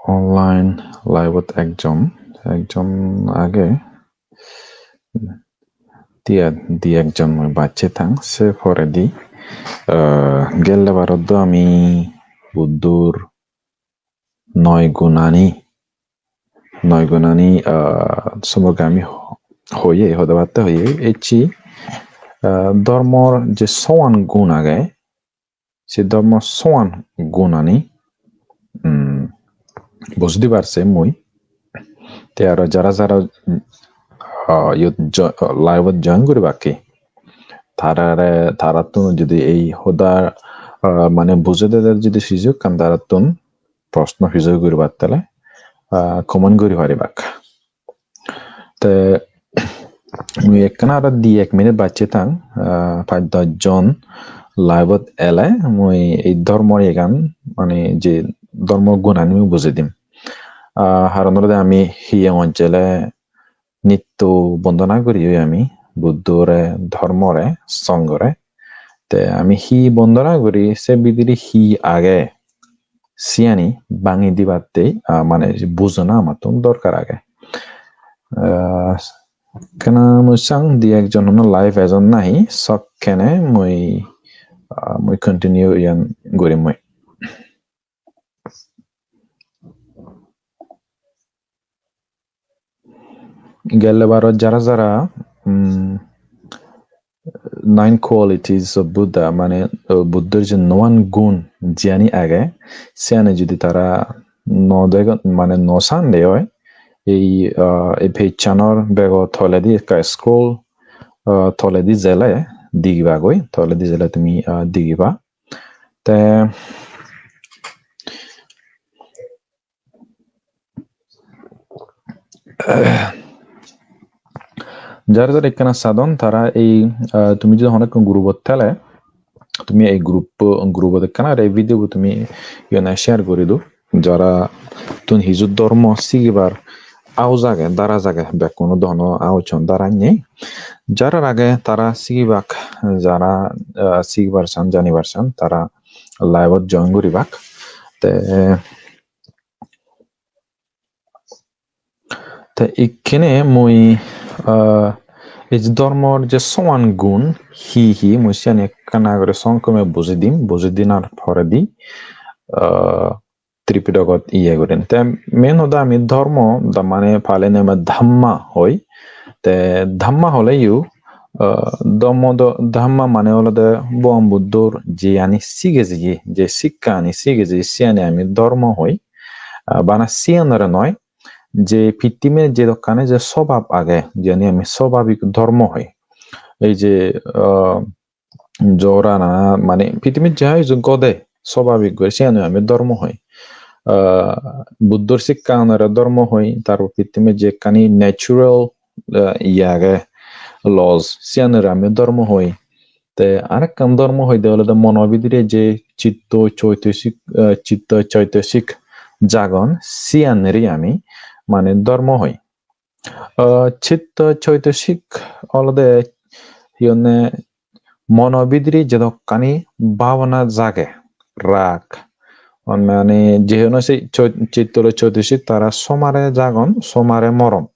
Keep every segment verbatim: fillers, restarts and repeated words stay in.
Online live-ot ekjon, ekjon age. Dia di ekjon mui bacche tang, se poredi, ah, gelle barot do ami Buddhor noi gunani, noi gunani, ah, somporke ami ho-, hoye, hoda batta hoye, ecche, ah, dhormor je sowan gun age, se dhormo sowan gunani, mm, bujei dibar se mui. Te aro jara jara, ah, iyot jo-, live-ot join guribakke, tarare, tarattun jodi ei hoda, ah, mane bujei dede jodi suju ekkan tarattun proshno suju guribattele, ah, comment guri paribak. Te mui ekkana aro di ek minute bacche tang, ah, pach dosh jon live-ot ele mui ei dhormor iyegan, mane je dhormo gunani mui bujei dim. Ah, haron olode ami hiyongot jele nitto bondona guri oi ami Buddhore, dhormore, songhore. Te ami hi bondona guri, se bidire hi age, siyani bangi dibatte, ah, mane bujona amattun dorkar age. Ah, ekkana mui sang di ekjon hono live ejon nahi, sokkene mui, ah, mui continue iyan gurim mui. Gelle barot jara jara, mm, nine qualities of Buddha, mane, uh, Buddhor je noyan gun jiyani age, siyani jodi tara no degon, mane no sande oi, ei, uh, ei page-anor bego toledi ekka scroll, uh, toledi jele digibagoi, toledi jele tumi, uh, digiba. Te jar jar ekkana sadon tara ei, ah, tumi jodi hono ekkan group-ot thele, tumi ei group, group-ot ekkana ar ei video-bo tumi iyone share guri do. Jara tun hiju dhormo sigibar aus age, daraj age, bekkuno do hono auson daraj nei. Jarar age tara sigibak, jara, ah, sigibar san, janibar san, tara live-ot join guribak. Te Te ikkene mui, ah, ei je dhormor je sowan gun hi hi, mui siyani ekkana guri songkome bujei dim, bujei dinar poredi, ah, Tripidogot iye gurin. Te main hoda ami dhormo, da mane Pali name dhamma hoi. Te dhamma holeyo, ah, dhormo do, dhamma mane olode Bhogoban Buddhor jiyani sige jeye, je sikkani sige jeye, siyani ami dhormo hoi. Ah, bana siyanore noi, je pittimir jedokkani je sobab age, jiyani ami sobabik dhormo hoi. Ei je, ah, jora nana, mane pittimir je hai je gode, sobabik guri siyanore ami dhormo hoi. Ah, Buddhor sikkanore dhormo hoi, tarpor pittimir je ekkani natural, ah, iye age, laws, siyanore ami dhormo hoi. Te arekkan dhormo hoide olode mono bidire je chitto choitosik, eh, chitto choitosik jagon, siyanore ami mane dhormo hoi. Eh, chitto choitosik olode hi honne mono bidire jedokkani bhabona jage, rag, mane je hono se choi-, chitto choitosik tara somare jagon, somare moron.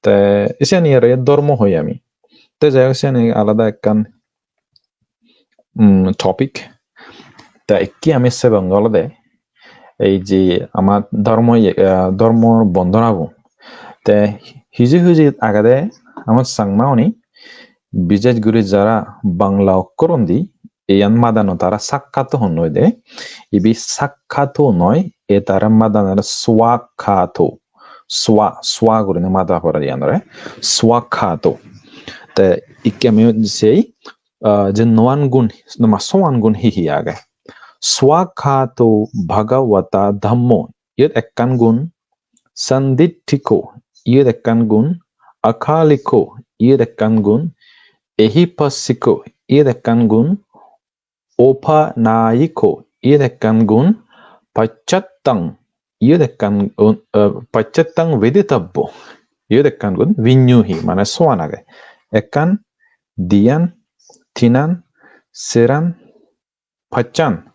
Te siyani aro dhormo hoi ami. Te jai hok, siyani alada ekkan, mm, topic. Te ikke ami sebong olode ei je ama dhormo, eh, dhormo bondonabo. Te hiji hiji agede ama Changma uni, bises guri jara Bangla okkorundi iyan madano tara sakkhato hon noi de. Ibe sakkhato noi, e tara madanore swakhato. Swa, swa gurinei mada pore iyanore. Swakhato. Te ikke ami sei, ah, je noyan gun, noma soyan gun hi hi age. Swakhato bhagavata dhammo. Iyot ekkan gun. Sandiṭṭhiko, iyot ekkan gun. Akaliko, iyot ekkan gun. Ehipassiko, iyot ekkan gun. Opanayiko, iyot ekkan gun. Paccattaṃ, iyot ekkan gun, eh, paccattaṃ veditabbo, iyot ekkan gun. Viññuhi, mane soyan age. Ekkan, diyan, tinan, seran, paccan,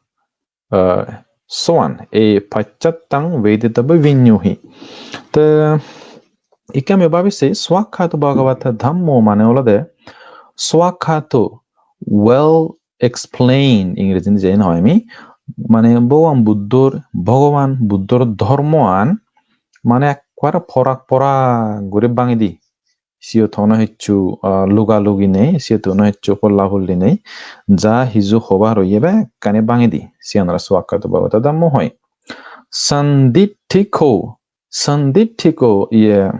eh, soan, ei pacchattang veditabbo viññuhi. Te ikke ami babi sei, svākkhāto bhagavata dhammo mane olode svākkhāto, well explained, Ingreji je hoi ami, mane Bhogoban Buddhor, Bhogoban Buddhor dhormoan mane ekkore porak porak guri bangedi. Siyot hono hissu, ah, luga lugi nei, siyot hono hissu polla polli nei. Ja hiju hobar oye bekkani bangedi. Siyanore svākkhāto bhagavata dhammo hoi. Sandiṭṭhiko, sandiṭṭhiko, iye,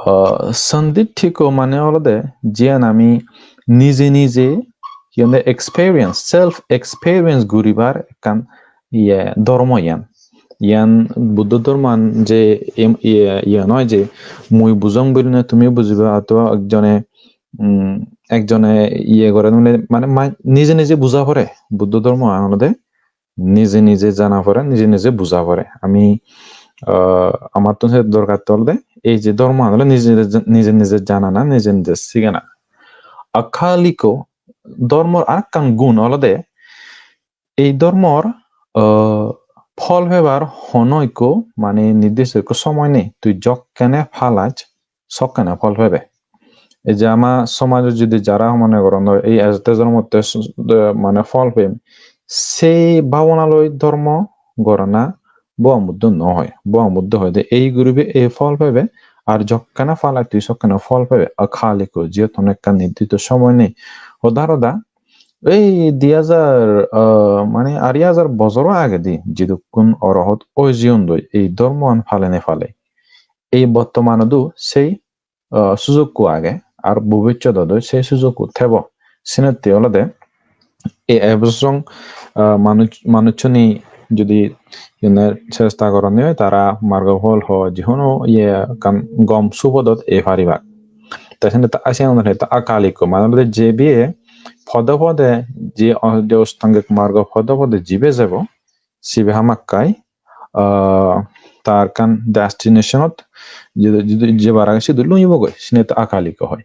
ah, sandiṭṭhiko mane olode jiyan ami nije nije, hi honde, experience, self experience guribar ekkan iye dhormo iyan. Iyan Buddho dhormoan je em-, iye, iye noi je mui bujong biline tumi bujiba, othoba ekjone, mm, ekjone iye gore nule mane ma-, nije nije buja pore. Buddho dhormoan olode nije nije jana pore, nije nije buja pore. Ami, ah, amattun se dorkar olode ei je dhormoan olode nije nije, nije nije janana, nije nije sigana. Akaliko dhormor arekkan gun olode ei dhormor, ah, phol pebar hono ikko mane nirdisho ikko somoy nei. Tui jokkene palaj, sokkene phol pebe. Ei je ama somajot jodi jara mone goron, ei ejette jonomotte s-, de-, mane phol pem, sei bhabonaloi dhormo gorana Bhogoban Buddho no hoi. Bhogoban Buddho hoide ei guribe ei phol pebe, ar jokkene palaj tui sokkene phol pebe. Akaliko, jiyot hono ekkan nirdisho somoy nei. Hoda hoda, ei di hajar, ah, mane ari hajar bojoro agedi jidukkun orohot oi jiyondoi ei dhormoan palenei palei, ei bottomanodo sei, ah, sujukko age, ar bobissotodo sei sujukko thebo. Senotte olode ei ebsong, ah, manuj-, manuchchune jodi ene chesta goronne oi, tara margo phol ho, je hono iye ekkan gom supodot ei paribak. Te senotte a-, siyan olode akaliko, mane olode je biye pode pode je o-, je ostangik margo pode pode jibe jebo, sibe hamakkai, ah, tar ekkan destination-ot je-, je-, jebar age sidu lungibogoi, senotte akaliko hoi.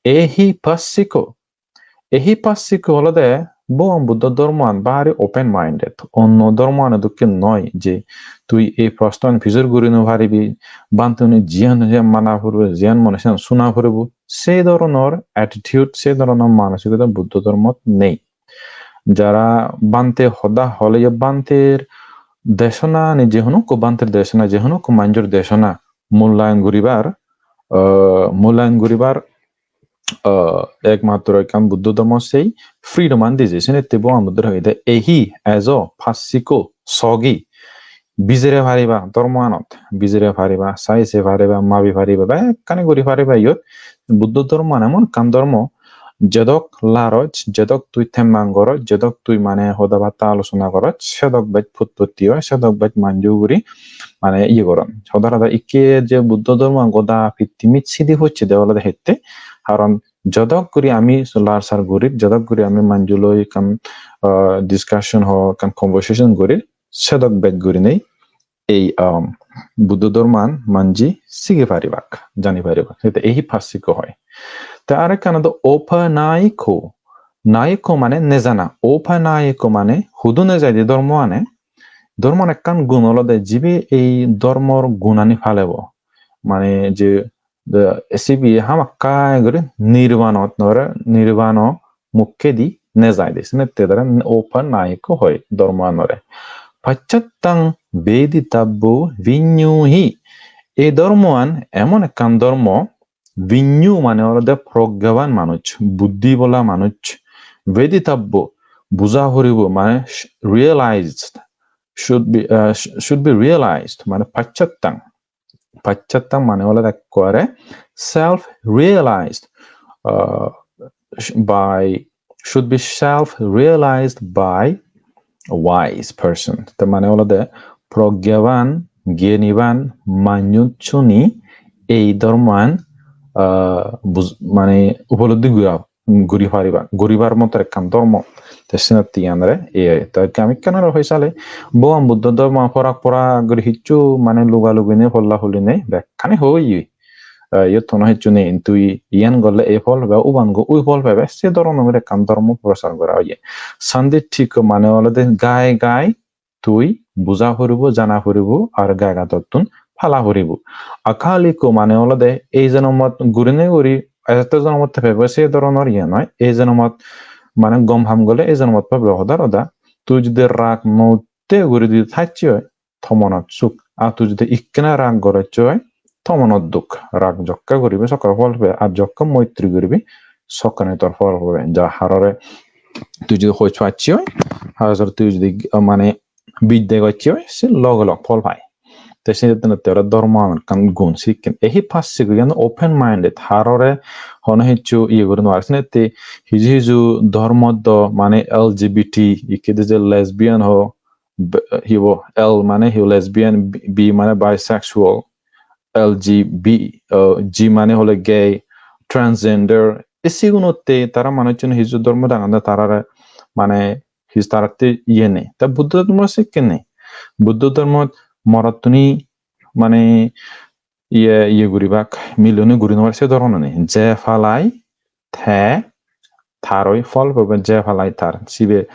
Ehipassiko, ehipassiko olode Bhogoban Buddho dhormoan bari open minded. Onno dhormoani dokke noi je tui ei proshnoan pijor guri no paribi, bhante une jiyan hoye mana puribo, jiyan mone siyan suna puribo. Sei dhoronor attitude, sei dhoronor manosikota Buddho dhormot nei. Jara bhante hoda hole, je bhanter desona ni, je hono ekko bhanter desona, je hono ekko manjor desona mulyayon guribar, ah, mulyayon guribar, ah, ekmatro ekkan Buddho dhormo sei freedom an dije. Senotte Bhogoban Buddho hoide, ehi, ejo, passiko, sogi, bijire pariba dhormoanot, bijire pariba, sai se pariba, mabi pariba, bekkani guri pariba iyot. Buddho dhormoan emon ekkan dhormo, jedok laroj, jedok tui temmang goroj, jedok tui mane hoda batta alochona goroj, sedok bej putpotti oi, sedok bej manjo ugure mane iye goron. Hoda hoda ikke je Buddho dhormoan goda pittimit sidi pocchede olode hette, karon jedok guri ami lar sar gurir, jedok guri ami manjo loi ekkan, ah, discussion ho, ekkan conversation gurir, sedok bej gurinei ei, um, Buddho dhormoan manji sigi paribak, jani paribak. Senotte ehipassiko hoi. Te arekkan olode opanayiko. Nayiko mane nejana. Opanayiko mane hudu nejaide dhormoane. Dhormoan ekkan gun olode jibe ei dhormor gunani palebo. Mane je, de, sibe hamakkai guri nirbanot, nore nirbano mukkedi nejai de. Senotte tara opanayiko hoi dhormoanore. Pacchattang veditabbo viññuhi. Ei dhormoan emon ekkan dhormo, viññu mane olode progyaban manuj, buddhi bola manuj. Veditabbo, buja puribo, mane sh-, realized, should be, uh, sh-, should be realized, mane pacchattang. Pacchattang mane olode ekkore self realized, uh, sh-, by, should be self realized by a wise person. Te mane olode progyaban, gyaniban manjunchuni ei dhormoan, uh, buj-, mane upolobdhi gura, guri pariba, guribar motor ekkan dhormo. Te senotte iyanore, e, te ami ekkan aro hoi sale, Bhogoban Buddho dhormo porak porak guri hissu mane luga lugi nei, polla poli nei, bekkani hoi. Eh, iyot hono hissu nei, tui iyan gorle ei phol pebe, uban go ui phol pebe, se dhoronor guri ekkan dhormo prochar gora oye. Sandiṭṭhiko mane olode gai gai tui buja puribo, jana puribo, ar gai gatottun pala puribo. Akal ikko mane olode ei jonomot gurinei guri ejette jonomot te pebe se dhoronor iye noi. Ei jonomot mane gom ham gole ei jonomot pebe hodar oda. Tui judi rag no utte guri judi thacche oi, to monot suk. Ar tui judi ikkena rag gorocche oi, to monot duk. Rag jokke guribe sokke phol pebe, ar jokke moitri guribe sokkene tor phol pebe. Ja harore tui judi hoj pacche oi, harore tui judi, uh, mane bidde gocche oi, se loge log phol pai. Te senotte aro dhormo ekkan gun sikken. Ehi passe guri open minded, harore hono hissu iye guri no pare. Senotte hiju hiju dhormo do mane L G B T, ikke de je lesbian ho, b-, hibo, L mane hibo lesbian, B, B mane bisexual, L G B, uh, G mane hole gay, transgender, e sigunotte tara manuchchun hiju dhormo dangande tarare mane his taratte iye nei. Te Buddho dhormo sikken nei. Buddho dhormot morottuni mane iye, iye guribak, miluni guri no pare se dhoronor nei. Je palai te taroi phol pebe, je palai tar. Sibe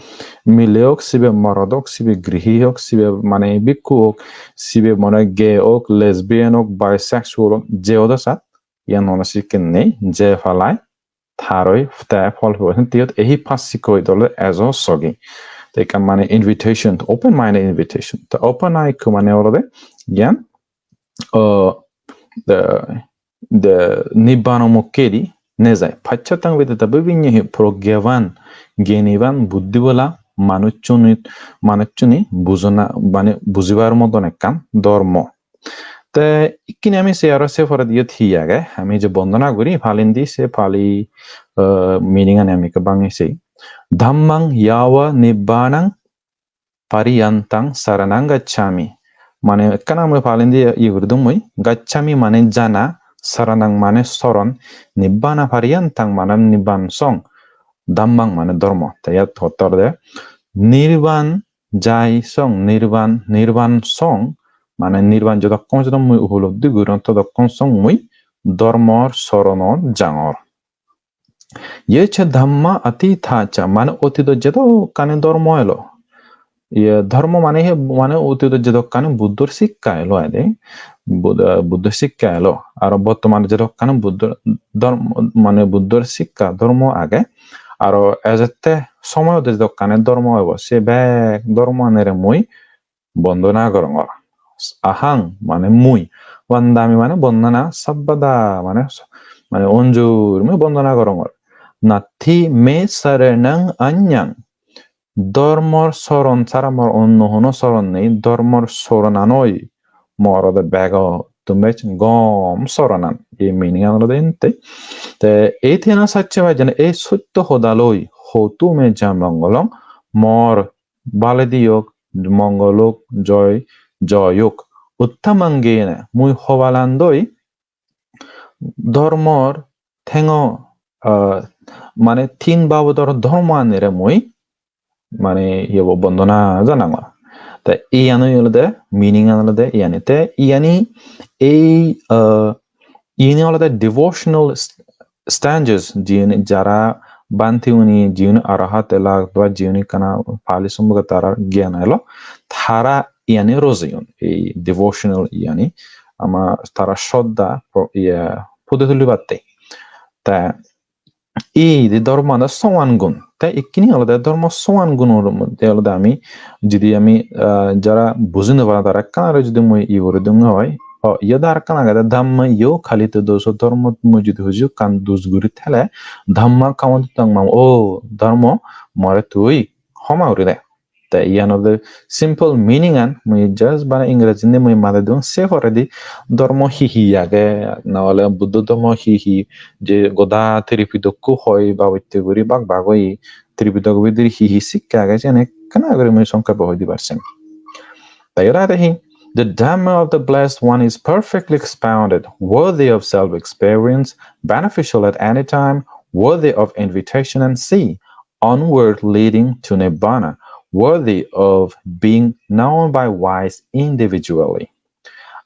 mile ok, sibe morot ok, sibe grihi ok, sibe mane bhikkhu ok, sibe mane gay ok, lesbian ok, bisexual ok, je odo sat, iyan hono sikken nei, je palai taroi te phol pebe. Tiyot ehi pass sikko oi dole ejo sogi. Te ekkan mane invitation, open minded invitation. Te open eye ikko mane olode iyan, uh, the, the nibbano mukkedi nejai. Paccattaṃ veditvā viññūhi, progyavan, gyaniban, buddhibola manuchchuni, manuchchuni bujona, mane bujibar moton ekkan dhormo. Te ikkini ami se aro se poredi iyot hi age, ami je bondona guri Palindi, se Pali, uh, meaning ani ami ekka bangi sei. Dhammaṃ yāva nibbānaṃ pariyantaṃ saraṇaṃ gacchāmi. Mane ekkana mui Palindi iye guri dong mui. Gacchāmi mane jana, saraṇaṃ mane soron, nibbāna pariyantaṃ mane nibban song, dhammaṃ mane dhormo. Te iyot hotte olode nirban jai song, nirban, nirban song, mane nirban jodokkon song mui upolobdi gurong, todokkon song mui dhormor soronot jangor. Ye ca dhammā atītā ca, mane otidot jedokkani dhormo elo. Ye dhormo mane he, mane otidot jedokkani Buddhor sikka elo ede. Bud-, eh, Buddhor sikka elo. Aro bottomane jedokkani Buddhor dhormo, mane Buddhor sikka dhormo age. Aro ejette somoyot jedokkani dhormo ebo, se bek dhormo anire mui bondona gorongor. Ahaṃ mane mui, vandāmi mane bondona, sabbadā mane, mane onjur mui bondona gorongor. Natthi me saraṇaṃ aññaṃ. Dhormor soron sara mor onno hono soron nei, dhormor soronan oi mor olode begottun bej gom soronan. Ei meaning an olode ente. Te ei tena sacche bajjane ei sotto hodaloi, hotu me jayaṃ maṅgalaṃ, mor baledi ok, mongol ok, joy, joy ok. Uttamaṅgena, mui hobalandoi dhormor thengo, ah, mane tin babodor dhormo anire mui, mane, iyebo bondona janangor. Te iyan olode, meaning an olode iyani. Te iyani ei, ah, iyani olode devotional st-, stanzas, jiyeni jara bhante guni, jiyeni arahat elak, ba jiyeni ekkana Pali somporke tara gyan elo, tara iyani rojeyon, ei devotional iyani, ama tara shraddha pro-, iye, phude tulibatte. Te ei de dhormo ano sowan gun. Te ikkini olode dhormo sowan gunor moddhe olode ami, judi ami, ah, jara buji no paron tara ekkan aro judi mui iye guri dong oi, o, iyot ar ekkan agede dhamma yo khalito doso, dhormo mui judi huju ekkan dus guri thele, dhamma kamantaṃ maṃ, o, dhormo more tui homa guri de. Te iyan olode simple meaning an, mui just bana Ingreji indi mui made dong, se poredi dhormo hi hi age, na ole Buddho dhormo hi hi, je goda Tripitokko hoi babotte guri bak bak oye, Tripitokko bidire hi hi sikke age, siyan ekkana guri mui songkhepe hoi dibar seng. Te iyot age hi, the Dhamma of the Blessed One is perfectly expounded, worthy of self-experience, beneficial at any time, worthy of invitation and see, onward leading to Nibbana, worthy of being known by wise individually.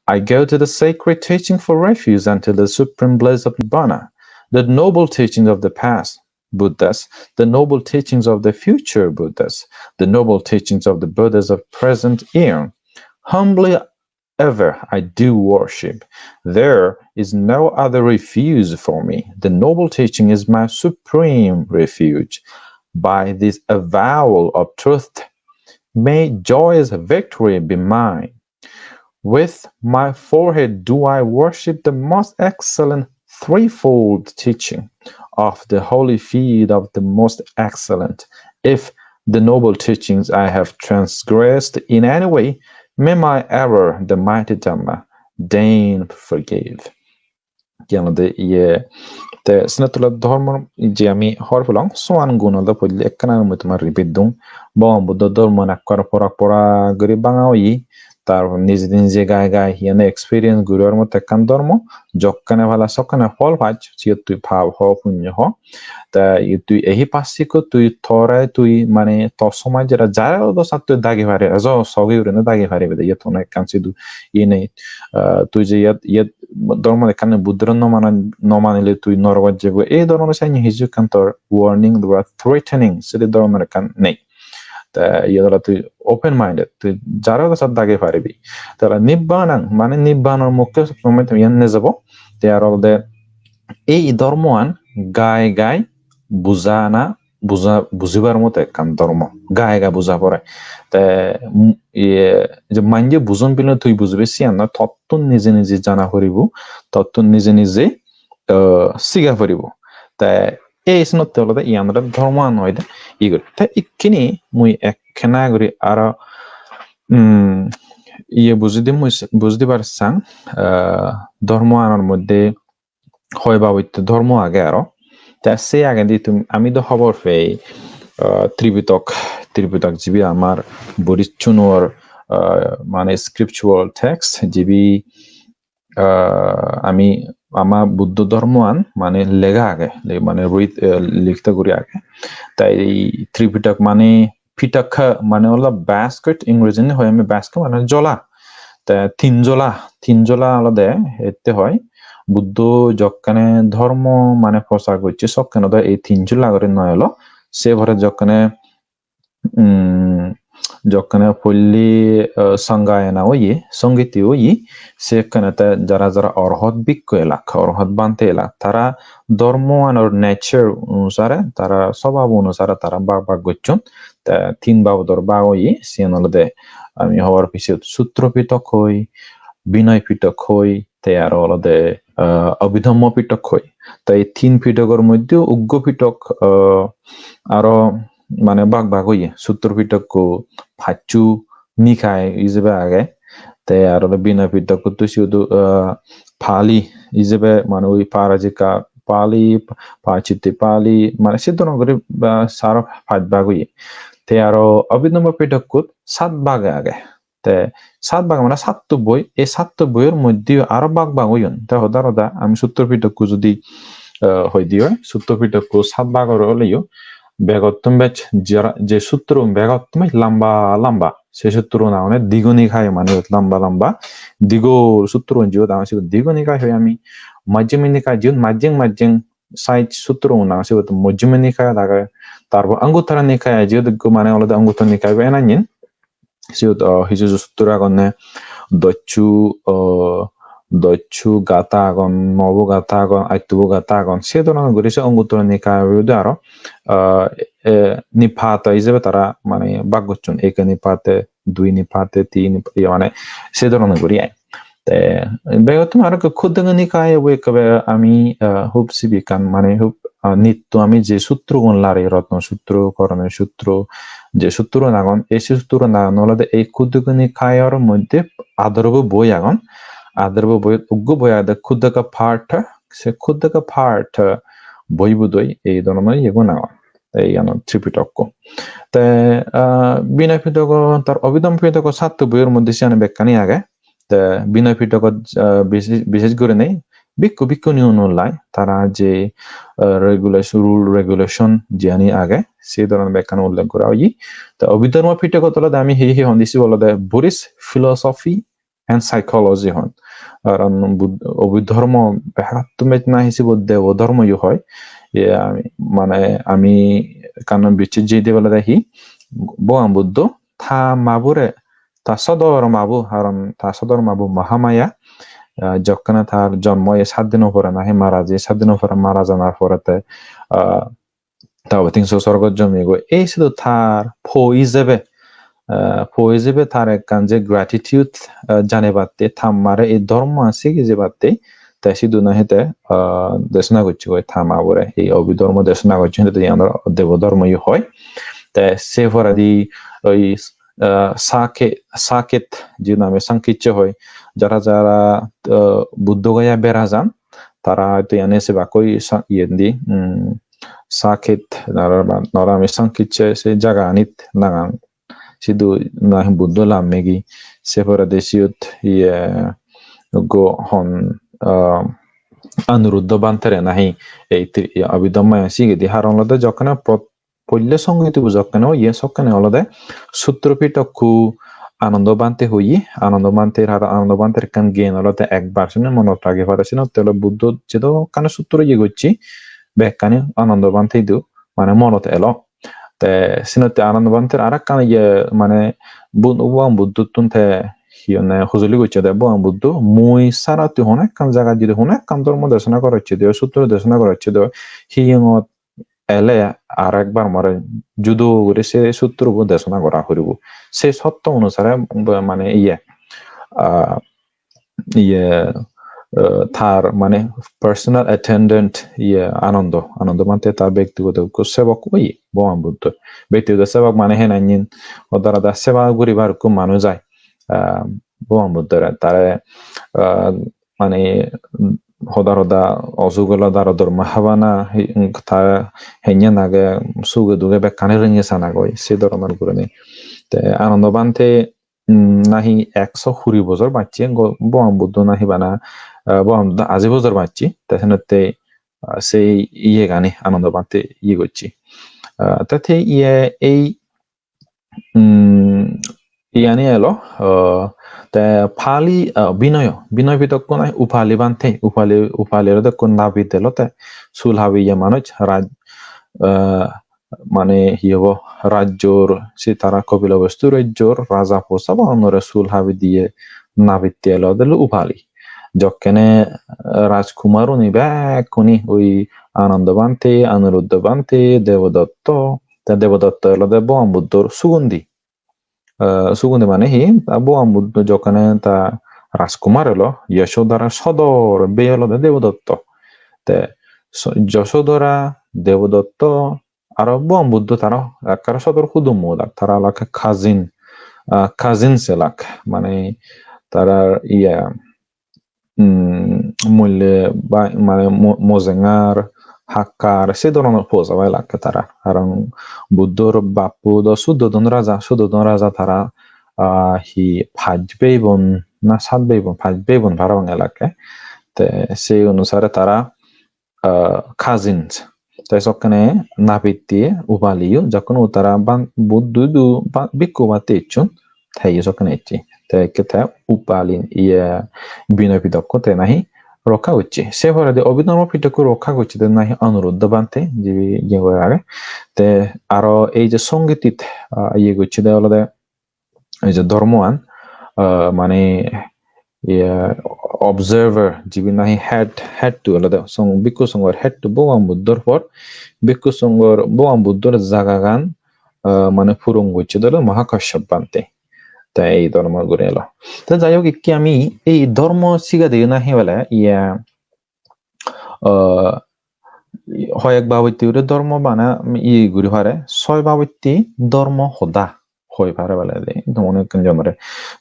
I go to the sacred teaching for refuge unto the supreme bliss of Nibbana, the noble teaching of the past, Buddhas, the noble teachings of the future Buddhas, the noble teachings of the Buddhas of present eon. Humbly ever I do worship. There is no other refuge for me. The noble teaching is my supreme refuge. By this avowal of truth, may joyous victory be mine. With my forehead do I worship the most excellent threefold teaching of the holy feet of the most excellent. If the noble teachings I have transgressed in any way, may my error, the mighty Dhamma, deign forgive. Hi olode iye, te senottei olode dhormo je ami hobor pelong, soan gun olode poille ekkan ami tomare repeat dung. Bhogoban Buddho dhormo ekkore pora pora guri banga oye, tar nije nije gai gai hi honne experience guribar moto ekkan dhormo, jokkene pala sokkene phol paj, siyot tui pap ho, punyo ho. Te iyot tui ehi pass ikko, tui tore tui mane tor somaj jara jare odo sattoi dagi pare, ejo sogi gurinei dagi paribe de, iyot hono ekkan sidu iye nei. Ah, tui je iyot, iyot dhormo ekkan Buddhore no mane, no manile tui norogot jebe. Ei dhoronor senne hiju ekkan tor warning ba threatening, sede dhoronor ekkan nei. Te iyot olode tui open minded, tui jare odo sat dagi paribi. Te olode nibbanang, mane nibbanor mukke sob somoi tui iyan nejebo. Te aro olode ei dhormoan gai gai bujana, buja, bujibar moto ekkan dhormo. Gai gai buja pore. Te, mm, iye, je manje bujon bile tui bujibe siyan noi, tottun nije nije jana poribo, tottun nije nije, eh, siga poribo. Te ei senottei olode iyan olode dhormoan hoide, i guri. Te ikkini mui ekkena guri aro, mm, iye bujidi mui se-, bujidibar sang, eh, dhormoanor moddhe hoi babotte dhormo age aro. Te se agedi tumi, ami do hobor pei, ah, Tripitok, Tripitok jibe amar Buddhist-unor, ah, mane scriptural text, jibe, ah, ami ama Buddho dhormoan mane lega age, le-, mane read, eh, likhte guri age. Tai ei Tripitok mane Pitaka mane olode basket, Ingreji-indi hoi ami basket mane jola. Te tin jola, tin jola olode ette hoi. Buddho jokkene dhormo mane prochar gocche sokkene do ei tin jola guri noi elo. Se pore jokkene, mm, jokkene polli, eh, Sangayana oye, Songiti oye, sekkene te jara jara orhot bhikkhu elak, orhot bhante elak, tara dhormoanor nature onusare, tara sobab onusare tara bhag bhag gocchon. Te tin babodor bhag oye, siyen olode ami hobor pei siyot Sutro Pitok hoi, Binoy Pitok hoi, te aro olode, ah, Abhidhamma Pitok hoi. Te ei tin pitokor moddhe uggo pitok, ah, aro mane bhag bhag oye. Sutro Pitokko pacchu nikai ijebe age. Te aro Binoy Pitokko to siyodo, ah, Pali ijebe mane oi Parajika Pali, Pachiti Pali, mane se dhoron guri, ah, saro paj bhag oye. Te aro Abhidhamma Pitokkot sat bhag age. Te sat bhag mane satto boi, ei satto boiyor moddheyo aro bhag bhag oyon. Te hoda hoda ami Sutro Pitokko judi, ah, hoi di oi, Sutro Pitokko sat bhag ore oleyo, begottun bej jara-, je sutro begottun bej lamba lamba, se sutro nang hone Digo Nikayo mane lamba lamba, digo sutro jiyot age sigun Digo Nikayo hoi ami, Majjhima Nikayo jiyot majjeng majjeng size sutro nang sigun Majjhima Nikayo age, tarpor Anguttara Nikayo jiyot ekko mane olode Anguttara Nikayo enanyen, siyot, ah, hiju hiju sutro agonne, dochchu, ah, dochchu gata agon, nobo gata agon, attubo gata agon, se dhoronor guri se Anguttara Nikayo bidiredi aro, ah, eh, nipata ijebe tara mane bhag gocchon, eka nipate, dui nipate, tin nip-, iye mane se dhoronor guri ai. Te begottun aro ekko Khuddaka Nikayo bo ekkere ami, ah, hub sibe ekkan mane hub, ah, nitto ami je sutrogun lari, Ratna Sutro, Korana Sutro, je sutrogun agon, ei sutrogun agon olode ei Khuddaka Nikayor moddhe adorbo boi agon. Adorbo boi, uggo boi agede Khuddaka Patha, se Khuddaka Patha boibot oi ei dhoronor iyegun agon. Ei iyano Tripitokko. Te, ah, Binoy Pitokko, tar Abhidhamma Pitokko satto boiyor moddhe siyani bekkani age. Te Binoy Pitokot, ah, bises-, bises gurinei bhikkhu bhikkhuni unor lai tara je, ah, regulation, rule regulation jiyani age, se dhoron bekkan ullekh gora oye. Te Abhidharma Pitokot olode ami hi hi hon di, sibe olode Buddhist philosophy and psychology hon. Karon Bud-, Abhidharma behattun bej nahi sibe debo dhormo yo hoi. Ye, ami, mane ami ekkan bicches jei de olode hi, Bhogoban Buddho ta mabure, ta sodor mabu, haron ta sodor mabu Mahamaya, ah, jokkene tar jonmo oye sat dino pore nahi mara jeye, sat dino pore mara janar pore te, ah, ta obo tingso sorgot jomigoi. Ei sidu tar po ijebe, ah, po ijebe tar ekkan je gratitude, ah, janebatte, ta mare ei dhormoan sigi jebatte, te sidu nahi te, ah, desona gocchegoi ta mabure. Ei Abhidharma desona gocche, hintu iyan aro Debo dhormo yo hoi. Te se poredi oi, ah, Sake-, Saket, je name Sankicche hoi, jara jara, ah, Buddho Gaya bera jan, tara hoyto iyan se bakkoi sa-, iyendi, mm, Saket, nara, nara ami Sankicche se jaga anit nagan. Sidu nahi Buddho lammegi, se poredi siyot iye go hon, ah, Anuruddha Bhantere nahi ei tri-, Abhidharma sigedi, haron olode jokkene pot-, poille songiti bu jokkene oye, sokkene olode Sutro Pitokku Anando Bhante hoye, Anando Bhante, haron Anando Bhanter ekkan gyan olode ekbar sene monot rage pare, senotte ole Buddho jedokkani sutro iye gocche, bekkani Anando Bhante idu mane monot elo. Te senotte Anando Bhanter arekkan iye mane Bu-, Bhogoban Buddhottun te hi honne hojoli gocche de, Bhogoban Buddho, mui sara tui hono ekkan jagat judi hono ekkan dhormo desona gora hocche de, sutro desona gora hocche de, hiyongot ele arekbar more judo guri se sutrobo desona gora puribo. Se sotto onusare mane iye, ah, iye, eh, tar mane personal attendant iye Anando, Anando Bhante tar bektigoto ekko sebok oye Bhogoban Buddho. Bektigoto sebok mane henanyin hoda hoda seba guribar ekko manuj ai. Ah, Bhogoban Buddhore tare, ah, mane hoda hoda osuk ole taro dhormo habana, hi-, ta henyan age, suge duge bekkani ringi sana goi, se dhoronor gurinei. Te Anando Bhante mm, nahi ekso kuri bojor bacche, go-, Bhogoban Buddho nahi bana, ah, Bhogoban Buddho aji bojor bacche, te senotte, ah, sei iyegani Anando Bhante iye gocche. Ah, te te iye ei, mm, iyani elo, ah, te Pali, ah, Binoyo, Binoy Pitokko nahi Upali Bhante, Upali, Upali olode ekko nabit elo te, sul habiye manuj, raj, ah, mane hi hobo, rajjor, se tara Kopilobosthu rajjor raja posa bagunore sul habi diye nabitte olode lo Upali. Jokkene, eh, rajkumaruni bekkuni oi Anando Bhante, Anuruddha Bhante, Debodotto, te Debodotto olode Bhogoban Buddhor sugundi. Eh, sugundi mane hi? Ta Bhogoban Buddho jokkene ta rajkumar elo, Yasodhara sodor bhei olode Debodotto. Te so-, Yasodhara, Debodotto, aro Bhogoban Buddho tara ekkere sodor hudummo elak, tara elak cousin, ah, cousin elak, mane tara iye, mm, mulle ba-, mane mo-, mojengar, hakkar, se dhoronor poja pai elak tara. Karon Buddhor bappo do Suddhodon raja, Suddhodon raja tara, ah, hi pach bhei bon na sat bhei bon, pach bhei bon parapang elak. Te se onusare tara ah, cousins. Te sokkene nabitte Upaliyo, jokkon o tara ban-, Buddho idu ba-, bhikkhu batte ecchon, te iyo sokkene ecche. Te ekke te Upali, iye, Binoy Pitokko te nahi rokka gocche. Se poredi Abhidharma Pitokko rokka gocche de nahi Anuruddha Bhante, jibe iye gora age. Te aro ei je songitit, ah, iye gocche de olode ei je dhormoan, ah, mane, iye, observer, jibe nahi head, head to olode, song-, bhikkhu songhor head to Bhogoban Buddhor por, bhikkhu songhor Bhogoban Buddhor jagagan, ah, mane puron gocche de olode Mahakashyap Bhante. Te ei dhormo guri elo. Te jai hok, ikke ami ei dhormo sigade nahi bele, iye, ah, hoyek babotte guri dhormo bana iye guri pare, soy babotte dhormo hoda hoi pare bele de, domone ekkan jonore.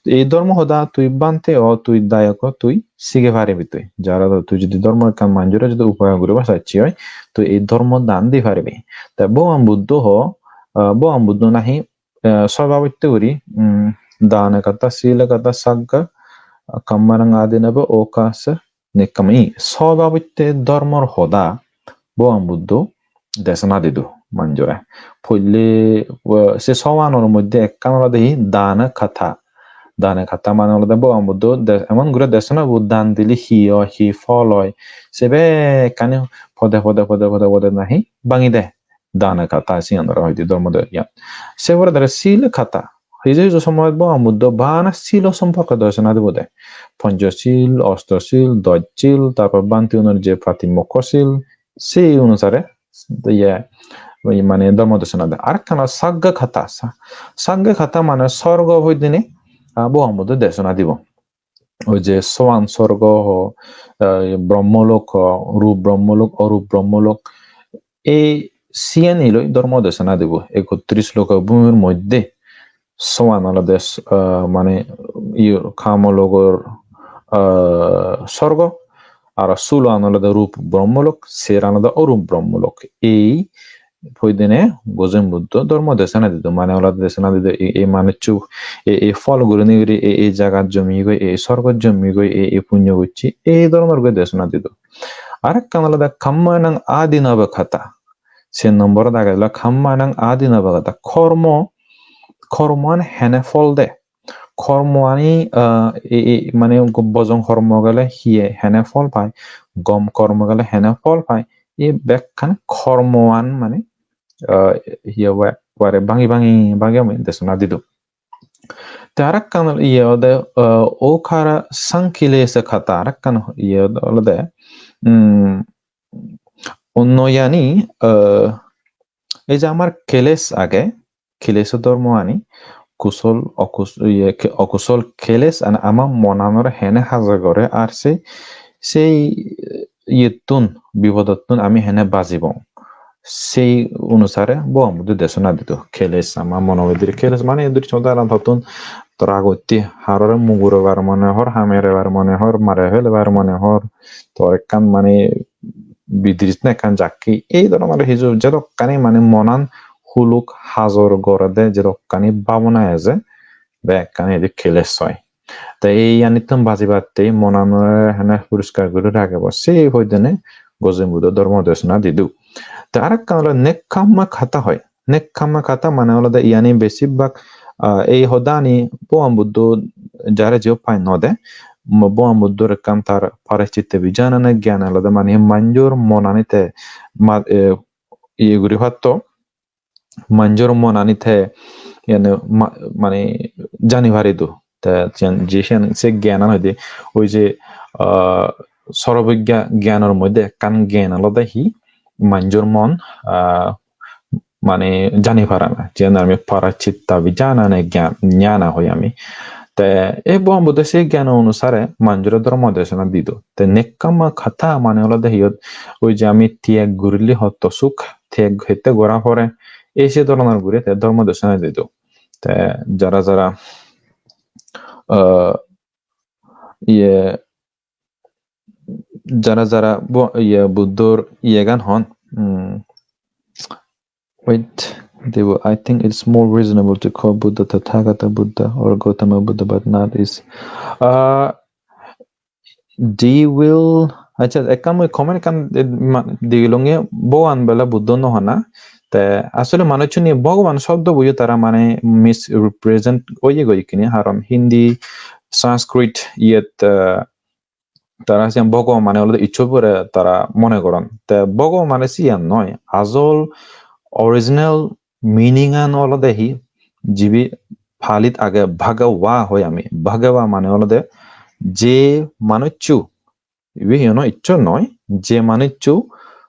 Ei dhormo hoda tui bhante o, tui dayok o, tui sige paribi tui. Jara do tui jodi dhormo ekkan manjore jodi upokar guribar sacche oi, tui ei dhormo dan di paribi. Te Bhogoban Buddho ho, ah, Bhogoban Buddho nahi, ah, soy babotte guri, mm, dana kata, sila kata, sagga, kammarang adinaba, okasa, nekkhamma, soy babotte dhormor hoda Bhogoban Buddho desona dido manjore. Poille, eh, se soyanor moddhe ekkan olode hi dana kata. Dana kata mane olode Bhogoban Buddho de-, emon guri desona bo dan dile hi oi, hi phol oi, se bekkani pode pode pode pode pode nahi bhangi de. Dana kata siyan aro hoide dhormo de iyan. Se pore dare sila kata. Hiju hiju somoyot Bhogoban Buddho bana silo somporke desona dibode. Ponchosil, ostosil, dochsil, tarpor bhantegunor je pratimokkhyo sil, se onusare iye, oi mane dhormo desona de. Arekkan olo sagga kata. Sa-, sagga kata mane sorgo hoidene, ah, Bhogoban Buddho desona dibo. Oi je soan sorgo ho, eh, brahmolok ho, rup brahmolok, orup brahmolok, ei siyaniloi dhormo desona dibo. Ekotris lokabhumir moddhe soan olode, eh, mane, iye, kamolokor, eh, sorgo, aro suloan olode rup brahmolok, seran olode orup brahmolok. Ei hoidene Gozen Buddho dhormo desona dido, mane olode desona dido, ei, ei manuccho, ei, ei phol gurinei guri, ei, ei jagat jomigoi, ei sorgot jomigoi, ei, ei punyo gocche, ei dhoronor guri desona dido. Arekkan olode kammanang adhinabakkhata. Se nomborot age olode kammanang adhinabakkhata. Kormo, kormoan hene phol de. Kormoani, ah, ei, ei, mane bojong kormo gele hiye hene phol pai, gom kormo gele hene phol pai, ei bekkan kormoan mane, ah, hiye wa-, ware bhangi bhangi bhangi bhangi desona dido. Te arekkan iye olode, ah, okara sankilesa kata, arekkan iye olode, mm, onnoyani, ah, ei je amar keles age, keleso dhormoani, kusol, okus-, iye, ke-, okusol keles an ama monanore hene haja gore ar se, sei iyettun, bipodottun ami hene bajibong. Sei onusare Bhogoban Buddho desona dido. Keles ama mono bidire keles mane idur chodara tottun tora gotte harore mugurebar mone hor, hamerebar mone hor, mare felebar mone hor, tor ekkan mane bidire ekkan jakke. Ei dhoronor hiju jedokkani mane monan huluk hajor gorede jedokkani bhabona eje, bekkani edi keles oi. Te ei iyanittun bajibatte monanore hene poriskar guri ragebo, se hoidene Gozen Buddho dhormo desona dido. Te arekkan ole nekkamma kata hoi. Nekkamma kata mane olode iyani besibak, ah, ei hodani Bhogoban Buddho jare jio pai node. Mo-, Bhogoban Buddhor ekkan tar paricchitta bijanane gyan olode mane manjor monani te ma-, eh, iye guri patto. Manjor monani te iyani ma-, mane jani parido. Te siyan, je siyan, se gyanan hoide oi je, ah, sorobigya gyanor moddhe ekkan gyan olode hi manjor mon, ah, mane jani parana. Jiyan ami paricchitta bijanane gyan, jnana hoi ami. Te ei Bhogoban Buddho se gyano onusare manjore dhormo desona dido. Te nekkamma kata mane olode hiyot oi je ami tyag gurile hotto suk, tyag hette gora pore, ei se dhoronor guri te dhormo desona dido. Te jara jara, ah, iye, jara jara bo-, iye, Buddhor iyegan hon, hmm, wait, they were, I think it's more reasonable to call Buddha Tathagata Buddha or Gautama Buddha, but not is, ah, they will, acha, ekkan mui comment ekkan, eh, ma-, digilunge, Bhogoban bele Buddho no hona. Te asole manuchchune Bhogoban shobdo boyo tara mane misrepresent oye goi ikkine, haron Hindi, Sanskrit, iyet, eh, tara siyan Bhogoban mane olode Issor bore tara mone goron. Te Bhogoban mane siyan noi. Ajol original meaning an olode hi, jibe Palit age Bhagava hoi ami. Bhagava mane olode je manuccho, ibe hi hono Issor noi, je manuccho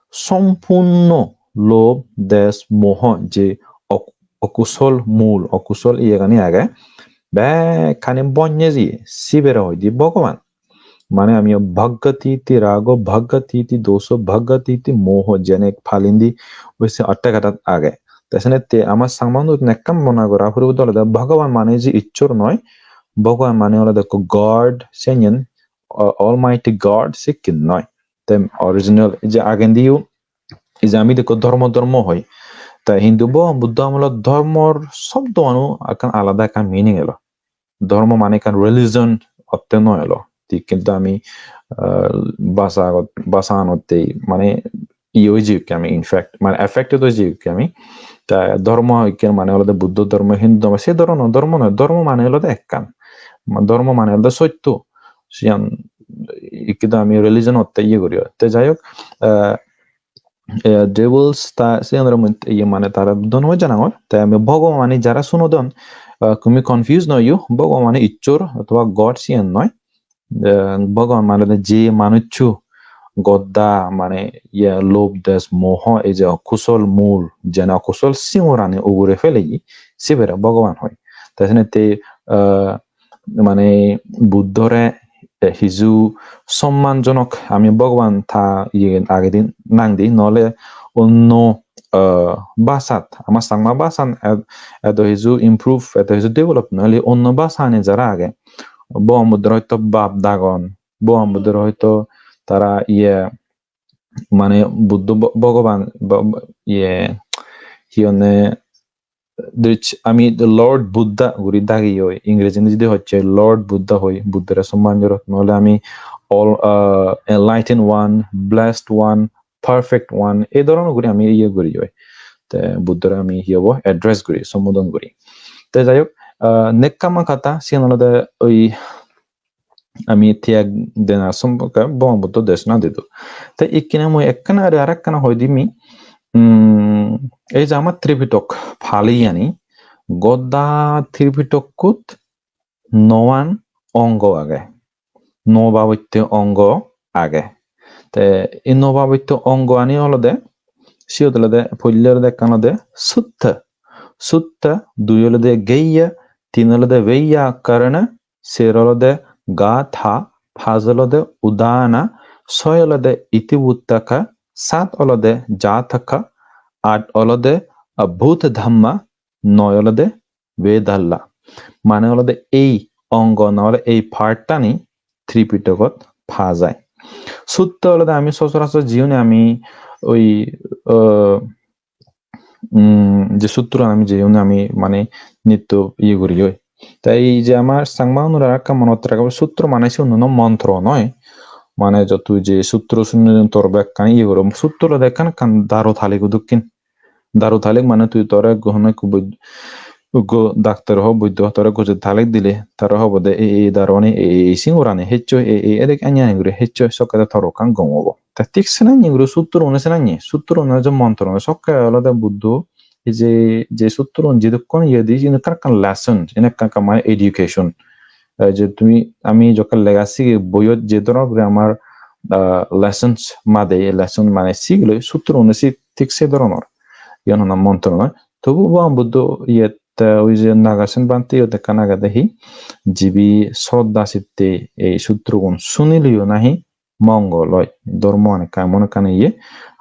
sompurno lobh, dvesh, moho, je ok-, okusol mul, okusol iyegani age, bekkani bonye jiye, sibere hoide Bhogoban. Mane ami bhaggati iti rago, bhaggati iti doso, bhaggati iti moho, jene Palindi oi se Atthakathat age. Te sene te ama Changma unduttun ekkan mona gora puribo olode Bhogoban mane je Issor noi, Bhogoban mane olode ekko God, senyen, uh, Almighty God, sekken noi. Te original je agendiyo, je ami dekko dhormo dhormo hoi. Te hintu Bhogoban Buddho amolot dhormor shobdoano ekkan alada ekkan meaning elo. Dhormo mane ekkan religion otte no elo. Thik kintu ami, ah, basa got-, basa anotte mane iye oi jiyokke ami, in fact, mane affected oi jiyokke ami. Ta dhormo hokke mane olode Buddho dhormo, Hindu dhormo, se dhormo, dhormo noi, dhormo mane olode ekkan. Ma-, dhormo mane olode sotto. Siyan ikke do ami religion otte iye guri. Te jai hok, ah, eh, devils ta siyanore mui iye mane tara dono janangor. Te ami Bhogobani jara sunodon, eh, tumi confuse no oiyo, Bhogobani Issor othoba God siyan noi. Eh, Bhogoban mane je manuccho godda mane iye lobh desh moho ei je okusol mul, jene okusol singorani ugure feleye, sibere Bhogoban hoi. Te senette, eh, mane Buddhore, eh, hiju sommanjonok ami Bhogoban ta iye agedi nang di, nole onno, eh, bhasat, ama Changma bhasan ed-, edo hiju improve, edo hiju develop nole onno bhasani jara age, Bhogoban Buddhor hoyto bap dagon, Bhogoban Buddhor hoyto tara iye mane Buddho Bho-, Bhogoban ba-, ba-, iye hi honne Dej-, ami the Lord Buddha guri dagi oi, Ingreji jodi hocche Lord Buddha hoi, Buddhore somman jorot, nole ami all, uh, enlightened one, blessed one, perfect one, ei dhoronor guri ami iye guri oi. Te Buddhore ami hi hobo address guri, sombodon guri. Te jai hok, uh, nekkhamma kata, siyan olode oi ami tiyag dena somporke Bhogoban Buddho desona dido. Te ikkine mui ekkana are arekkana hoi dimi, mm, ei je amar Tripitok Pali yani, goda Tripitokkut noan ongo age, no babotte ongo age. Te ei no babotte ongo ani olode, siyot olode poille olode ekkan olode sutta, sutta, dui olode geyya, tin olode veyyakkarana, ser olode gatha, paj olode udana, soy olode itivuttaka, sat olode jataka, at olode abhuta dhamma, noi olode vedalla. Mane olode ei ongo na ole ei part-ani Tripitogot pa jai. Sutta olode ami sochorachor jiyuni ami oi, uh, um, je sutro ami jiyuni ami mane nitto iye guri oi. Tai ei je amar Changma unore arekka monot raga sutro mane sigun no montro noi. Mane jotto je sutro sunne tor bekkani iye goro. Sutro olode ekkan ekkan daru tali dokken. Daru talik mane tui tore ekko hono ekko boi-, ekko doctor ho boiddo ho tore ekko je talik dile, tare hobo de ei, ei daru ani, ei, ei singorani heccho, ei, ei edek ani ani guri heccho, sokkede tor ekkan gom obo. Te thik senanye guri sutro une senanye, sutro une je montro une sokke olode Buddho, ei je, je sutro un jedokkon iye di, iyen ekkan ekkan lesson, iyen ekkan ekkan mane education. Eh, je tumi, ami jokke lega sigi boiyot je dhoronor guri amar, ah, lessons made, lesson mane sigiloi sutro une si thik se dhoronor. Iyan honna montro noi. Tobu Bhogoban Buddho iyet, eh, oi je Nagasen Bhante iyot ekkan agede hi, jibe sroddha chitte ei sutrogun suniliyo nahi mongol oi. Dhormoan ekka emon ekkan iye.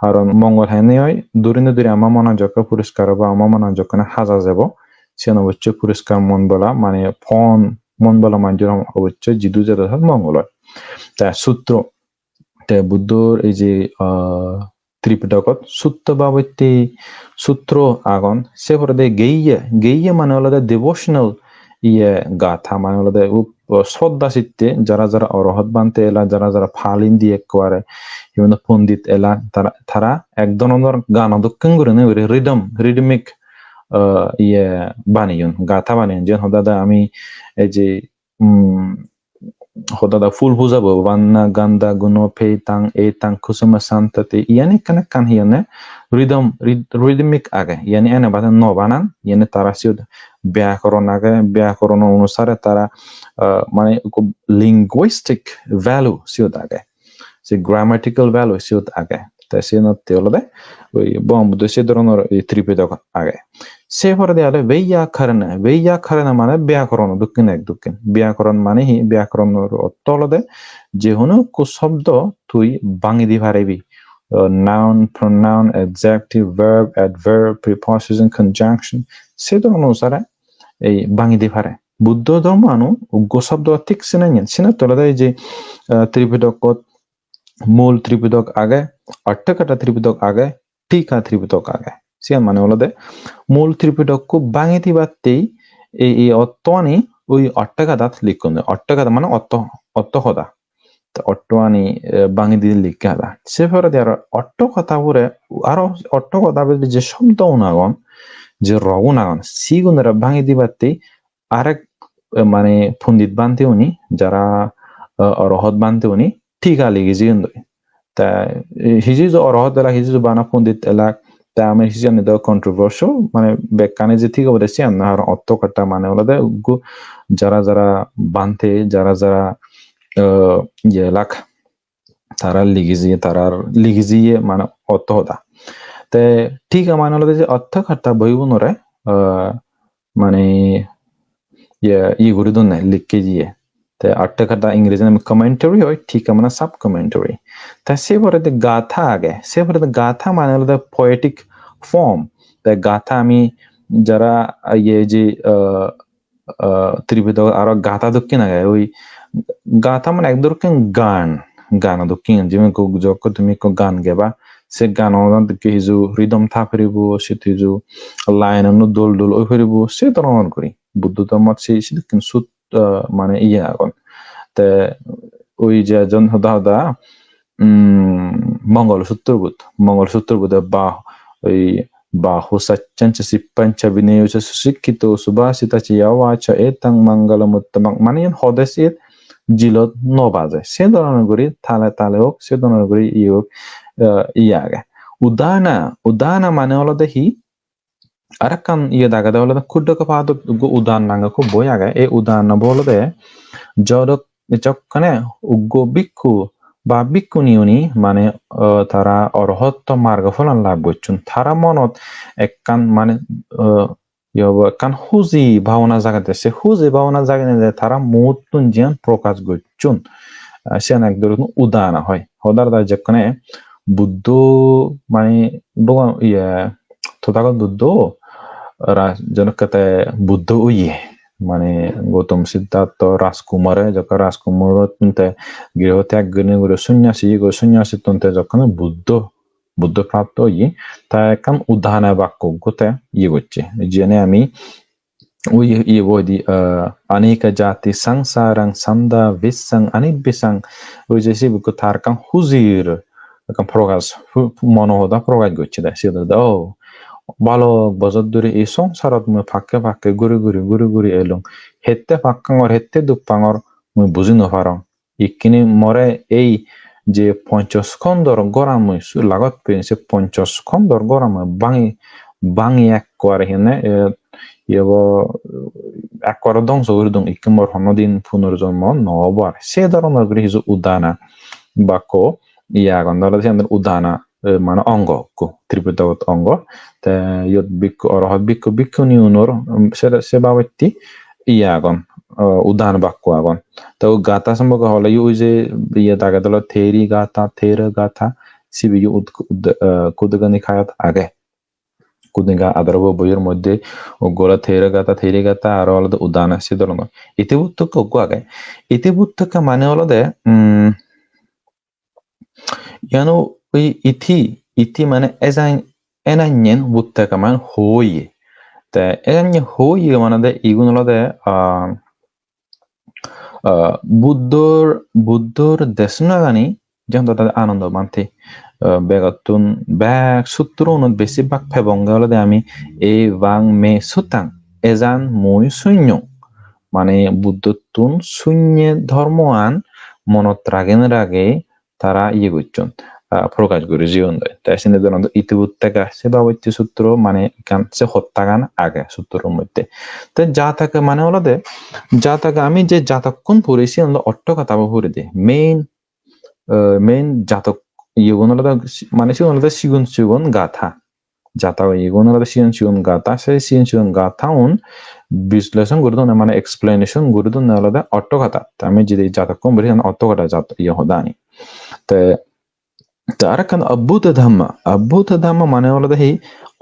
Aron mongol hene oi, duri no duri ama monan jokke poriskar obo, ama monan jokke haja jebo. Siyan obossoi poriskar mon bola, mane pon mon bola manjor obossoi jidu jadon mongol oi. Te sutro, te Buddhor ei je, ah, Tripitokot sutto babotte sutro agon, se porede geiye, geiye mane olode devotional iye gatha, mane olode u-, sroddha chitte jara jara orohot bhante ela, jara jara pal indi ekkubare, iben pondit ela, tara, tara ek dhoronor gano dokken gurinei guri rhythm, rhythmic, ah, iye baneyon, gatha baneyon, jen hodada ami ei je, um, hodada phul pujabo, vanna gandha guno petang etang kusuma santati, iyani ekkan ekkan hi honne rhythm, rhyth-, rhythmic age, iyani ene bade no banan, iyani tara siyot byakoron age, byakorono onusare tara, ah, mane ekko linguistic value siyot age, se grammatical value siyot age. Te siyenotte olode oi Bhogoban Buddho se dhoronor ei Tripitok age. Se poredi aro Veyyakkarana, Veyyakkarana mane byakorono dokken ek dokken. Byakoron mane hi? Byakorono ortho olode je hono ekko shobdo tui bhangi di paribi. Uh, noun, pronoun, adjective, verb, adverb, preposition, conjunction, se dhoron onusare ei bhangi di pare. Buddho dhormoano uggo shobdo thik sinenyen. Sinotte olode ei je, uh, Tripitokot mul Tripitokot age, Otthakatha Tripitokot age, Thika Tripitokot age. Siyan mane olode mul Tripitokko bhangi dibattei ei, ei ottoani oi Otthakathat likkon. Otthakatha mane otto, otto hoda. Te ottoani, eh, bhangi di likke hoda. Se poredi aro Otthakatha pore aro Otthakatha bidire je shobdo un agon, je rogun agon, sigunore bhangi dibattei arek, eh, mane pondit bhante uni, jara, eh, orohot bhante uni, thika ligi jeyondoi. Te hiju hiju orohot elak, hiju hiju bana pondit elak, te ami hijeni do controversial, mane bekkani je thik obode siyan na, ar otto katta mane olode uggu jara jara bhante, jara jara, eh, iye elak, tara ligi jiye, tarar ligi jiye mane otto hoda. Te thik mane olode je otto katta boibunore, eh, mane iye, iye guri donne, likke jiye. Te otto katta Ingreji name commentary oi, thik mane sub commentary. Te se poredi gatha age, se poredi gatha mane olode poetic form. Te gatha ami jara iye je, eh, eh, Tripitok aro gatha dokken age, oi gatha mane ek dokken gan, gano dokken, jemon ekko jokke tumi ekko gan geba, se gano dokke hiju rhythm tha puribo, se hiju line-uno dol dol oi puribo, se dhoronor guri. Buddho dhormot se sedokken sut-, eh, mane iye agon. Te oi je jon hoda hoda, mm, Mongol Sutrobot, Mongol Sutrobot ba oi bahu saccanca sippanca vinayo ca susikkito subhasita ca ya vaca etang mangalam uttamang. Mane iyen hode se jilot no baje. Se dhoronor guri tale tale ok, se dhoronor guri iye ok, eh, iye age. Udana, udana mane olode hi? Arekkan iye dagede olode Khuddaka Padot uggo udan nange ekko boi age. Ei udan bo olode jodok jokkene uggo bhikkhu ba bhikkhuneuni mane, eh, tara orohotto margo pholan lab gocchon. Tara monot ekkan mane, eh, iye obo, ekkan huji bhabona jagede. Se huji bhabona jagenede tara muottun jiyan prokash gocchon. Eh, siyan ek dhoronor udana hoi. Hodar da jokkene Buddho mane Bhogoban iye Tothagot Buddho ra-, jonokke te Buddho oye. Mane Gautam Siddhartho Rajkumare, jokke Rajkumare te griho tyag gurinei guri sonnyasi oye, sonnyasittun te jokkene Buddho, Buddho prapto oye, ta ekkan udana bakko gote iye gocche. Jiyeni ami ui iye bo hoide, ah, aneka jati sangsarang sanda vissang anivvissang. Ui je sibe ekko tar ekkan hujir ekkan prokash, hu-, mono hoda prokash gocche de. Siyot olode, "Oh, balok bojor dhuri ei songsarot mui pakke pakke guri guri, guri guri elung. Hette pakkangor, hette duk pangor mui buji no parong. Ikkini more ei je ponchoskondor goran mui su-, lagot peyong, se ponchoskondor goran mui bangi, bangi ekkore hene, eh, iye bo, ekkore dongso guri dong, ikki mor honodin punorjonmo no obo ar." Se dhoronor guri hiju udana bakko iye agon, dole siyan udana, eh, mane ongo ekko, Tripitogot ongo. Te iyot bhikkhu, orohot bhikkhu, bhikkhuni unor, um, se, se babotte iye agon, uh, udan bakko agon. Te o gatha somporke hole ui je iye dage dole Theri gatha, Thera gatha, sibe yo ud-, ud-, uh, Khuddaka Nikayot age. Khuddaka adharbo boiyor moddhe o gola Thera gatha, Theri gatha aro olode udana se dhoronor. Itivuttaka ekko age. Itivuttaka mane olode, um, Iyano ui iti, iti mane ejan, enanyen vuttaka mane hoye. Te enanyen hoye mane de igun olode, ah, ah, Buddhor, Buddhor desonagani, jen dode Anando Bhante, ah, begottun bek sutro unot besibak pebonge olode ami evang me sutang, ejan mui sunyong. Mane Buddhottun sunye dhormoan monot ragei ragei tara iye gocchon, ah, prokash guri jeyon de. Te sindi dhoronde Itivuttaka, se babotte sutro mane ekkan se hottagan age sutro moddhe. Te Jataka mane olode, Jataka ami je jatokkun puri siyan olode otto kathabo puri de. Main, eh, main jatok iyegun olode si-, mane sigun olode sigon sigon gatha. Jataka iyegun olode sigon sigon gatha, se sigon sigon gathaun bisleson guri donne, mane explanation guri donne olode otto kathat. Te ami jodi jatokkun puri siyan otto katha jat-, iye hodani. Te, te arekkan adbhuta dhamma. Adbhuta dhamma mane olode hi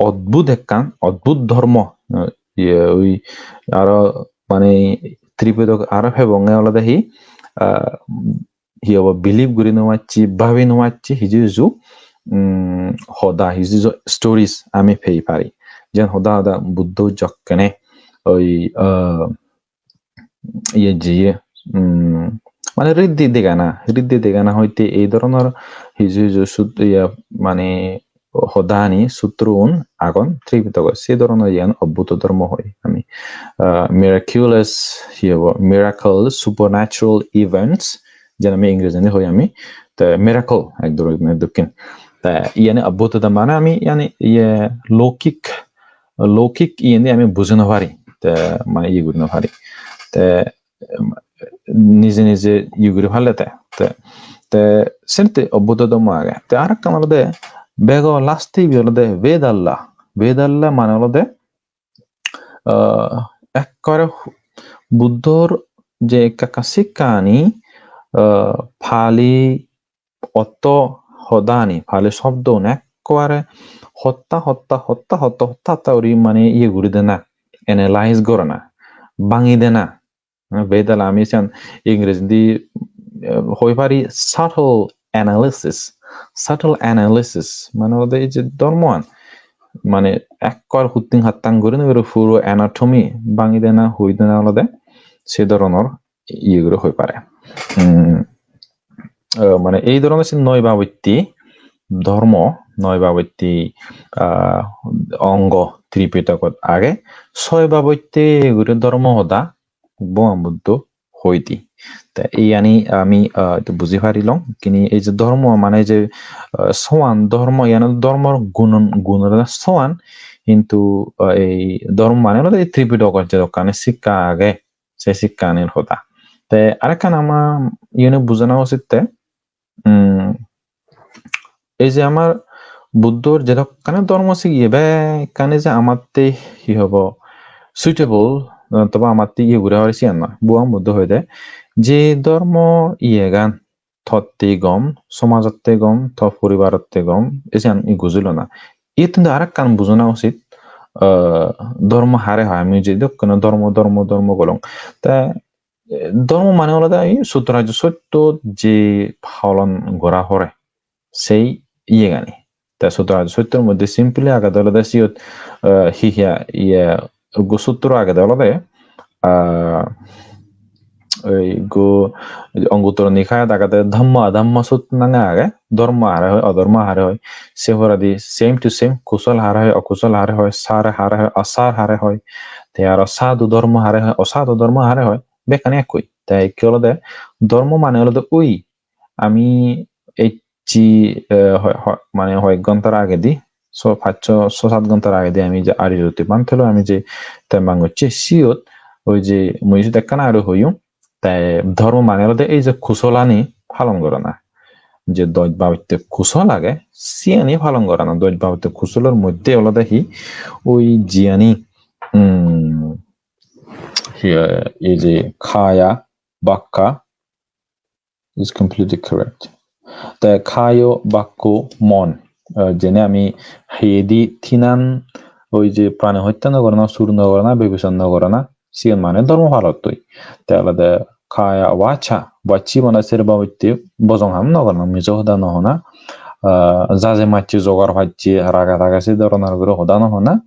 odbhut ekkan, odbhut dhormo. Eh, iye, ui, aro mane Tripitok aro pebonge olode hi, ah, hi hobo, believe guri no pacchi, bhabi no pacchi, hiju hiju, um, hoda, hiju hiju stories ami pei pari. Jen hoda hoda Buddho jokkene oi, ah, iye jiye, um, mane riddhi degana, riddhi degana hoite ei dhoronor hiju hiju sut-, iye, mane hodani sutroun agon Tripitogot, se dhoronor iyan odbhuto dhormo hoi ami. Ah, miraculous, hi hobo, miracle, supernatural events, jen ami Ingrejindi hoi ami. Te miracle ek dhoroner dokken. Te iyani abbuto da mane ami iyani iye loukik, loukik iyeni ami buji no pari. Te mane iye guri no pari. Te, em, nije nije iye guri palle te. Te, te sente abbuto dhormo age. Te arekkan olode bego last ibe olode Vedalla. Vedalla mane olode, ah, ekkore Buddhor je ekka ekka sikkani, ah, Pali otto hodani, Pali sobdoun ekkore hotta, hotta, hotta, hotta, hotta, hotta guri mane iye guri dena, analyze gorana, bangi dena. Vedalla ami siyan Ingreji di, eh, hoi pari subtle analysis. Subtle analysis mane olode ei je dhormoan, mane ekkor hutting hattang guri nw guri puro anatomy bangi dena, hoi dena olode se dhoronor iye guri hoi pare. Hmm. Eh, mane ei dhoronor se noi babotti dhormo, noi babotti, ah, ongo Tripitakot age, soi babotti guri dhormo hoda Bhogoban Buddho hoide. Te iyani ami, ah, ekku buji parilong. Kini ei je dhormo mane je, ah, soan dhormo, iyani dhormor gunon, gunon soan, hintu, ah, ei dhormo mane olode ei Tripitakot jedokkani sikka age, se sikkanir hoda. Te arekkan ama iyani bujana usit te, um, ei je amar Buddhor jedokkani dhormo sigiye bekkani je amatte hi hobo suitable, eh, toba amatte iye guri hore siyan noi. Bhogoban Buddho hoide je dhormo iyegan totte gom, somajotte gom, to poribarotte gom, esiyan i gujilo na. Ittun do arekkan bujana usit, eh, dhormo hare hoi, ami je dokkene dhormo, dhormo, dhormo golong. Te, eh, dhormo mane olode ei Suttarajyo Sotto je palon gora hore, sei iyegani. Te Suttarajyo Sottor moddhe simply agede olode siyot, eh, hi hi iye, ekko sutro agede olode, ah, ei ekko Anguttara Nikayot agede Dhamma Adhamma Sutta nange age, dhormo hare hoi, odhormo hare hoi, se poredi same to same, kusol hare hoi, okusol hare hoi, sar hare hoi, asar hare hoi, te aro sadhu dhormo hare hoi, osadu dhormo hare hoi, bekkani ekkoi. Te ikke olode dhormo mane olode ui, ami ecchi, eh, hoi-, hoi-, mane hoi ghontar agedi, so pach, so, so sat ghontar agedi ami je Arya Jyoti Pantha loi ami je tembang gocchi, siyot oi je mui siyot ekkan aro hoyung, te dhormo mane olode ei je kusolani palon gorana. Je doj babotte kusol age, siyani palon gorana. Doj babotte kusolor moddhe olode hi, oi jiyani, um, hi, ei je kaya, bakka, is completely correct. Te kayo, bakko, mon. Eh, jene ami heyedi tinan oi je prani hotta no gorana, sur no gorana, bebisar no gorana, siyan mane dhormo palottoi. Te olode kaya, vacha, vachi mane ser babotte bojong ham no gorana, mijo hoda no hona, eh, jaje macche jogar pacche, raga taga se dhoronor guri hoda no hona,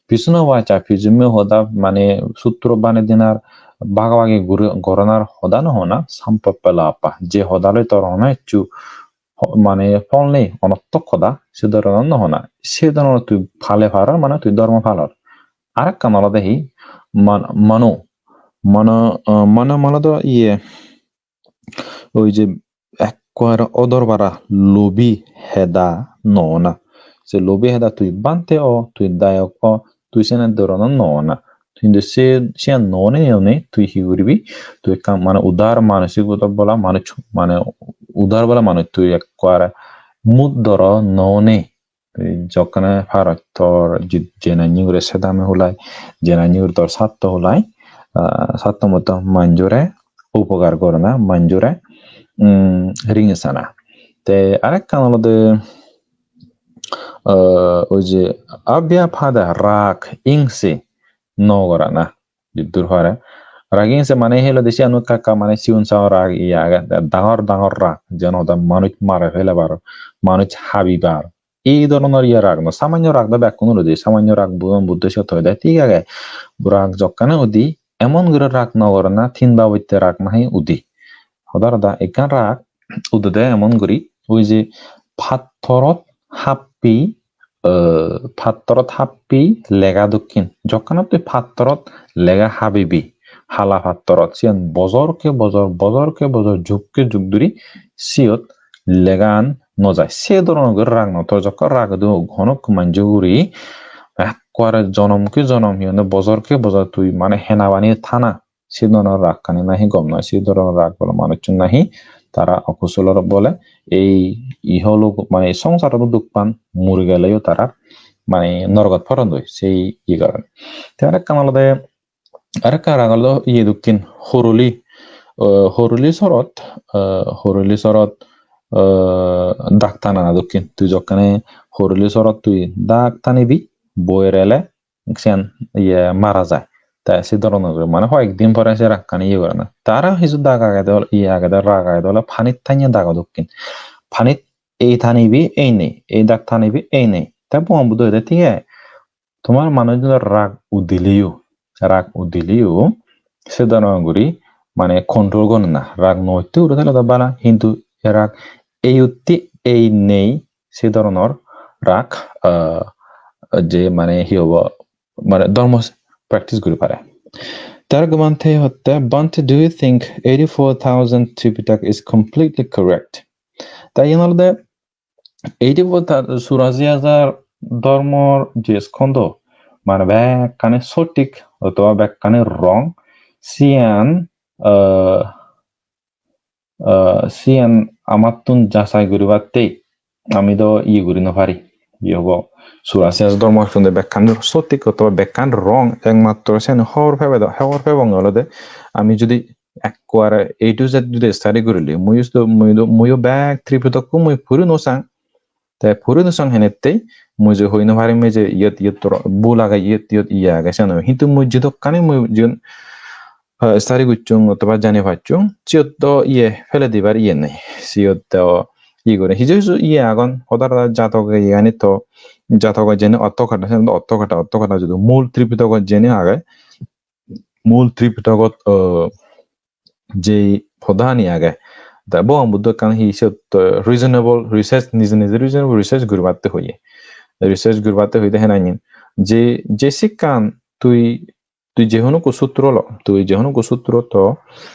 pisuno vacha, pisuno hoda mane sutro bane dinar, bagabagi guri goronar hoda no hona, sampapalapa, je hoda loi tor hono hissu ho-, mane phol nei, onottok hoda, se dhoronor no hona. Se dhoronor tui pale paror, mane tui dhormo palor. Arekkan olode hi, man-, mano, mano, eh, mano mane do iye, oi je ekkore odor bara lobi heda no ona. Se lobi heda tui bhante o, tui dayok o, tui sene dhoronor no ona. Hintu se, siyan no onei onei tui hi guribi? Tui ekkan mane udar manosik bola manuj, mane udar bola manuj tui ekkore mut doro no onei. Tui jokkene parot tor ji-, jenanni guri sedame hulai, jenanni guri tor satto hulai, ah, satto motto manjore upokar gorana, manjore, mm, ringi sana. Te arekkan olode, ah, oi je abyapada rag ingse no gorana, jiddur pare. Rag ingse mane hi olode siyan ekka ekka mane sigon sagon rag iye age, dangor dangor rag, jen olode manuj mare felebar, manuj habibar. Ei dhoronor iye rag no, samanyo rag do bekkun udi, samanyo rag bu-, Buddho siyot hoide thik age. Rag jokkene udi, emon guri rag no gorana, tin babotte rag nahi udi. Hoda hoda ekkan rag udede emon guri, oi je pattorot happi, eh, pattorot happi lega dokken. Jokkene tui pattorot lega habibi, hala pattorot, siyan bojor ke bojor, bojor ke bojor, jug ke jug duri siyot legan no jai. Se dhoronor guri rag no tor, jokke rag do hono ekko manjo guri ekkore jonom ki jonom, hi honne, bojor ki bojor tui mane hena bani thana, se dhoronor rag kani nahi gom noi, se dhoronor rag bole manuchun nahi tara okusol bole ei iholok mane songsarot duk pan, muri geleyo tara mane norogot porondoi sei iye karone. Te arekkan olode, arekkan rag olode iye dokken, horoli, eh, horoli sorot, eh, horoli sorot, eh, dak tanana dokken. Tui jokkene horoli sorot tui dak tanibi, boyer ele siyan iye mara jai. Te se dhoronor guri mane hoyek din pore se ragkani iye gorana. Te aro hissu dak agede ole, iye agede, rag agede ole panit tanye dago dokken. Panit ei tanibi ei nei, ei dak tanibi ei nei. Te Bhogoban Buddho hoide, thik age, tomar manuj rag udileo, rag udileo se dhoronor guri mane control gorana. Rag no utte uri thele do bala, hintu e rag ei utte ei nei, se dhoronor rag, ah, je mane hi hobo, mane dhormo practice guri pare. Te argument te hotte, Bhante, do you think eighty-four thousand Tripitak is completely correct? Ta iyen olode eighty-four ta-, churashi hajar dhormor je skondo, mane bekkani sothik otoba bekkani wrong, siyan, ah, ah, siyan amattun jachai guribatte ami do iye guri no pari. Iye hobo, churashi hajar dhormo hotte bekkan sothik otoba bekkan wrong, ekmatro siyan hobor pebe do, hobor pebong olode ami judi ekkore A to Z judi study gurile, mui do, mui do, muiyo bek Tripitokko mui puri no sang. Te puri no sang henette mui je hoi no parim je iyot, iyot toro bul age, iyot, iyot iye age, siyan. Hintu mui jidokkani mui jiyen, eh, study gocchong otoba jani pacchong, siyot do iye pele dibar iye nei. Siyot do iye gore. Hiju hiju iye agon, hoda hoda jatoge iyegani to, jatoge jeni otto kata, siyan do otto kata, otto kata judo mul Tripitogot jeni age, mul Tripitogot, eh, je hodani age. Ta Bhogoban Buddho ekkan hi siyot, eh, reasonable research, nije nije reasonable research guribatte hoye. Research guribatte hoide henanyin. Je, je sikkan tui, tui je hono ekko sutro lo, tui je hono ekko sutro to,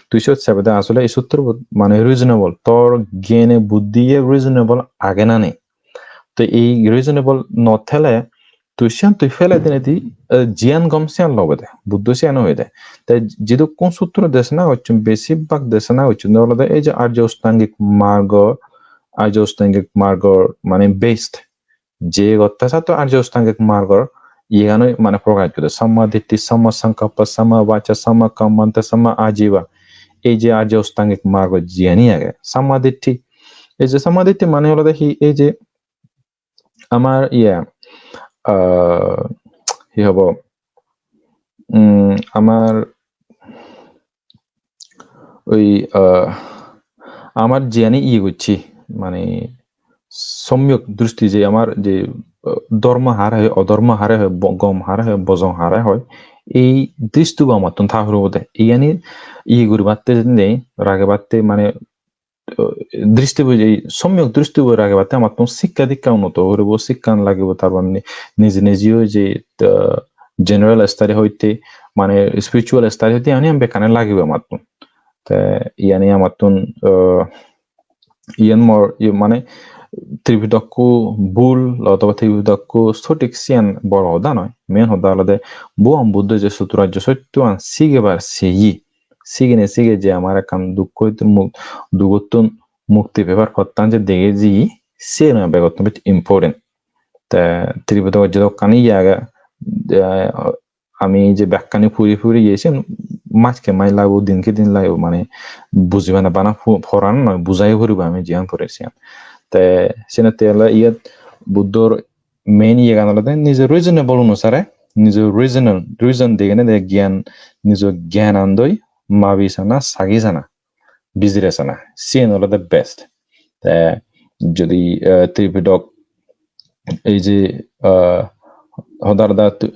tui siyot sebede asole ei sutrobot mane reasonable, tor gene buddiye reasonable age na nei. To ei reasonable no thele tui siyan tui pele dinedi, eh, jiyan gom siyan lobede. Buddho siyan hoide. Te jidukkun sutro desona gocchon, besibak desona gocchon olode ei je Arjo Ostangik Margo, Arjo Ostangik Margor mane based. Je gotta satto Arjo Ostangik Margor iyegano mane prokash gode. Samma ditti, samma sankappa, samma vacha, samma kammanta, samma ajiva. Ei je Arjo Ostangik Margo jiyani age, samma ditti. Ei je samma ditti mane olode hi, ei je amar iye, ah, hi hobo? Mm, amar oi, ah, amar jiyani iye gocche, mane somyok dristi je amar je, ah, dhormo hare hoi, odhormo hare hoi, bo-, gom hare hoi, bojong hare hoi, ei dristibo amattun tha puribo de. Iyani iye guribatte nei, ragebatte mane dristibo je somyok dristibo ragebatte amattun sikka dikka unnoto guribo, sikkan lagibo, tar mane nije nijeyo je, ah, general study hoite, mane spiritual study hoite, ani bekkani lagibo amattun. Te iyani amattun, ah, iyan mor, iye mane Tripitokko bul otoba Tripitokko sothik siyan bor hoda noi. Main hoda olode Bhogoban Buddho je Chotturajyo Sottoan sigebar seye, sigine sige je amar ekkan dukko muk-, dugottun mukti pebar pottan je dege jiye, siyen begottun bej important. Te Tripitokot jedokkani iye age, eh, ami je bekkani puri puri iye, siyen majke maj lagibo, dinke din lagibo, mane bujibana bana pu-, poran noi, bujai puribo ami jiyan puri siyan. Te siyenotte ole iyot Buddhor main iyegan olode nijo reasonable onusare, nijo reasonal, reason degene de gyan, nijo gyanandoi mabi sana, sagi sana, bijire sana, siyen olode best. Te jodi, eh, Tripitok ei je, eh, hoda hoda tu-,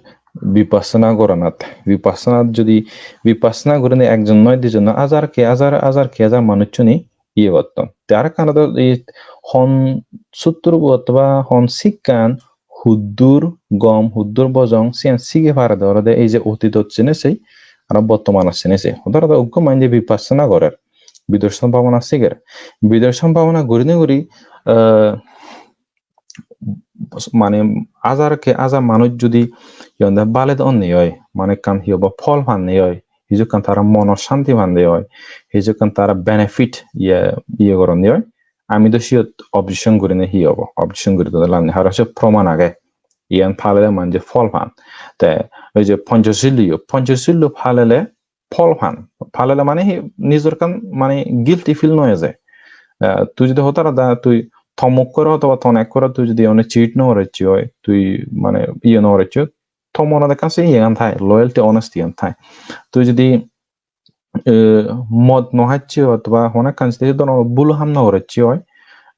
vipassana goranat, vipassana jodi, vipassana gurinei ekjon noi, dijon noi, hajar ki hajar, hajar ki hajar manuchchune iye gotton. Te arekkan olode ei hon sutro otoba hon sikkan huddur gom, huddur bojong, siyan sige parede olode ei je otidot sene sei, aro bottomanot sene sei. Hoda hoda uggo manje vipassana gorer. Bidarshon bhabona siger. Bidarshon bhabona gurinei guri, eh, mane hajar ke hajar manuj judi iyende bale onne oi, mane ekkan hi hobo, phol panne oi, hiju ekkan tara mono shanti panne oi, hiju ekkan tara benefit iye, iye goronne oi, ami do siyot objection gurinei hi hobo? Objection guri do lab nei, haron se proman age. Iyan palele manje phol pan. Te oi je Panchashil yo, Panchashil yo palele phol pan. Palele mane hi, nijor ekkan mane guilty feel no oye je. Eh, tui jodi hotara da tui tomuk koro otoba tonek koro, tui jodi one cheat no gorocchi oi, tui mane iye no gorocchi oi, to monot ekkan se iyegan thai, loyalty, honesty gan thai. Tui jodi, eh, mod no hacchi oi otoba hono ekkan se dhoronor bul ham no gorocchi oi,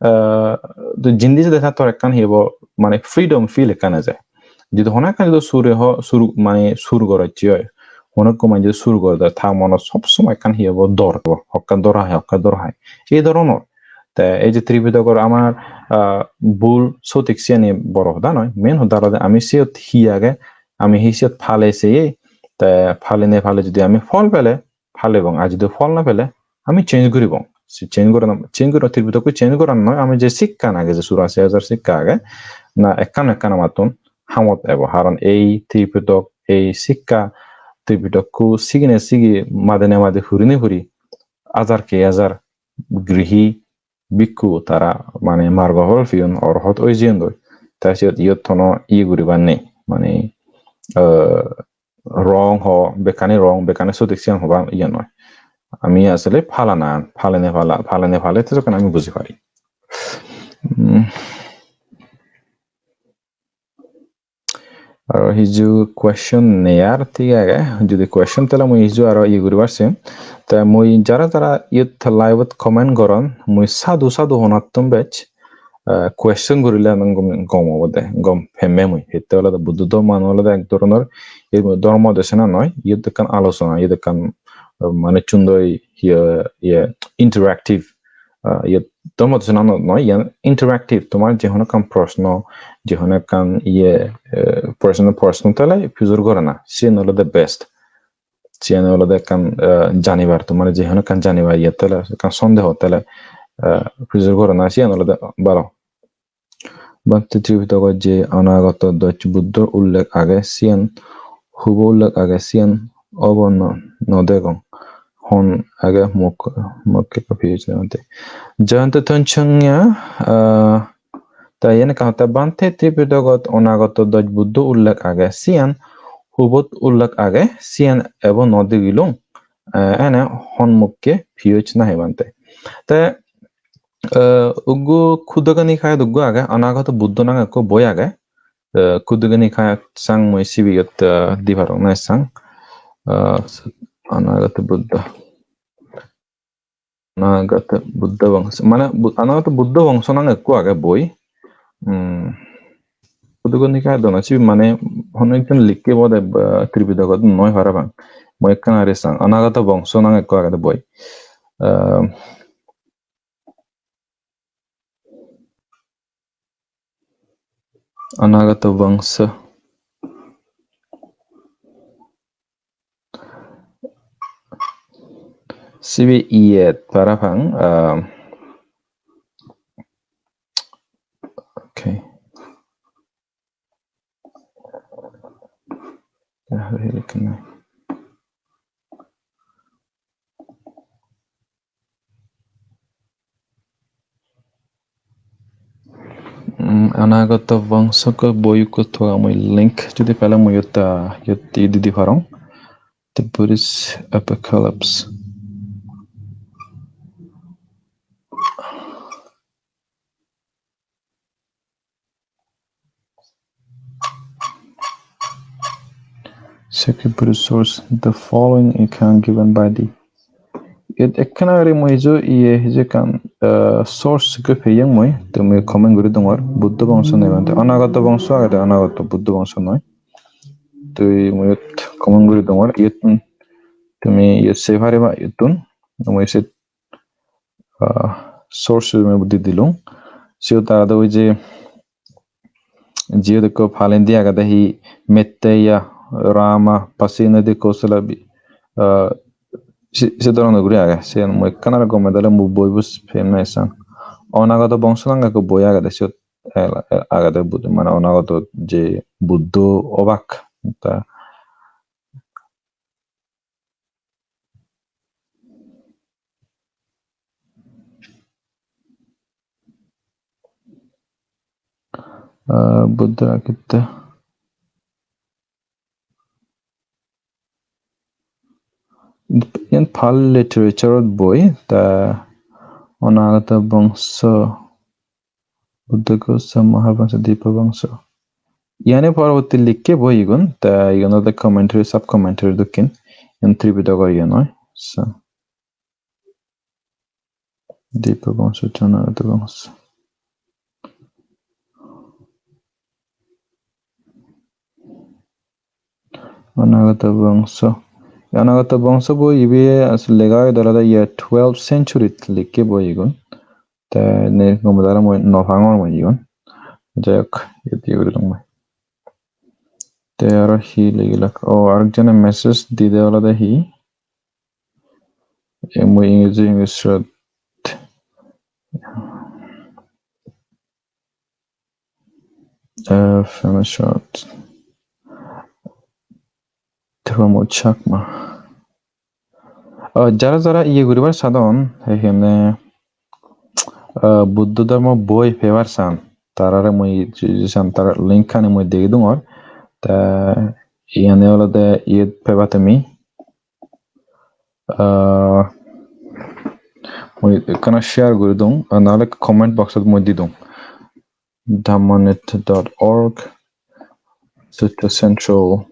eh, tui jindi jede tor ekkan hi hobo, mane freedom feel ekkan eje. Jodi hono ekkan jodi sure ho-, sur, mane sur gorocchi oi, hono ekko manje sur gorede, ta monot sob somoi ekkan hi hobo, dor, hokka dor hai, hokka dor hai. Ei dhoronor. Te ei je Tripitokor amar, ah, bul sotik siyani boro hoda noi. Main hoda olode ami siyot hi age, ami hi siyot pale seye, te pale ne pale jodi ami phol pele, palebong, ar jodi phol no pele, ami change guribong. Se change gorana, change gora, Tripitokko change gorana noi, ami je sikkan age, je churashi hajar sikka age, na ekkan ekkan amattun hamot ebo. Haron ei Tripitok, ei sikka, Tripitokko sigine sigi, madene madi, purine puri, hajar ke hajar grihi bhikkhu tara mane margo phol peyon, orhot oi jeyondoi. Te siyot iyot hono iye guribar nei, mane, eh, wrong ho, bekkani wrong, bekkani sotik, siyan hobar iye noi. Ami asole palana, palene pala, palene pale te jokken ami buji pari. Hmm. Aro hiju question nei ar, thik age. Jodi question thele mui hiju aro iye guribar sem. Te mui jara jara iyot live-ot comment goron, mui sadu sadu honattun bej, eh, question gurile ami gom, gom obode, gom pemme mui. Hitte olode Buddho dhormo olode ek dhoronor, ei dhormo desona noi, iyot ekkan alochona, iyot ekkan, eh, manuchchun doi iye, iye interactive, ah, iyot dhormo desona no-, noi, iyan interactive. Tomar je hono ekkan proshno, je hono ekkan iye, eh, proshno, proshno thele pujor gorana, siyan olode best. Siyan olode ekkan, eh, janibar, tomar je hono ekkan janibar iye thele, ekkan sondeho thele, eh, pujor gorana, siyan olode bhalo. Bhante, Tripitogot je Anagato Doj Buddhor ullekh age, siyan hubo ullekh age, siyan obo no, no degong. Hon age mok-, mokke ka piyej nante. Jayanta Tonsangya, ah, ta iyen ekka hotte, Bhante, Tripitogot Anagato Doj Buddho ullekh age, siyan hubot ullekh age, siyan ebo no degilung. Eh, ene hon mokke piyej nahi Bhante. Te Eh, uggu Khuddaka Nikayot uggu age, Anagato Buddho nange ekko boi age. Eh, Khuddaka Nikayot sang mui sibe iyot, eh, di parong na sang. Eh, Anagato Buddho. Anagato Buddho Bongso, mane Bu-, Anagato Buddho Bongso nange ekko age boi. Hmm. Khuddaka Nikayot do noi, sibe mane hono ekjon likke obode, eh, Tripitogot noi parapang. Mui ekkan ari sang. Anagato Bongso nange ekko agede boi. Eh, Anagato Bongso. Sibe iyet parapang, um, okay. Mm, Anagato Bongso ekko boi ekko toga mui link judi pele mui iyot, ah, iyot di di parong. The Buddhist Apocalypse. Second Buddhist source, the following account given by the. Iyot ekkena guri mui hiju iye hiju ekkan, eh, source ekko peyong mui, tumi comment guri dongor, Buddho bongso noi bhante, Anagato bongso agede, Anagato Buddho bongso noi. Tui mui iyot comment guri dongor, iyottun tumi iyot sei pariba, iyottun mui se ah, source mui di dilung. Siyot agede oi je, jiyot ekko palendi agede hi Metteya, Rama, Pasenadi, Kosala, bi-, ah, se, se dhoronor guri age. Siyen mui ekkan aro gome dale mui boibo pem na esan. Onagoto bongso nange ekko boi agede siyot, eh, eh, agede Bud-, mane Onagoto je Buddho obak. Ta Ah, Buddha Gita. Iyan Pali literature boi, ta Onagoto Bongso, Buddha Goswami Mahabongso, Dipa Bongso. Iyani porobotti likke boi igun, ta igun olode commentary, sub commentary dokken, iyan Tripitokor iyan oi. So. Dipa Bongso, Onagoto Bongso. Onagoto Bongso. Onagoto Bongso boi ibe as lega oyede olode ye twelfth century-t likke boi igun. Te ne gome dale mui no pangor mui igun. Jai hok, iyot ye guri dong mui. Te aro hi legilak? O, arekjone message dide olode hi? Mui English, English-ot. Uh, famous short. Pramod Chakma. Uh, jara jara iye guribar sadon, he hene, uh, Buddho dhormo boi pebar san, tarare mui je, je san tar link ani mui degi dungor. Te iyani olode iyot peba tumi. Ah, mui ekkana share guri dung, ah, nahole comment box-ot mui di dung. Dhammanet dot org, Sutta Central,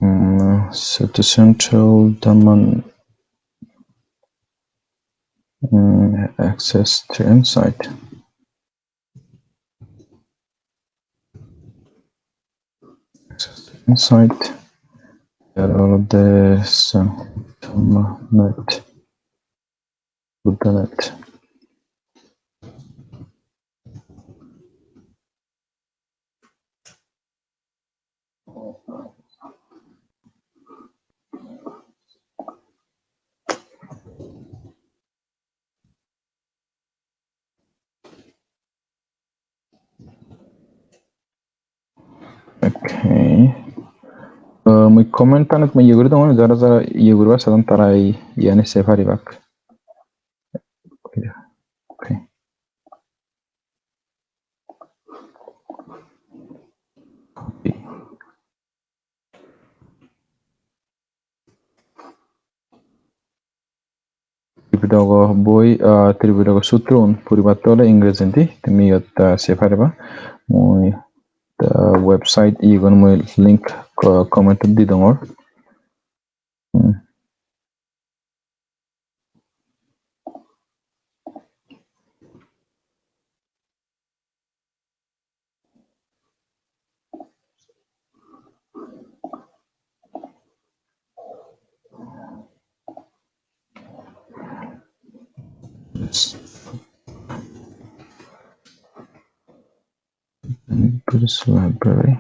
mm, Sutta Central, Dhamman, mm, Access to Insight. Insight. There are this, uh, Dhammanet, Buddhanet. Okay. Uh, mui comment anot mui iye guri dong, jara jara iye guribar sadon tara ei iyani sei paribak. Okay. Tripitoko boi, ah, Tripitoko sutro un puribatte ole Ingreji di, tumi iyot, ah, sei pariba. Mui, ah, website igun mui link co-, comment-ot di dongor. Hmm. Buddhist library.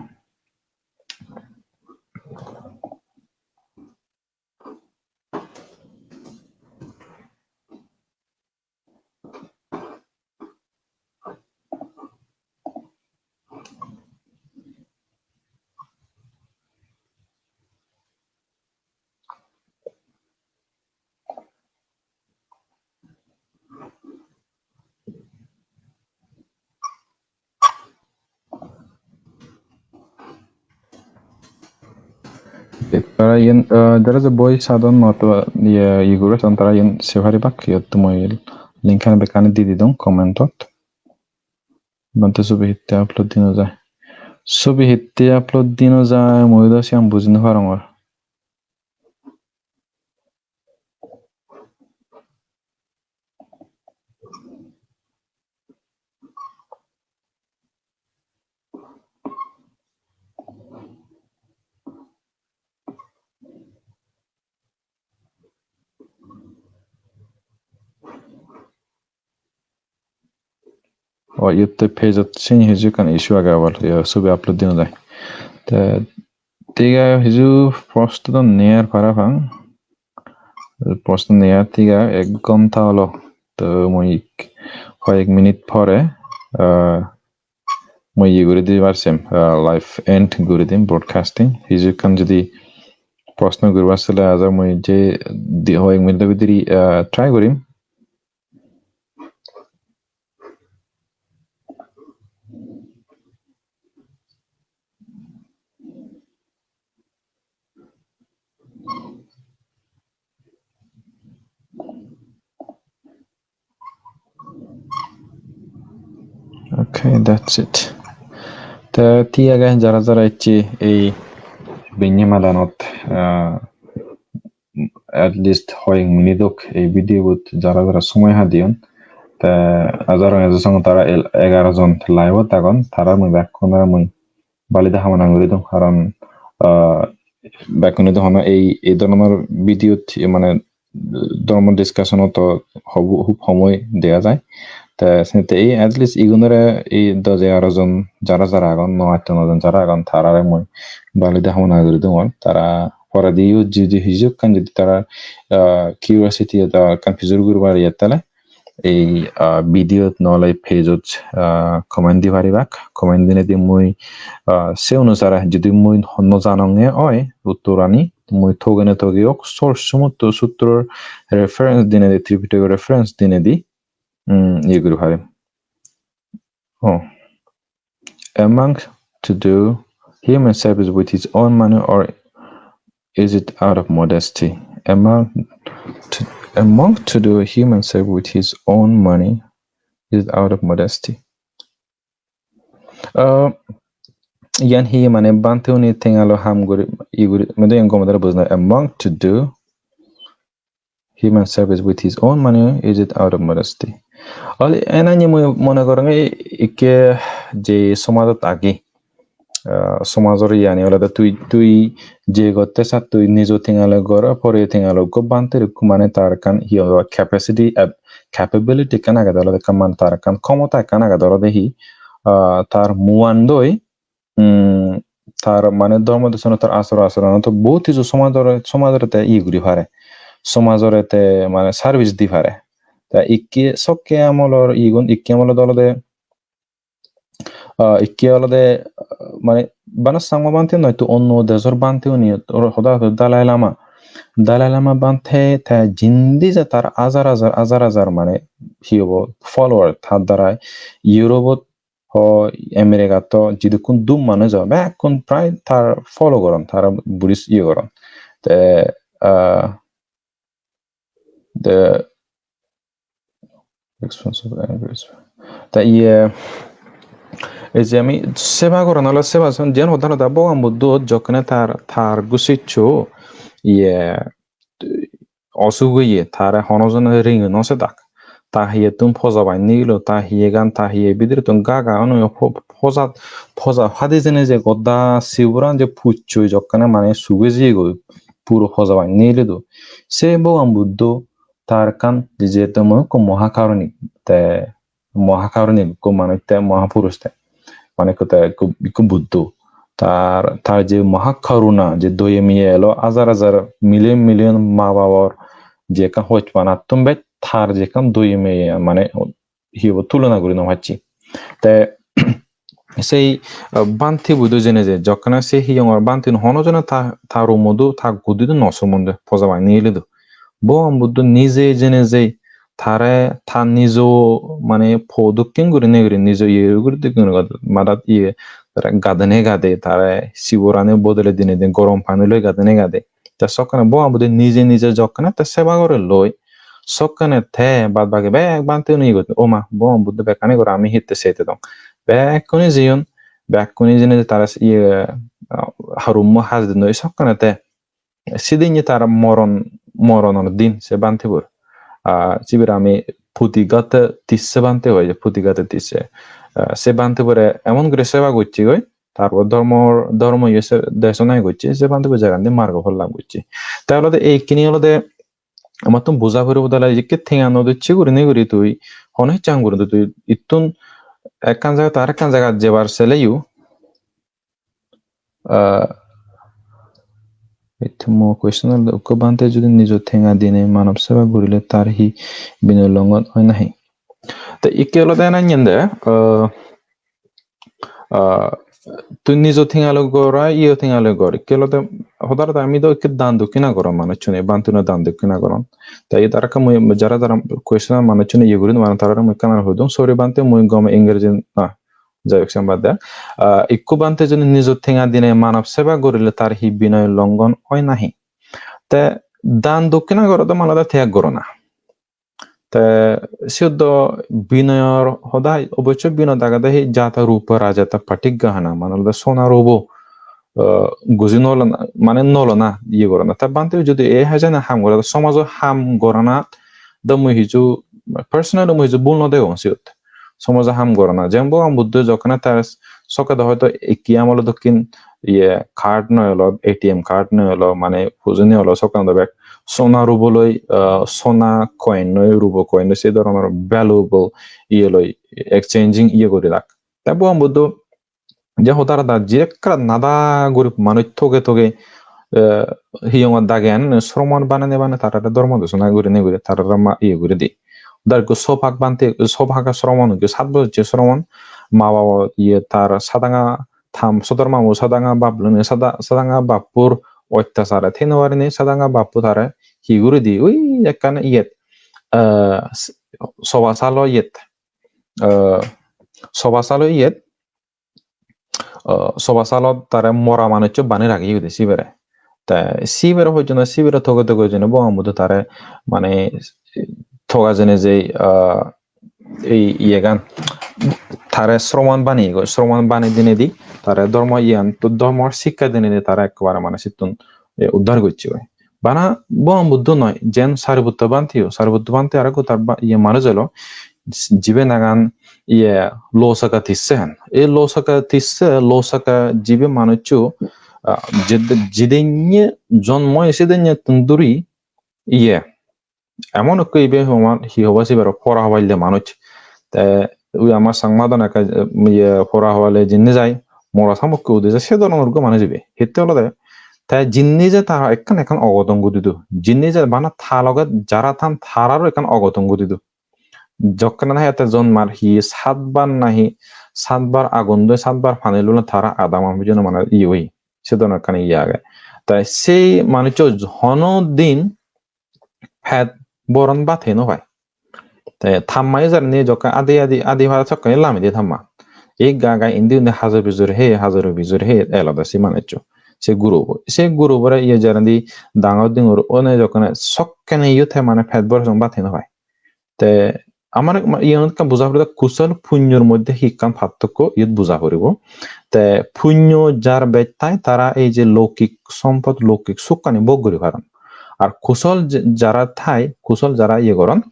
Tara iyen, ah, jara je boi sadon, noto iye, iye guri sadon, tara iyen sei paribak, iyot mui link-ani bekkani di di dong comment-ot. Bhante, sobi hitte upload di no jai? Sobi hitte upload di no jai, mui do siyan buji no parongor. O, iyot te page-ot sini hiju ekkan issue age abar, ye, sobi upload di no jai. Te Thik age, hiju proshno do nei ar parapang. Proshno nei ar, thik age, ek ghonta olo. To mui hoyek minute pore, ah, mui iye guri dibar sem, ah, live end guri dim broadcasting. Hiju ekkan jodi proshno guribar sele aja mui je di-, hoyek minute bidire, ah, try gurim. Okay, that's it. Te thik age, jara jara ecche ei benne madanot, ah, at least hoyek minute ok ei video bot jara jara somoy hadeyon. Te aja rong ejo song tara el-, egaro jon live ot agon, tara mui bekkunore mui baledi hamona guri dong, karon, ah, bekkune do hono ei, ei dhoronor video t-, mane dhormo discussion-ot to hobo-, hub homoi dega jai. Te senotte ei at least igunore ei doje aro jon jara jara agon, no atto no jon jara agon, tarare mui baledi hamona guri dongor. Tara porediyo judi hiju ekkan judi tara, ah, curiosity eta ekkan pijor guribar iyot tale ei, ah, video-t nole page-ot, ah, comment di paribak. Comment dinedi mui, ah, se onusare judi mui no janonge oi uttorani, mui togene togi ok, source sumotto sutror reference dinedi, Tripitako reference dinedi, mm, iye guri parim. Oh. A monk to do human service with his own money, or is it out of modesty? A monk to, a monk to do human service with his own money, is it out of modesty? Uh, iyan hi mane bhante uni tengalo ham guri, i guri, mane iyan gomedale bujna. A monk to do human service with his own money, is it out of modesty? Ole, enani mui mone gorong ei ikke je somajot agi, ah, somajor iyani olode tui, tui je gotte sat tui nijo tengale gor, pore tengale gor, bhanter ikku mane tar ekkan hi hobo capacity, ab-, capability ekkan agede olode ekkan mane tar ekkan khomota ekkan agede olode hi, ah, tar muandoi, mm, tar mane dhormo desonot, tar acharo acharonot bohut hissu somajore, somajore te iye guri pare. Somajore te mane service di pare. Ta ikke sokke amolor igun, ikke amolot olode, ah, ikke olode, ah, mane bana Changma bhante noi to onno dejor bhante uni, oro hoda hoda Dalai Lama. Dalai Lama bhante te jindi je tar hajar hajar, hajar hajar mane hi hobo follower tar darai Europe-ot ho America-t to jidukkun dum manuj agon, bekkun prai tar follow goron, tar Buddhist iye goron. Te, ah, the responsible and graceful. Ta iye, ei je ami seba goron, ole seba son, jen hoda hoda Bhogoban Buddho jokkene tar, tar gusicho, iye, osuk oye, tare hono jone ringo no sedak. Ta hiyettun poja bai nigilo, ta hiyegan, ta hiye bidirettun ga ga ono po-, poja, poja hadi jene je goda siburan je puccho jokkene mane suge jiyegoi, puro poja bai nigilo do. Se Bhogoban Buddho tar ekkan je, je temo ekko mohakaruni, te mohakaruni ekko manuj te, mohapurush te. Mane ekko te ekko, ekko Buddho. Tar, tar je mohakaruna, je doye miye elo hajar hajar, million million ma babor je ekkan hojpanattun bej tar je ekkan doye miye mane hi hobo tulona guri no pacche. Te sei, ah, bhante bo do jene je jokkene se hiyongor bhante hono jone ta, ta room-o do, ta gudi do no somonde, poja bai nigili do. Bhogoban Buddho nije jene je tare ta nijo mane po dokken gurinei guri nijo iye guri dokken guri madat iye tare gadene gade, tare siborani bodole dinei din gorom pani loi gadene gade. Te sokkene Bhogoban Buddho nije nije jokkene te seba gore loi, sokkene te bad bagi bek bhante uni iye gotton, "O ma, Bhogoban Buddho bekkani gore ami hitte sete dong." Bekkune jeyon, bekkune jeinei tara iye, ah, harummo hajei donnoi sokkene te. Sidinne tar moron, moronor din se bhantebor. Ah, sibere ami Putigata Tisse bhante hoi, Putigata Tisse. Ah, se bhantebore emon guri seba gocche goi, tarpor dhormo, dhormo iye se desona gocche, se bhantebo jagandi margo phol lab gocche. Te olode eikkini olode amattun buja puribo dale, jekke tenga no docche gurinei guri tui hono hicchang gurinei tui ittun ekkan jagat ar ekkan jagat jebar seleyo, ah, Ette mo question olode, ikko bhante jodi nijo tenga dinei manob seba gorile tar hi binoy longhon oi nahi? Te ikke olode ena nyen de, ah, ah, tui nijo tenga loi gor, ar iyo tenga loi gor. Ikke olode hoda hoda ami do ikke dan dokkina goron manuchchune, bhanteune dan dokkina goron. Te iyot arekka mui jara jara question an manuchchune iye guri no paron, tarare mui ekkan aro hoi dong. Sorry bhante, mui gome Ingreji na, jai hok, siyan bad de. Ah, ikko bhante jodi nijo tenga dinei manob seba gorile tar hi binoy longhon oi nahi? Te dan dokkina goro do mane olode teg gorona. Te siyot do binoyor hoda, obossoi binoy dagede hi jata rupa rajata patiggaha na, mane olode sona rubo, ah, guji no lona, mane no lona, iye gorona. Te bhante jodi ei hajana ham gore, somajo ham gorana do mui hiju personally mui hiju bhul no degong siyot. Somajo ham gorana. Jemon Bhogoban Buddho jokkene tar sokke do hoito ikki amolo dokken iye card noi olo, A T M card noi olo, mane hujuni olo sokke do bek sona rubo loi, ah, sona coin loi, rubo coin loi, se dhoronor valuable iye loi exchanging iye guri dak. Te Bhogoban Buddho je hoda hoda je ekkere nada guri manuj toge toge, eh, hiyongot dage an sromon banene bane tarare dhormo desona gurinei guri tarare ma-, iye guri di. Dhor ikko Sobhak bhante, Sobhak sromon, ikko sat bojor je sromon, ma babo iye tar sadanga tham, sodor mamu sadanga bap loi, sada-, sadanga bappur ottachare thei no parinei sadanga bappu tare hi guri di, ui ekkan iyet, eh, s-, soba salo iyet, eh, soba salo iyet, ah, soba salot tare mora manuccho bani rageye guri sibere. Te sibere hojjone, sibere toge toge hojjone Bhogoban Buddho tare mane toga jene je, ah, ei iyegan tare sromon bani, sromon bani dinedi tare dhormo iyan, to dhormor sikka dinedi tare ekkobare mane sittun, eh, uddhar gocche goi. Bana Bhogoban Buddho noi, jen Sariputto Bhante o, Sariputto Bhante arekko tar ba-, iye manuj elo, jibe nangan iye Losaka Tissa hen. Ei Losaka Tissa, Losaka jibe manuccho, ah, jed-, jidinne jonmo oye sidinnettun duri iye. Emon ekko ibe homan hi hobo sibere pora hobaille manuj. Te ui ama Changma don ekka, eh, iye pora hobaille jinne jai, mora samokke ude jai, se dhoronor ekko manuj ibe. Hitte olode, te jinne je ta ekkan ekkan ogodon gudi do. Jinne je bana ta loge jara than tararo ekkan ogodon gudi do. Jokkene nahi ete jonmar hi satbar nahi satbar agun doi satbar pani lule tara adama pijone mane iye oye. Se dhoronor ekkan iye age. Te sei manuccho hono din pet boron bhat hei no pai. Te tamma ijarani jokke adi adi adi pai sokkene lamide tamma. Ei gai gai indi undi hajor bijor hei, hajor bijor hei elode se manuccho. Se gurobo. Se gurobore iye jarani dangor dingor one jokkene sokkene iyo te mane pet boron bhat hei no pai. Te amar ek ma-, iyanot ekkan buja puribo, kusol punyor moddhe hi ekkan pattokko iyot buja puribo. Te punyo jar bej thai tara ei je loukik sompot, loukik sukkani bhog guri paron. Ar kusol je-, jara thai, kusol jara iye goron,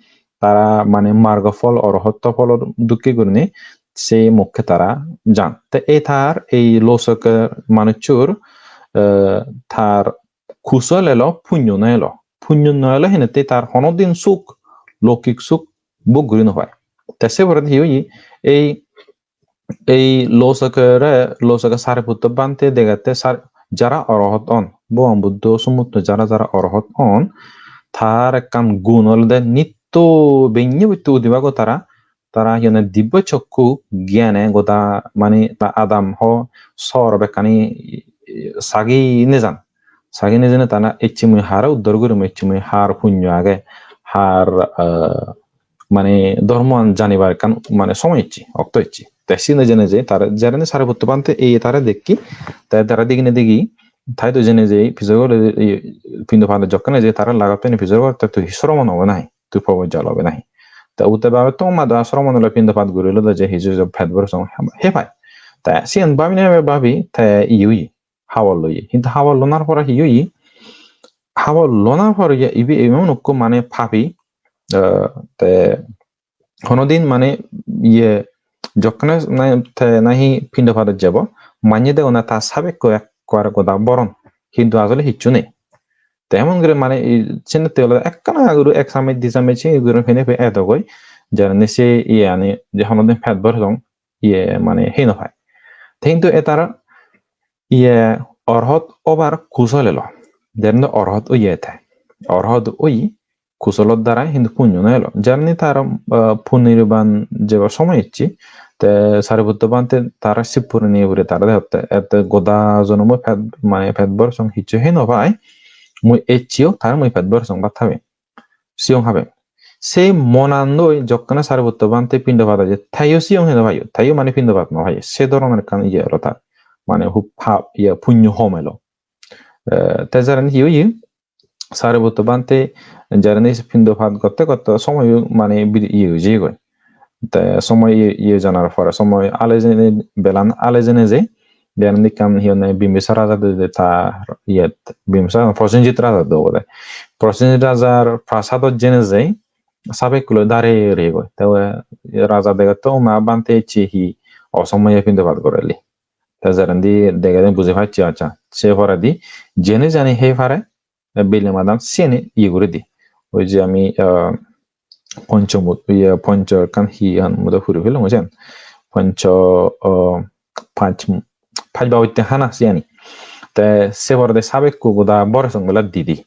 tara mane margo phol, orohotto pholor dokke gurinei sei mokke tara jan. Te ei tar ei Losaka manucchor, eh, tar kusol elo, punyo no elo. Punyo no elo hinette tar hono din suk, loukik suk bhog guri no pai. Te se poredi hi oye? Ei, ei Losakare, Losaka Sariputto Bhante degatte sar-, jara orohot on, Bhogoban Buddho somutto jara jara orohot on, tar ekkan gun olode nitto benne butto udibago tara, tara hi honne dibbo chokku gyane goda mane ta adam ho sor bekkani sagi nejan. Sagi nejene tara ecche mui hare uddar gurim, ecche mui har punyo age, har, ah, mane dhormoan janibar ekkan mane somoy ecche, okto ecche. Te sine jene je tara jereni Sariputto Bhante eye tare dekki, te tara digine digi, tai do jene je pijor gore, pindo pado jokkene je tara lagot pene pijor gore, te tui hi sromon obo nahi? Tui probojjal obe nahi? Te utte babe to mado asromon ole pindo pat guri lode je hiju je pet boron hei pai. Te siyen babine babi te iye oye, habor loye. Hintu habor lonar pore hi oye? Habor lonar pore ye ibe emon ekko mane papi, eh, te honodin mane iye jokkene na-, te nahi pindo padot jebo, manye degona ta sabekko ekkore goda boron. Hintu asole hissu nei. Te emon guri mane i-, senotte olode ekkana guri ek samis di samis se guri pene pe edogoi, jarani se iyani je honodin pet bor song iye mane hei no pai. Te hintu etar iye orhot obar kusol elo. Jeren do orhot oye te. Orhot oye kusolor darai hintu punyo no elo. Jeren ni tar, ah, punirban jeba somoy ecche, te Sariputto Bhante tara sip purinei puri tara dehotte, ette goda jonomo pet, mane pet bor song hissu hei no pai, mui ecchio tar mui pet bor song bhat habem, siyong habem. Se monandoi jokkene Sariputto Bhante pindo pat eje, teyo siyong hei no payo, teyo mane pindo pat no payo. Se dhoronor ekkan iye elo tar, mane hub pap, iye punyo hom elo. Eh, te jeren hi oye, Sariputto Bhante jeren ni pindo pat gotte gotte somoy mane bidi iye oi jeyegoi. Te somoy iye, iye janar pore, somoy ale jene, belan ale jene je, belan ekkan hi honne Bimbisar raja de, de ta iyet, Bimbisar, Prosenjit raja de obode. Prosenjit rajar prasadot jene je, sabekkuloi darei reyegoi. Te raja degotte, "O ma, Bhante ecche hi osomoye pindo pat gorelli." Te jerendi degede buji pacche, accha. Se poredi jeni jani hei pare, eh, bile madan siyeni iye guri di. Oi je ami, ah, poncho mut-, iye poncho ekkan hi han mui do puri pelung siyen. Poncho, ah, panch, panch babotte hana siyeni. Te se poredi sabekko goda bore song bela di di.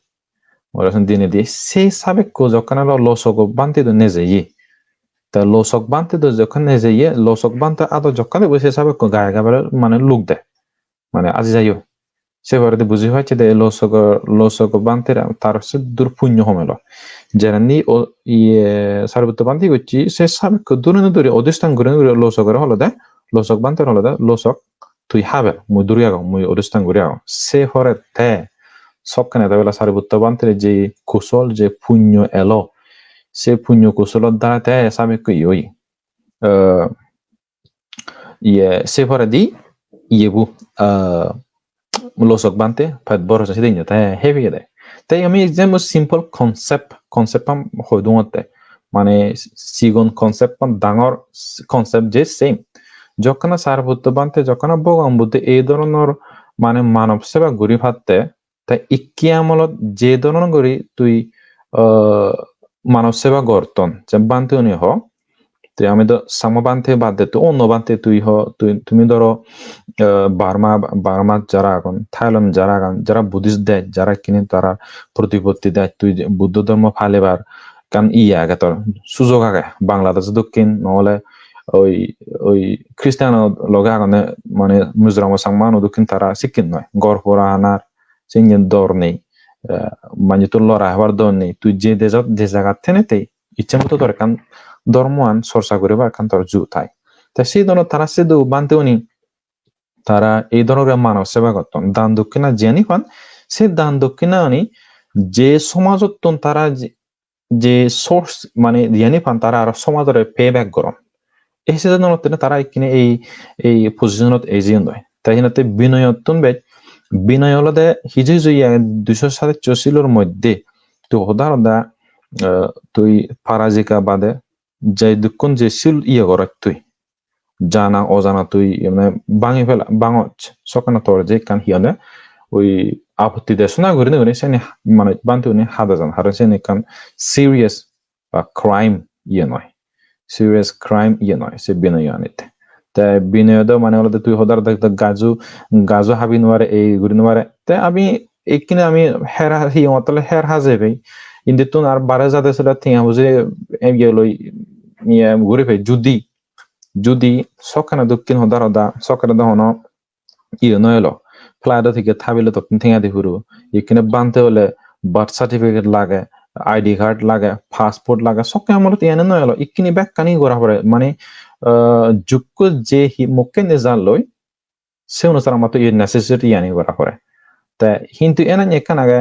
Bore song dinedi se sabekko jokkene lo, Losogo Bhante do nejeye. Te Losok Bhante do jokkene nejeye, Losok Bhante ado jokkene bo se sabekko gaye gaye mane luk de. Mane aji jaiyo. Se poredi buji pacche de Losogo, Losogo Bhantere tar se dur punyo hom elo. Jeren ni o, iye, Sariputto Bhante gocche, se sabekko durine duri, odistan gurine duri Losogore holode, Losok Bhantere holode, "Losok, tui habel, mui duri agong, mui odistan guri agong." Se pore te sokkene te bela Sariputto Bhantere je kusol, je punyo elo, se punyo kusolor dara te sabekko iye oye. Eh, Iye, se poredi, iye bu, ah, Losok Bhante, pet bor hoja sidinne, te heavy de. Te ami example simple concept, concept am hoi dungotte. Mane sigon concept am dangor concept je same. Jokkana Sariputto Bhante, jokkana Bhogoban Buddhe ei dhoronor mane manob seba guri patte, te ikke amolot je dhoron guri tui, ah, manob seba gorton, je Bhante uni ho, te ami do Changma Bhante bad de, to onno Bhante tui ho, tui, tumi dhoro, ah, Burma, Burma jara agon, Thailand jara agon, jara Buddhist dej, jara kini tara protipatti dej, tui je Buddho dhormo palibar ekkan iye age tor, sujog age, Bangladesh dokken, nohole oi, oi Christian loge agonne, mane Mizoram Changma ano dokken tara sikken noi, ghor pora anar, siyeni dor nei, eh, manjottun lora hebar dor nei, tui je dejot, je jagat thenei te icche moto tor ekkan dhormoan chorcha guribar ekkan tor ju thai. Te se dhoronor tara sidu Bhante uni tara ei dhoronor manob seba gotton. Dan dokkina jiyani pan, se dan dokkina ani je somajottun tara je, je source mane jiyani pan tara aro somajore pay back goron. Ei sejonnottun tara ikkine ei, ei positionot ejeyon doi. Te hinotte binoyottun bej, binoy olode hiju hiju iye duiso sade hissu silor moddhe tui hoda hoda, eh, tui parajika bade jai dukkun je sil iye goroj tui. Jana ojana tui, mane, bangi pela, bangoch. Sokkene tor je ekkan hi honne, oi apotti desona gurinei, gurinei seni mane Bhante uni hada jan. Haron seni ekkan serious ba crime iye noi. Serious crime iye noi, se binoy anit. Te binoy do mane olode tui hodar dek dek gaju, gaju habi no pare, ei guri no pare. Te ami ikkine ami her ha-, hi hongottole her haje pei. Indittun ar bare jade sele tenga buji em iye loi, iye guri pei. Judi, judi sokkene dokken hodar hoda, sokkene do hono iye no elo. Flight-o ticket habile tottun tenga di puro. Ikkine Bhante ole birth certificate lage, I D card lage, passport lage, sokke amolot iyani no elo. Ikkine bekkani gora pore. Mane, ah, jukko je hi mokke ne jar loi, se onusare amattun iye necessary iyani gora pore. Te hintu enani ekkan age,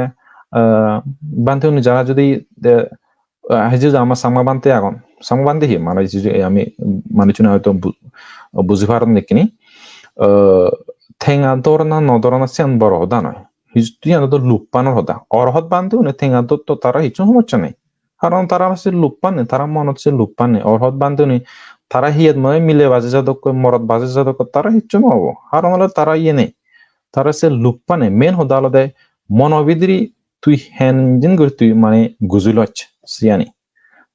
ah, Bhante uni jara judi de, ah, hiju ama Changma Bhante agon. Changma Bhante hi, mane hiju ami manuchune hoyto bu-, buji paron ikkine. Ah, tenga dorana no dorana siyan boro hoda noi. Hiju iyan do luppanor hoda. Orhot Bhante une tenga dotto tara hissu somossa nei. Karon tara se luppan nei, tara monot se luppan nei. Orhot Bhante une tara hiyet mane mile baji jadokkoi, morot baji jadokkoi, tara hissu no obo. Karon ole tara iye nei. Tara se luppan nei. Main hoda olode mono bidire tui henjin guri turi mane guji loch siyani.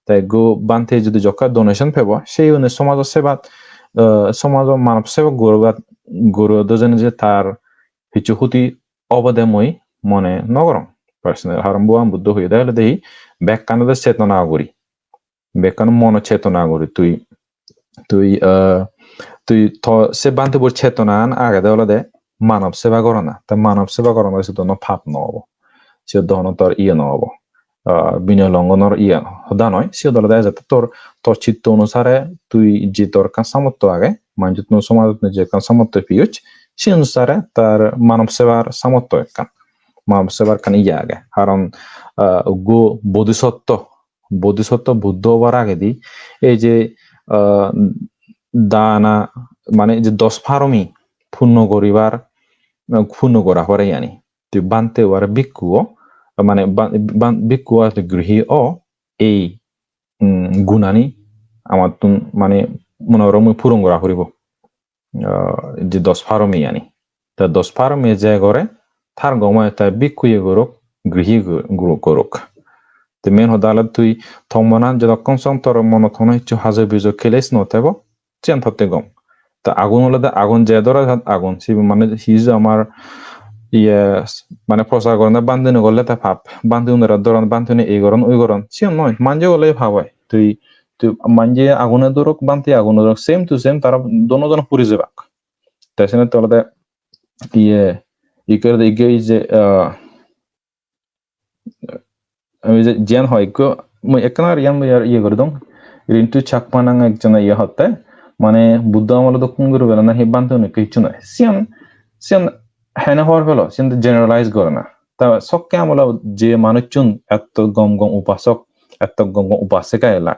Te ekko Bhante judi jokka donation pebo, se une somajo sebat, eh, somajo manob seba guribat, guri do jene je tar hissu huti obode mui mone no gorong. Personal, haron Bhogoban Buddho hoyede olode hi, bekkan olode chetona guri, bekkan mono chetona guri tui, tui, ah, tui to se bhantebor chetonan agede olode manob seba gorana. Te manob seba gorana se dono pap no obo. Se dono tor iye no obo. Ah, binoy longonor iye hoda noi. Siyot olode ejette tor, tor chitto onusare tui je tor ekkan samortho age, manjottun somajottun je ekkan samortho piyoj, se onusare tar manob sebar samortho ekkan. Manob sebar ekkan iye age. Karon, ah, uggo bodhisotto, bodhisotto Buddho obar agedi ei je, ah, dana, mane je dos paromi punno guribar, ah, punno gora pore iyani. Tui bhante o ar bhikkhu o, mane ban-, ban-, bhikkhu o ar grihi o, ei, mm, gunani amattun mane mone goro mui puron gora puribo. Ah, je dos paromi ani. Te dos paromi je gore, tar gom oi te bhikkhuye gorok, grihi go-, go-, gorok. Te main hoda olode tui to monan jodokkon song tor monot hono hissu hajo bijo keles no thebo, siyan totte gom. Ta agun olode agun, je dore sat agun, sibe mane hiju amar iye, mane prochar gorone bhante no gorle te pap, bhante unore doron, bhante une ei goron, oi goron, siyan noi, manje gorle pap oi. Tui, tui manje agune dorok, bhante agune dorok, same to same, tara dono dono puri jebak. Te senotte olode iye, ikke olode ikke ei je, ah, ami je jiyan hoi ikko, mui ekkan ar iyan mui ar iye guri dong. Rintu Chakma nang ekjone iye hotte, mane Buddho amolo dokkun guri bela nahi bhante unni hissu noi. Siyan, siyan hene hobor pelo, siyan to generalize gorana. Ta sokke amolo je manuchun etto gom gom upasok, etto gom gom upasika ela.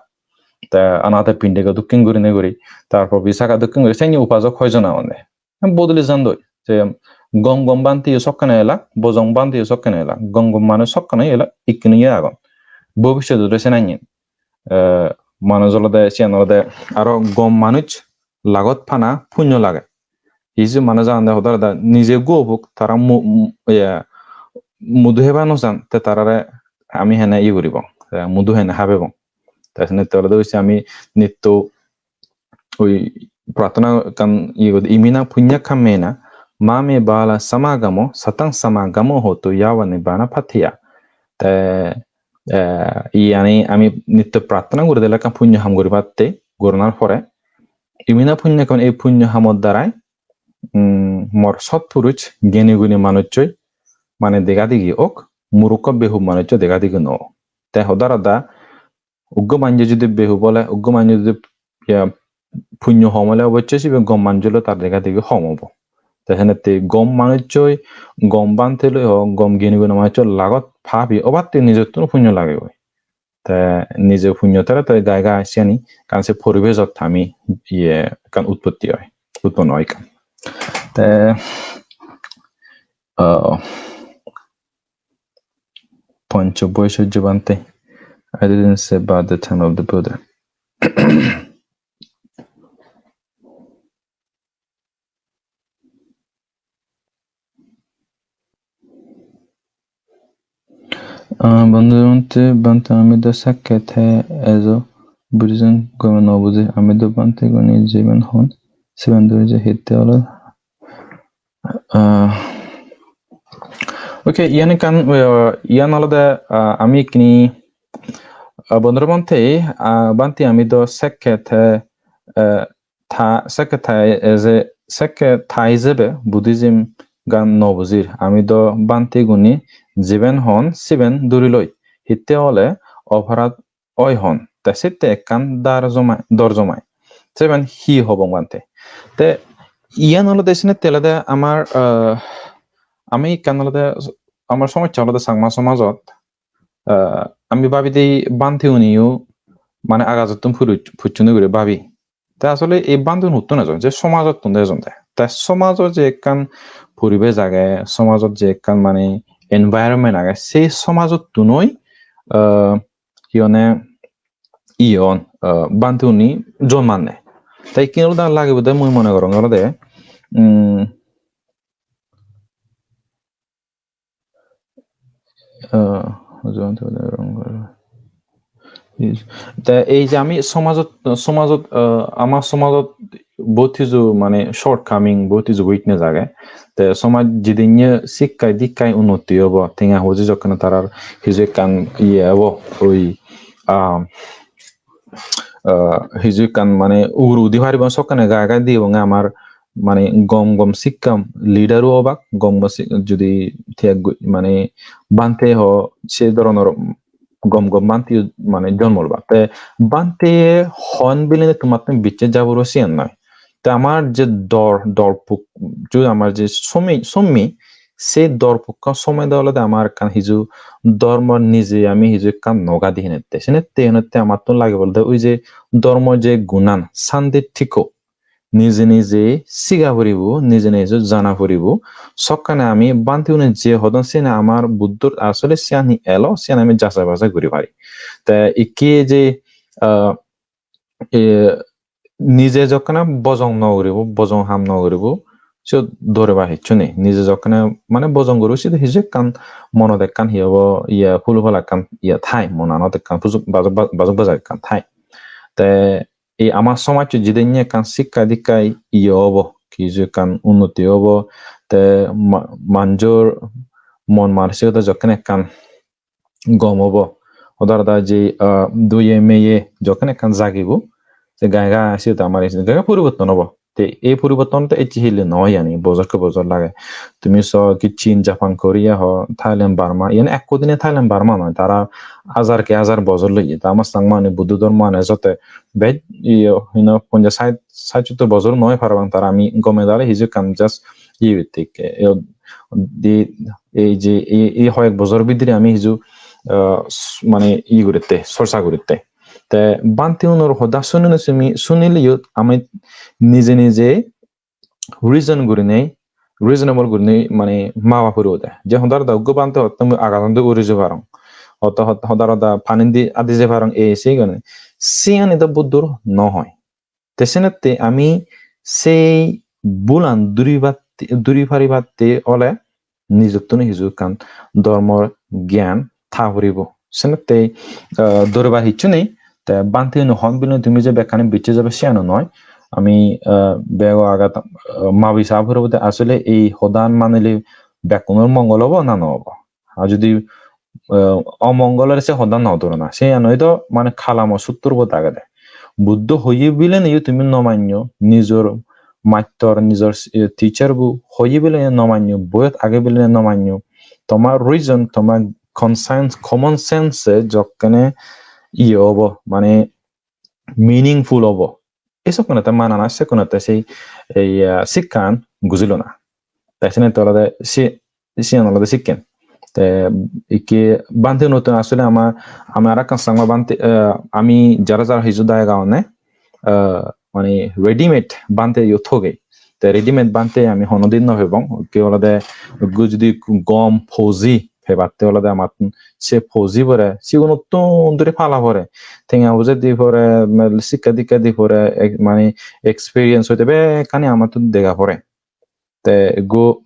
Ta Anatha Pindika dokken gurine guri, tarpor Visakha dokken guri, seni upasok hoijon agonde. Bodoli jandoi. Je gom gom bhante yo sokkene elak, bojong bhante yo sokkene elak, gom gom manuj sokkene elak, ikkene ye agon. Bobissodotte senanyen. Eh, manuj olode, siyan olode aro gom manuj lagot pana punyo lage. Hiju manuj agonde hoda hoda nije gobuk tara mu-, mu-, ye, mudu heba no jan, te tarare ami hene iye guribong, eh, mudu hene habebong. Te senotte olode hoyse ami nitto oi prarthona ekkan iye guri, "Iminā puññakammena mā me bala samagamo, sataṃ samagamo hotu yāva nibbānapātiyā." Te, eh, iyani ami nitto prarthona guri dile ekkan punyo ham guribatte, guronar pore. "Iminā puññakammena", ei punyo hamor darai, mm, mor sotpuruj, geni guni manuchoi, mane dega digi ok, murukko behub manuchoi dega digi no ok. Te hoda hoda, uggo manje judi behub ole, uggo manje judi, ya, punyo hom ole, obossoi sibe gom manjoloi tar dega degi hom obo. Te senette gom manuchoi, gom bhante loi ho, gom geni guni manuchoi lagot pabi obatte nijottun punyo lagegoi. Te nije punyo tere te gai gai siyani, ekkan se poribejot ami iye ekkan utpotti oi, utponno oi ekkan. Te, uh, Pancho Boisojjo Bhante, I didn't say about the time of the Buddha. Ah, Bhante, Bhante, Bhante, ami do sekke te ejo Buddhism gome no buji, ami do Bhante guni jiben hon, siben do je hitte olo. Ah, okay, iyan ekkan, ah, iyan olode, ah, ami ikkini, ah, Bondro Bhante, ah, Bhante ami do sekke te, eh, ta, sekke ta, eh, je, sekke ta ijebe Buddhism gan no bujir. Ami do Bhante guni jiben hon, siben duri loi. Hitte ole oporad oi hon. Te sitte ekkan dar jomai, dor jomai. Seben hi hobong Bhante? Te iyan olode sine te olode amar, ah, ami ekkan olode amar somossa olode Changma somajot, ah, ami babide Bhante uniyo mane agajottun puru-, pucchuni guri babi. Te asole ei Bhante un huttun ejon, je somajottun ejon de. Te somajot je ekkan poribesh age, somajot je ekkan mane environment age, sei somajottunoi, ah, hi honne, iye on, ah, Bhante uni jonmanne. Te ikkine olode lagibode mui mone gorong olode, mm, ah, te ei je ami somajot, somajot, ah, ama somajot bohut hiju mane shortcoming, bohut hiju weakness age. Te somaj jidinne sikkai dikkai unnoti obo, tenga poije jokkene tarar hiju ekkan iye obo, oi, ah, ah, hiju ekkan mane ugure udi paribo sokkene gai gai diyonge amar mane gom gom sikka leader-o obak, gom gom si-, judi te gu-, mane bhante ho se dhoronor gom gom bhante mane jonmo lobak. Te bhante hon biline tomattun bicche jaburo siyan noi. Te amar je dor, dor puk, ju amar je somi, somi, se dor pukka somede olode amar ekkan hiju dhormo nije ami hiju ekkan no gadi henette. Senette henette amattun lage bolode oi je dhormo je gunan, sandi thiko, nije nije siga puribo, nije nije jana puribo. Sokkene ami bhanteune je hodon siyeni amar Buddhor asole siyan hi elo, siyan ami jachai bachai guri pari. Te ikke je, ah, e, nije jokkene bojong no guribo, bojong ham no guribo, siyot doribar hissu nei. Nije jokkene mane bojong guribo, siyot hiju ekkan monot ekkan hi obo, iye, pulu pala ekkan iye thai, monanot ekkan pujok, bajok, bajok bajak ekkan thai. Te ei ama somajcho jidinne ekkan sikka dikkai iye obo, hiju ekkan unnoti obo, te ma-, manjor mon mansikota jokken ekkan gom obo. Hoda hoda je, ah, duye meye jokken ekkan jagibo, se gai gai siyot amar gai gai poriborton obo. Te ei poriborton to ecche hille noi ani, bojor ke bojor lage. Tumi so ki Chin, Japan, Korea ho, Thailand, Burma, iyen ekko dine Thailand, Burma noi, tara hajar ke hajar bojor loye. Ta ama Changma ani Buddho dhormo ani jote bej, iyo, hino, ponjaj, sait, sait, sottor bojor noi parapang tara, ami gome dale hiju ekkan just iye gotte, iyo, di, ei je, ei, ei hoyek bojor bidire ami hiju, ah, s-, mane iye guritte, chorcha guritte. Te bhante unor hoda sunile sumi, sunile yo ami nije nije reason gurinei, reasonable gurinei mane maba puribo de. Je hodar da uggo bhante hotte mui agadon de uri je parong. Hotte hod-, hodar da panin di adi je parong, ei sei gone. Siyani do Buddhor no hoi. Te senette ami sei bhulan duri batte, duri paribatte ole nijottun hiju ekkan dhormor gyan tha puribo. Senette, ah, doribar hissu nei. Te bhante uni hon biline tumi je bekkani bicche jabe siyano noi. Ami, ah, bego agat, ah, mabi sa puribo de asole ei hodan manile bekkunor mongol obo na no obo. Ar judi, ah, omongol ore se hodan no dorana. Siyano ido mane kalamo suttur bot agede. Buddho hoye biline yo tumi no manyo, nijor mattor, nijor, eh, teacher bu hoye biline no manyo, boyot age biline no manyo. Tomar reason, tomar conscience, common sense e jokkene iye obo, mane meaningful obo. Ei sokkene te manana, sekkene te sei, ei, ah, sikkan gujilona. Te sene te olode si-, siyan olode sikken. Te ikke bhante unottun asole ama, ami arakkan Changma bhante, eh, ami jara jara hiju dayega onne, eh, mane readymade bhante yo thoge. Te readymade bhante ami honodin no pebong. Ikke olode ekko judi gom fauji pebatte olode amattun se fauji bore, sigunottun duri pala pore. Tenga poje di pore, mane sikka dikka di pore, ek-, mane experience hoite bekkani amattun dega pore. Te ekko,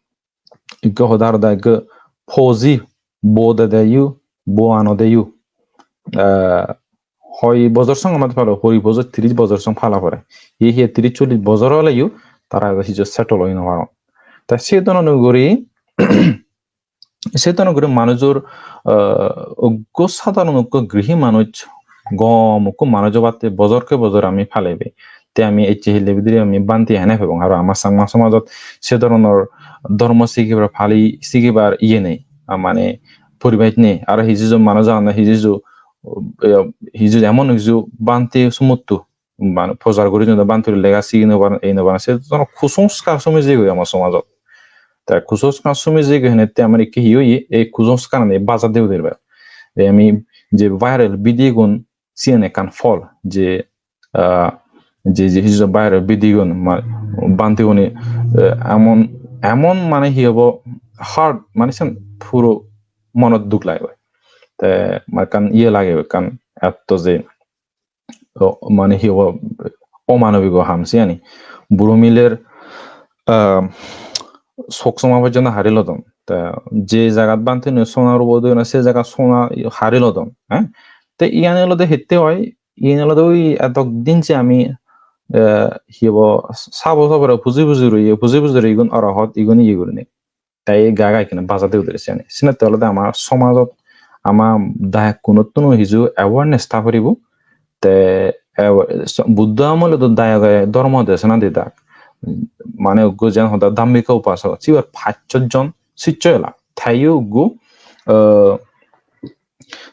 ekko hoda hoda ekko fauji bo dede yo, bo anode yo. Eh, hoi bojor song amar palo, hoi bojor, tiris bojor song pala pore. Ye hiye tiris chollis bojor ole yo, tara edo hiju settle oi no paron. Ta se dhoronor guri, se dhoronor guri manujor, eh, ekko sadharon ekko grihi manuj, gom ekko manuj obatte bojor ke bojor ami palebe. Te ami ecche hille bidire ami bhante hene pebong. Aro ama Changma somajot se dhoronor dhormo sigibar pali, sigibar iye nei. Ah, mane poribej nei. Aro hiju hiju manuj agonde, hiju hiju, eh, hiju emon hiju bhante sumuttu, mane prochar guri jeyonde bhante lega sigi no paron, ei no paron. Se dhoronor kusongskar somi jeyegoi ama somajot. Te kusongskar somi jeyegoi henette amar ikke hi oye, ei kusongskar ani baja de uder bar. Te ami je viral video gun siyen ekkan phol je, ah, je, je hiju viral video gun ma-, bhante gune, eh, emon, emon mane hi hobo hard, mane sen puro monot duk lage. Te ma ekkan iye lage, ekkan etto je, o, mane hi hobo, omanobik o ham siyani. Buro miler, ah, sok soma pojjonto hari lodon. Te je jagat bhante gune sona rubo degana, se jagat sona hari lodon, eh? Te iyan olode hitte oi, iyan olode oi edok din je ami eh, hi hobo, sabo sabore puji puji roye, puji puji roye igun orohot, igun iye gurinei. Te ei gai gai kene baja de udire siyani. Senotte olode ama somajot, ama dayokkunottun hiju awareness tha poribo. Te, eh, so-, Buddho amolot do dayoge dhormo desona didak. Mane uggo jen hoda dhammika upasok, sibar pachchot jon siccho ela. Teyo uggo, eh,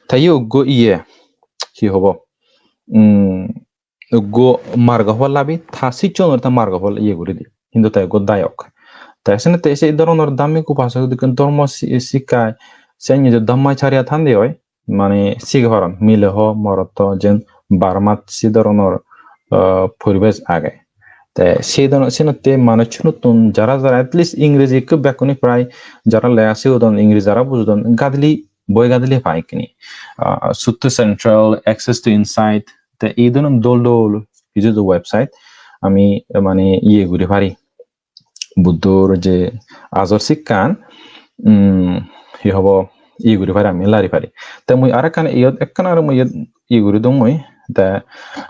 teyo uggo iye, hi hobo? Mm, uggo margo phol labi, ta sicchonore ta margo phol iye guri di. Hintu te uggo dayok. Te senotte se dhoronor dhammik upasok dokken dhormo si-, sikkai, se nije dhammacharya thande oi, mane sige paron, mile ho, morot ho, jen Burmat se dhoronor, ah, poribesh age. Te se dhoron, senotte manuchunottun jara jara at least Ingreji ekku bekkune prai jara lega sigodon, Ingreji jara bujodon, gadili, boi gadili pai ekkene. Ah, Sutto Central, Access to Insight, te ei dhoronor dol dol hiju hiju website ami, eh, mane iye guri pari. Buddhor je ajol sikkan, um, hi hobo, iye guri pari, ami lari pari. Te mui arekkan iyot, ekkan aro mui iyot iye guri dong mui. Te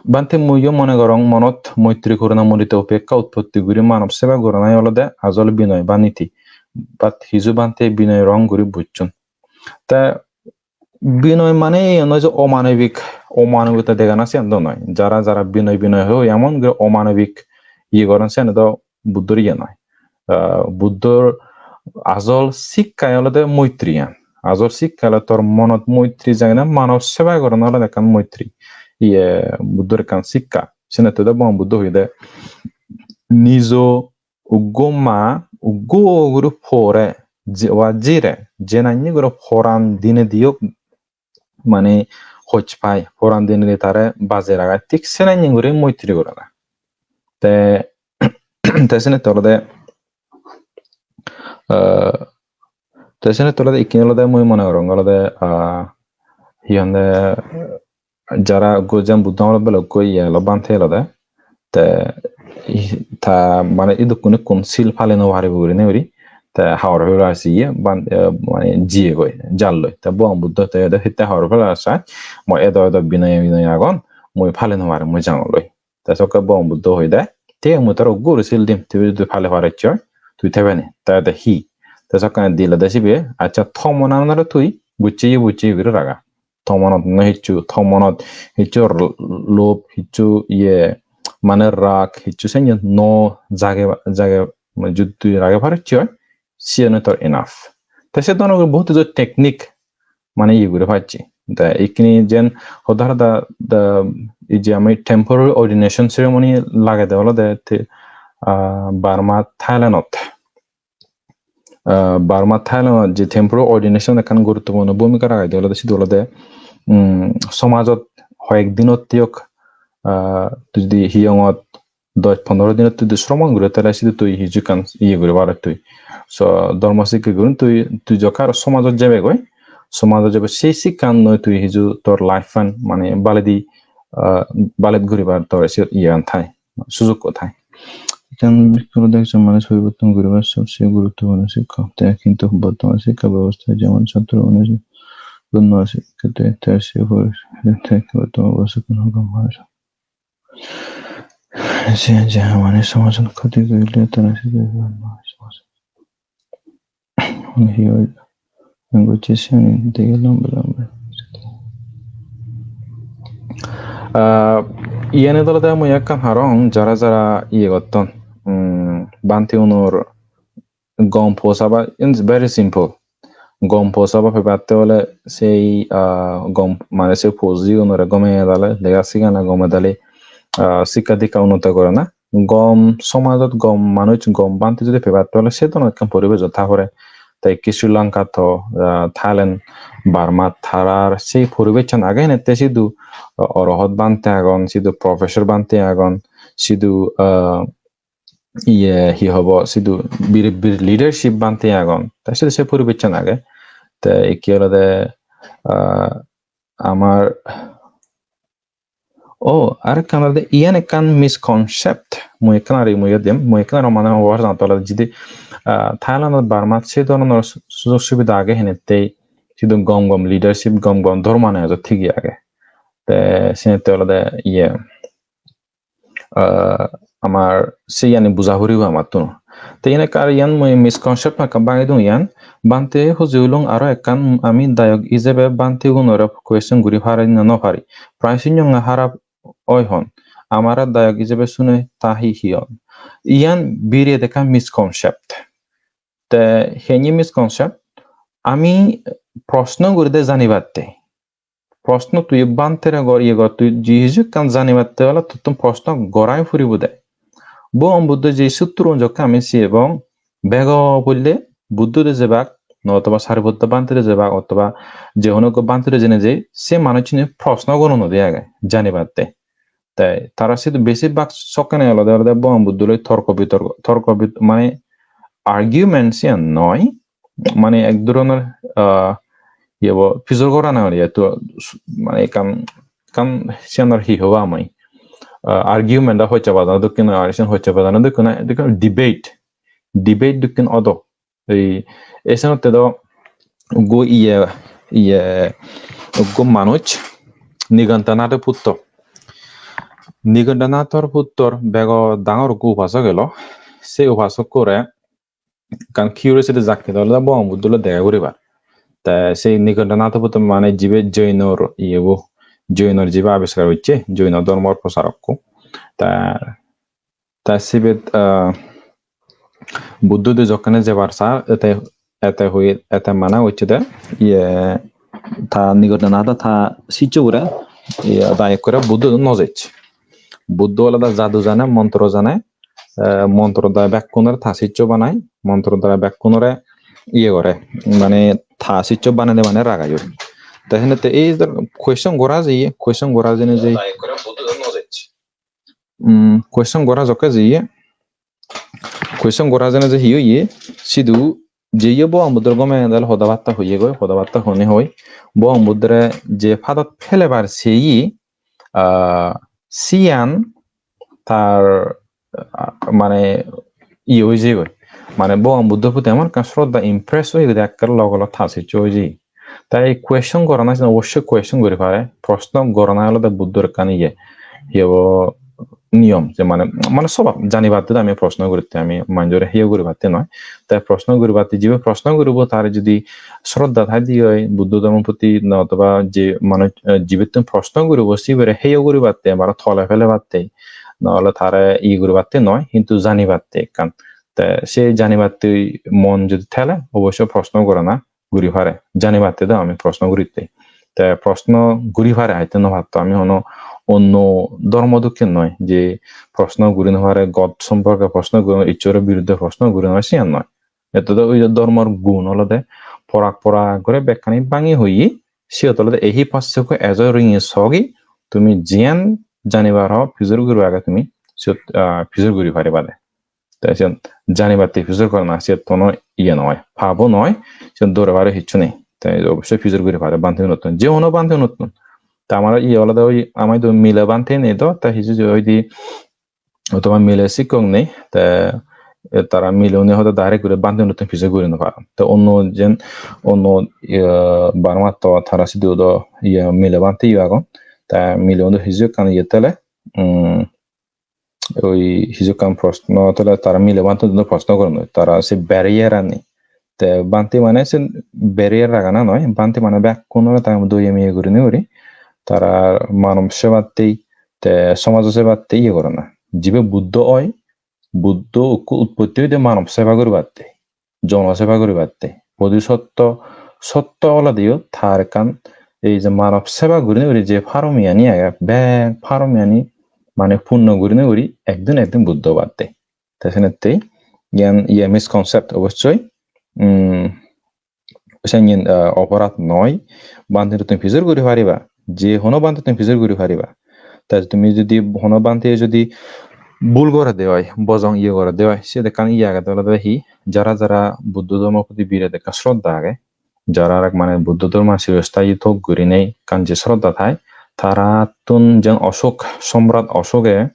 bhante, muiyo mone gorong monot moitri, koruna, mudita, upekka utpotti guri manob seba goronai olode ajol binoy ba niti. But hiju bhante binoy wrong guri bujjon. Te binoy mane iyen noi je omanobik, omanobikta degana siyan do noi. Jara jara binoy binoy hoi, emon guri omanobik iye goron, siyan do Buddhor iye noi. Ah, Buddhor ajol sikkai olode moitriyan. Ajol sikka olode tor monot moitri jagana, manob seba gorana olode ekkan moitri. Iye Buddhor ekkan sikka. Senotte do Bhogoban Buddho hoyede, nijo uggo ma, uggo guri pore, je-, wa jire, jenanni guri poran dine diyok, mane hoj pai, poran dine di tare baje ragai, thik senanni guri moitri gorana. Te, te senotte olode, ah, te senotte olode ikkine olode mui mone gorong olode, ah, hi honde, jara uggo jen Buddho amolot belokko iye elo bhante elode. Te i-, ta mane idukkun ikkun sil pale no paribo gurinei guri. Te habor pele ase iye ban-, eh, mane jiyegoi jalloi. Te Bhogoban Buddho te hoyede, hitte habor pele ase, mui edo edo binoy binoy agon, mui pale no parim, mui jangor loi. Te sokke Bhogoban Buddho hoyede, thik age, mui tore uggo guri sil dim, tui judi pale parocchoi, tui thebe ni. Te hoyede hi? Te sokkene dilede sibe, accha, to monanore tui bucche ye bucche ye guri raga. To monot no hissu, to monot hissu r-, lob, hissu iye, mane rag, hissu senye no jage, jage, mane judi tui rage parocchoi, siyan tor enough. Te se dhoronor bohut ijo technique mane iye guri pacche. Te ikkini jen hoda hoda, da, ei je ami temporary ordination ceremony lagede olode te, ah, Burma, Thailandot. Ah, Burma, Thailandot je temporary ordination ekkan guruttopurno bhumika ragede olode, sidu olode, um, somajot hoyek dinot tiyok, ah, tui judi hiyongot dosh pondro dinot tui judi sromon guri, tale sidu tui hiju ekkan iye guri parot tui. So, dhormo sikke guri tui, tui jokke aro somajot jebe goi, somajot jebe sei sikkan noi tui hiju tor life-an mane baledi, ah, baled guribar tor se iyegan thai, sujukko thai. Ekkan bhikkhu olode ekjon manuj poriborton guribar sobse guruttopurno sikkok. Te hintu bortoman sikka bebosta jemon chhatro onujei gunno sikkete te se pori-, te bortoman obostha hono gom oi na. Se je mane somajot khoti gorile tara se somajot hi oi gocche siyani dege lamba lamba. Ah, iyanit olode mui ekkan harong, jara jara iye gotton, mm, bhante unor gom posaba, it's very simple. Gom posaba pebatte ole sei, ah, gom, mane sei poji gunore gome dale, lega sigana gome dale, ah, sikka dikka unnoto gorana. Gom somajot gom manuj, gom bhante jodi pebatte ole se dhoronor ekkan poribejot tha pore. Te ikke Sri Lanka to, ah, Thailand, Burma, tarar sei poribejchan age, henette sidu orohot bhante agon, sidu professor bhante agon, sidu, ah, iye, hi hobo, sidu bir, bir leadership bhante agon. Te sidu se poribejchan age. Te ikke olode, ah, amar, o, arekkan olode iyan ekkan misconcept. Mui ekkan ari mui dim, mui ekkan aro mane hobar jang olode jidi, ah, Thailandot, Burmat se dhoronor su-, sujog subida age, henette sidu gom gom leadership, gom gom dhormo mane ejo thigi age. Te senette olode iye, ah, amar siyani buja puribo amattun. Te iyen ekka iyan mui misconcept ekka bangei dong iyan. Bhante huji ulung aro ekkan ami dayok ijebe bhante gunore question guri pari na no pari. Prai sinonge harap oi hon. Amare dayok ijebe sune ta hi hi hon. Iyan biret ekkan misconcept. Te heni misconcept? Ami proshno guride janibatte. Proshno tui bhantere gor iye gor tui ji hiju ekkan janibatte ole tottun proshno gorai puribo de. Bhogoban Buddho je sutro jokke ami siyebong bego pulle Buddho de jebak, no otoba Sariputta bhante de jebak, otoba je hono ekko bhante de jene je se manuchchune proshno goron ode age janibatte. Te tara sidu besibak sokkene olode olode Bhogoban Buddho loi torko bitorko, torko bit-, mane argument siyan noi, mane ek dhoronor, ah, iye bo pijor gorana ori eto s-, mane ekkan, ekkan siyanor hi hobo ami, ah, argument da hojja padana dokken noi, ar siyan hojja padana dokken noi, dokken debate, debate dokken odo. Ei, ei senotte do uggo iye, iye, uggo manuj Nigantanath putto. Nigantanathor puttor bego dangor uggo upasok elo. Se upasokkore ekkan curiosity jakke olode Bhogoban Buddho loi dega guribar. Te se Nigantanath putto mane jibe Jainor iyebo, Jainor jibe abiskar gocche, Jaino dhormor prosarokko. Te Te sibet, ah, Buddho de jokkene jebar sar, ete, ete hui, ete mana gocche de, iye, ta Nigantanath ta siccho gure, iye, da ekkore Buddho de no jech. Buddho olode jadu jane, montro jane, eh, montro da bekkunore ta siccho banai, montro da bekkunore iye gore, mane ta siccho banade mane ragai oi. Te hene te ei question gora jeye, question gora jene je Mm, question gora jokke jeye. Question gora jene je hi oye, sidu jeye Bhogoban Buddhor gome dale hoda batta hoye goi, hoda batta hone hoi. Bhogoban Buddhore je padot pelebar seye, ah, siyan tar, ah, mane iye oi jeye goi. Mane Bhogoban Buddhor proti emon ekkan shraddha impress oye goi de ekke log log ta siccho oi jeye. Tai question gorana siyan obossoi question guri pare. Proshno gorana olode Buddhor ekkan iye, iye bo niyom, je mane, mane sobab janibatte ami proshno guritte, ami manjore heyo guribatte noi. Tai proshno guribatte jibe proshno guribo tare jodi shraddha thai di oi Buddho dhormo proti, na otoba je manuj, eh, jibettun proshno guribo sibere heyo guribatte, mane tole pelebatte, na ole tare iye guribatte noi, hintu janibatte ekkan. Te se janibatte mon jodi thele, obossoi proshno gorana guri pare, janibatte do ami proshno guritte. Te proshno guri pare, aite no patto, ami hono onno dhormo dokken noi, je proshno guri no pare, God somporke proshno guri no, Ishshoro biruddhe proshno guri no pare, siyan noi. Ette do oi je dhormor gun olode porak porak guri bekkani bangi hoye, siyot olode ehi passukko ejo ringi sogi, tumi jiyan janibar ho pijor guribar age tumi siyot, ah, pijor guri pariba de. Te siyan janibatte pijor gorana, siyot hono iye noi, pabo noi, siyan dore bare hissu nei. Te obossoi pijor guri pare bhante gunottun, je hono bhante gunottun. Te amar iye olode oi, amar idu mile bhante nei do, te hissu je oi di, otoba mile sikkok nei, te, e, tara mile une hodo direct guri bhante gunottun pijor guri no paron. Te onno jen, onno, iye, Burma to tara sidu do, iye, mile bhante yo agon. Te mile une hissu ekkan iye tele, mm, oi hissu ekkan proshno tole tara mile bhante dune proshno goron, tara se barrier ani. Te bhante mane sen barrier ragana noi, bhante mane bekkunore ta doye miye gurinei guri tara manob sebatte, te somajo sebatte iye gorana. Jibe Buddho oi, Buddho ekku utpotti oide manob seba guribatte, jono seba guribatte. Bodhisotto, sotto oladeyo tar ekkan ei je manob seba gurinei guri je paromiyani age, bek paromiyani mane punno gurinei guri ekdin ekdin Buddho obatte. Te senette iyan iye misconcept obossoi. Mm, sen iyen, ah, oporad noi. Bhante tumi pijor guri pariba, je hono bhante tumi pijor guri pariba. Te tumi jodi hono bhante jodi bhul gorede oi, bojong iye gorede oi, siyot ekkan iye agede olode hi, jara jara Buddho dhormo proti birat ekkan shraddha age, jara mane Buddho dhormo sirosthayi thok gurinei ekkan je shraddha thai, tarattun jen Ashok, Samrat Ashoke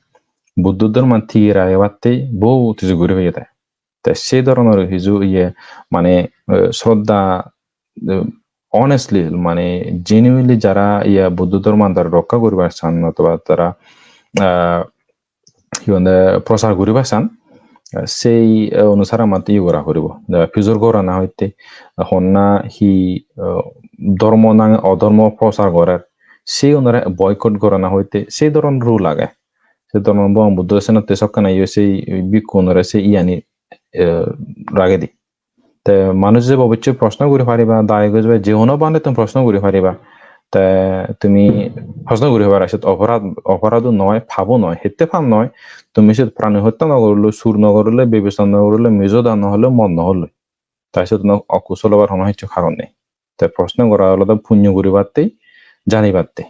Buddho dhormo tige ragebatte bohut hiju guri peyede. Te se dhoronor hiju iye mane, eh, shraddha, eh, honestly, mane genuinely jara iye Buddho dhormo tara rokka guribar san, otoba tara, ah, hi honde, prosar guribar san, eh, sei, eh, onusare amatte iye gora puribo. Eh, pujor gorana hoite, eh, honna hi, eh, dhormo nange odhormo prosar gorer, sei onore boycott gorana hoite, sei dhoron rule age. Sei dhoron Bhogoban Buddho senotte sokkene yo sei bhikkhu onore sei iyani, eh, ragedi. Te manuj je bobicche proshno guri pariba, dayok ejebe je hono bhante tumi proshno guri pariba. Te tumi proshno guri pariba, siyot oporad, oporado noi, pabo noi, hette pap noi. Tumi siyot prani hotta no gorillo, sur no gorillo, bebisar no gorillo, mijo hoda no hollo, mod no hollo. Te siyot no okusol obar hono hissu karon nei. Te proshno gora olode punyo guribatte, janibatte.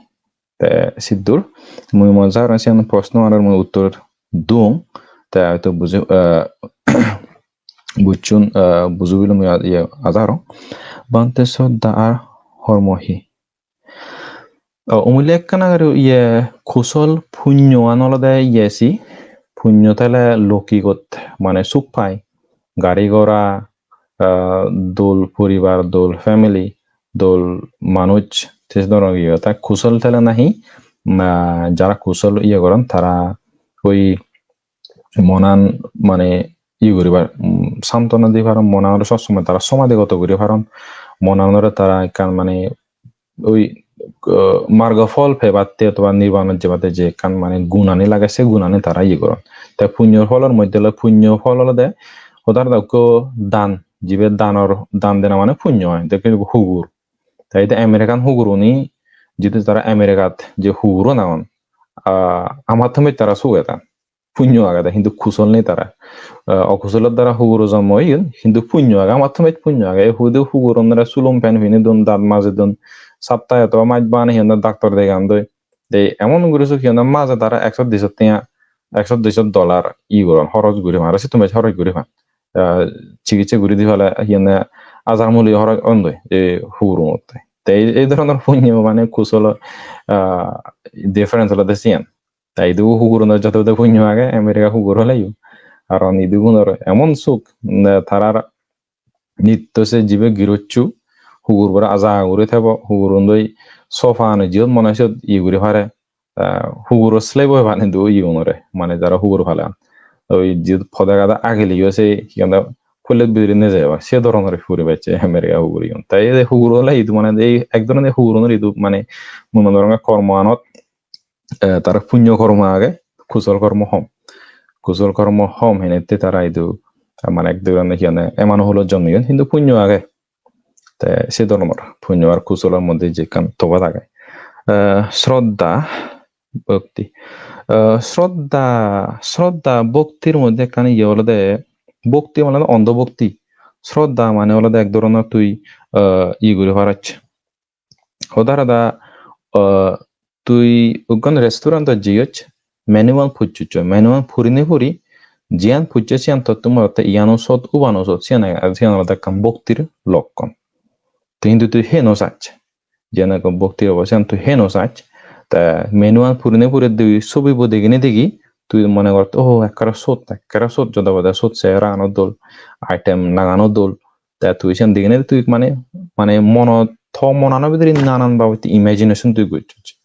Te siddur mui mone gorong siyan proshno anor mui uttor dung. Te hoyto buji, eh, bujchun, eh, buji bili mui a-, iye aja gorong. Bhante, sroddha ar hormo hi? O, umile ekkana guri iye kusol punyoan olode iye si, punyo thele lokigot mane suk pai, gari gora, ah, dol poribar, dol family, dol manuj, te se dhoronor iye. Ta kusol thele nahi, na, jara kusol iye goron, tara oi monan mane iye guribar, mm, santona di paron, monanore sob somoi tara somadigoto guri paron, monanore tara ekkan mane oi, ah, margo phol pebatte otoba nirbanot jebatte je ekkan mane gunani lage, se gunani tara iye goron. Te punyor pholor moddhe ole punyo phol olode hodarda ekko dan, jibe danor, dan dena mane punyo oi, te ekko hugur. Te ede American huguruni, jidu tara Americat je hugur agon, ah, amattun bej tara suge tan. Punyo agede, hintu kusol nei tara. Ah, okusolor dara huguro jonmo oyon, hintu punyo age, amattun bej punyo age. Ei hudu hugurunore sulum pen pini don, daat maje don, saptahe otoba maj bana hi honde daktor degan doi. Te emon guri suk hi honde maje tara ekso diso tenga, ekso diso dollar iye goron, horoj guri pan, aro settun bej horoj guri pan. Ah, chikitse guri di pale hi honde ajar muli horoj on doi ei hugurunotte. Te ei, ei dhoronor punyo mane kusolo, ah, difference olode siyan. Te idu hugurunor joto de punyo age, America hugur oleyo. Aron idugunor emon suk, ne, tarar nitto se jibe girosso, hugur bore aja guri thebo, hugurun doi sofa ani jiyot mone siyot iye guri pare. Ta huguro slave oi bane do iye unore, mane jara hugur pale. Oi jiyot pode gada ageleyo se hi honde pullet bidire nejeba, se dhoronor puri bacche America hugurigun. Ta ei hugur ole idu mane ei ek dhoronor hugurunor idu mane mui mone gorong kormo anot eh, tara punyo kormo age, kusol kormo hom. Kusol kormo hom henette tara idu, eh, mane ek dhoronor hi honde, emanuhulo jonmeyon, hintu punyo age. Te se dhoronor punyo ar kusolor moddhe je ekkan tofat age. Eh, sroddha, bhakti. Eh, sroddha, sroddha bhaktir moddhe ekkan iye olode, bhakti mane olode ondho bhakti. Sroddha mane olode ek dhoronor tui, eh, iye guri paros. Hoda hoda, ah, tui ekkan restaurant-ot jeyoj, menu-an pujjoj, menu-an purine puri, jiyan pujje siyan tottun morotte iyano sot, ubano sot, siyan ag-, siyan olode ekkan bhoktir lokkon. Te hintu tui he no sach. Jiyan ekko bhoktir obo, siyan tui he no sach. Te menu-an purine puri tui sobibo degine degi, tui mone gor, "Oh, ekkere sot, ekkere sot, joda boda sot, sehara ano dol, item nagano dol." Te tui siyan degine tui mane, mane mono, to monano bidire nanan babotte imagination tui gocchos.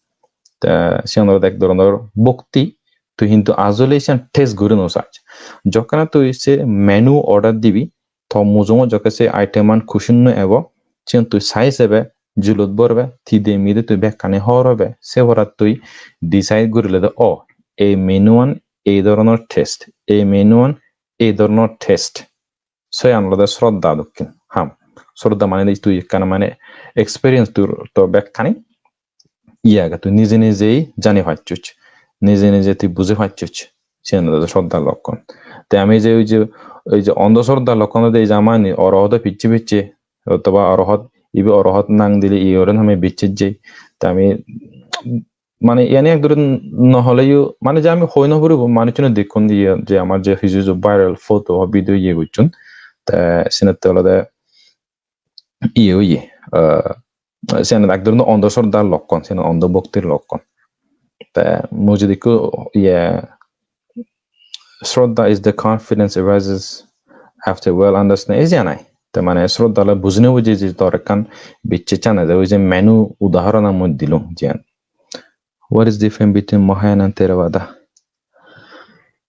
Te siyan olode ek dhoronor bhokti, tui hintu ajole siyan taste guri no sach. Jokkene tui se menu order dibi, to mujungot jokke se item an kusunno ebo, siyan tui sai sebe, julot borbe, tide mide tui bekkani hobor pebe, se porat tui decide gurile de, "Oh, ei menu an ei dhoronor taste, ei menu an ei dhoronor taste." Soyan olode sroddha dokken ham. Sroddha mane tui ekkan mane experience tur to bekkani iye age, tui nije nijei jani pacchoj, nije nije tui buji pacchoj, siyan olode sroddha lokkon. Te ami je oi je, oi je ondho sroddha lokkon olode ei je amani orohot picche picche, otoba orohot, ibe orohot nang dile iye oren hame bicche jei. Te ami mane iyani ek duri no holeyo, mane je ami hoi no puribo, manuchune dekkon je, je amar je hiju hiju viral photo, video iye gocchon. Te senotte olode iye oye, ah, siyan ek dhoronor ondho sroddhar lokkon, siyan ondho bhoktir lokkon. Te mui jodi ekku iye, "Sroddha is the confidence arises after well understanding." Ei je anai. Te mane sroddha ole bujine bujine je tor ekkan bicchech ane de, oi je menu udahoron mui dilung jiyan. What is different between Mahayana and Theravada?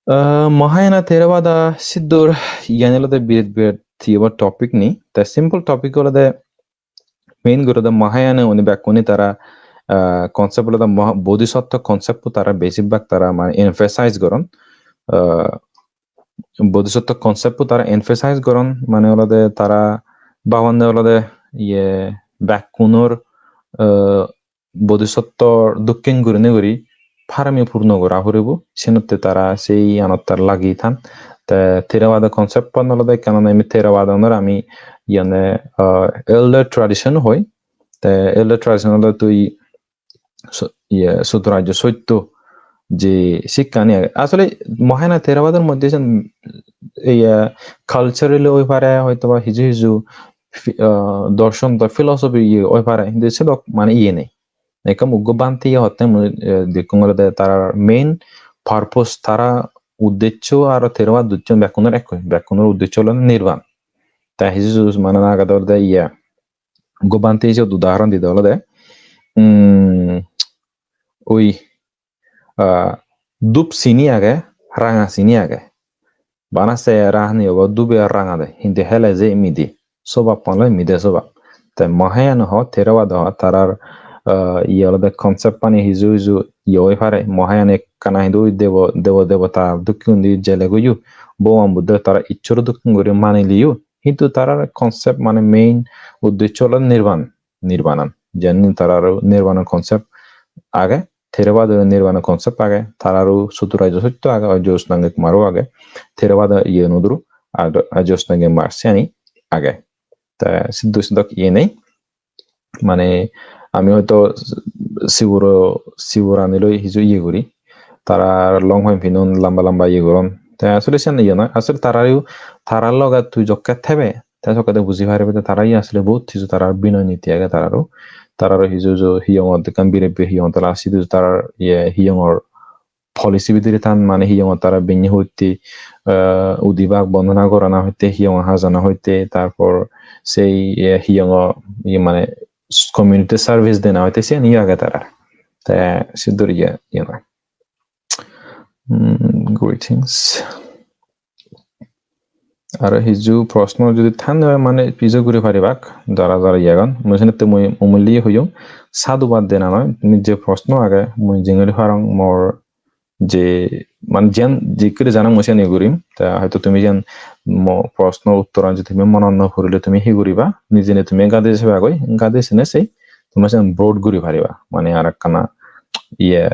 Uh, Mahayana Theravada siddur iyan olode biret biret thiye ba topic ni. Te simple topic olode main guri de Mahayana uni bekkune tara, uh, concept olode Maha-, Bodhisattva concept tara besi bak tara mane emphasize goron. Uh, Bodhisattva concept tara emphasize goron mane olode tara babande olode iye bekkunor, uh, Bodhisattva dokken gurinei guri parami purno gora puribo, senotte tara sei anottar lagi than. Te Theravada concept pan olode ekkan ami Theravada onor ami iyane, ah, elder tradition hoi. Te elder tradition olode tui so-, iye, Sutrajyo Sotto je sikkani age. Asole Mahayana Theravadar moddhe sen iye culturally oi pare hoyto ba hiju hiju fi-, ah, dorshon to philosophy iye oi pare. Hintu sedok mane iye nei. Ekka muggo bhante ye hotte mui, eh, dekkong olode tarar main purpose, tara uddeccho aro Theravada uddeccho bekkunor ekko, bekkunor uddeccho olode nirban. Ta hiju hiju mane agede olode iye, muggo bhante hiju udahoron dide olode, mm, oi, ah, dup sini age, ranga sini age. Bana se rahani obo dube ar ranga de, hintu hele je mide, sobab pan ole mide sobab. Te Mahayana ho, Theravada ho, tarar, ah, iye olode concept ani hiju hiju iye oi pare. Mahayana ekkana hintu oi debo, debo, debota dokken guri jelegoyo, Bhogoban Buddho tara Issoro dokken guri maniliyo. Hintu tarar concept mane main uddeccho olode nirban, nirbanan. Jeni tarar nirbanan concept age, Theravada nirvana concept age, tararo Chaturajya Sotto age, Arjo Astangik Margo age, Theravada iye noduru, Ar-, Arjo Astangik Marg siyani age. Te siddu sidok iye nei. Mane ami hoyto siburo, siburani loi hiju iye guri. Tara long pant pinon, lamba lamba iye goron. Te asole siyan iye noi. Asole tararo, tarar loge tui jokke thebe, te sokkede buji paribe de tara ye asole bahut hiju tarar binoy niti age tararo. Tararo hiju hiju hiyongot ekkan bire bire hiyongot tara sidu tarar ye hiyongor policy bidire tan mane hiyongot tara binne hoite, eh, udibak bondona gorana hoite, hiyongo hajana hoite, tarpor sei, eh, hiyongo ye mane community service dena hoite siyan ye age tarar. Te sidur ye, ye noi. Mm, greetings. Aro hiju proshno jodi than mane pije guri paribak, jara jara iyegan. Mui senotte mui umulli hoyong, sadhubad dena noi. Tumi je proshno age, mui jingiri parong mor je, mane jiyan jikkiri jana mui siyani gurim. Ta hoyto tumi jiyan mo proshno uttoran jodi tumi monot no purile tumi hi guriba? Nijene tumi gade seba goi, gade sene sei tumi siyan broad guri pariba. Mane arakkana iye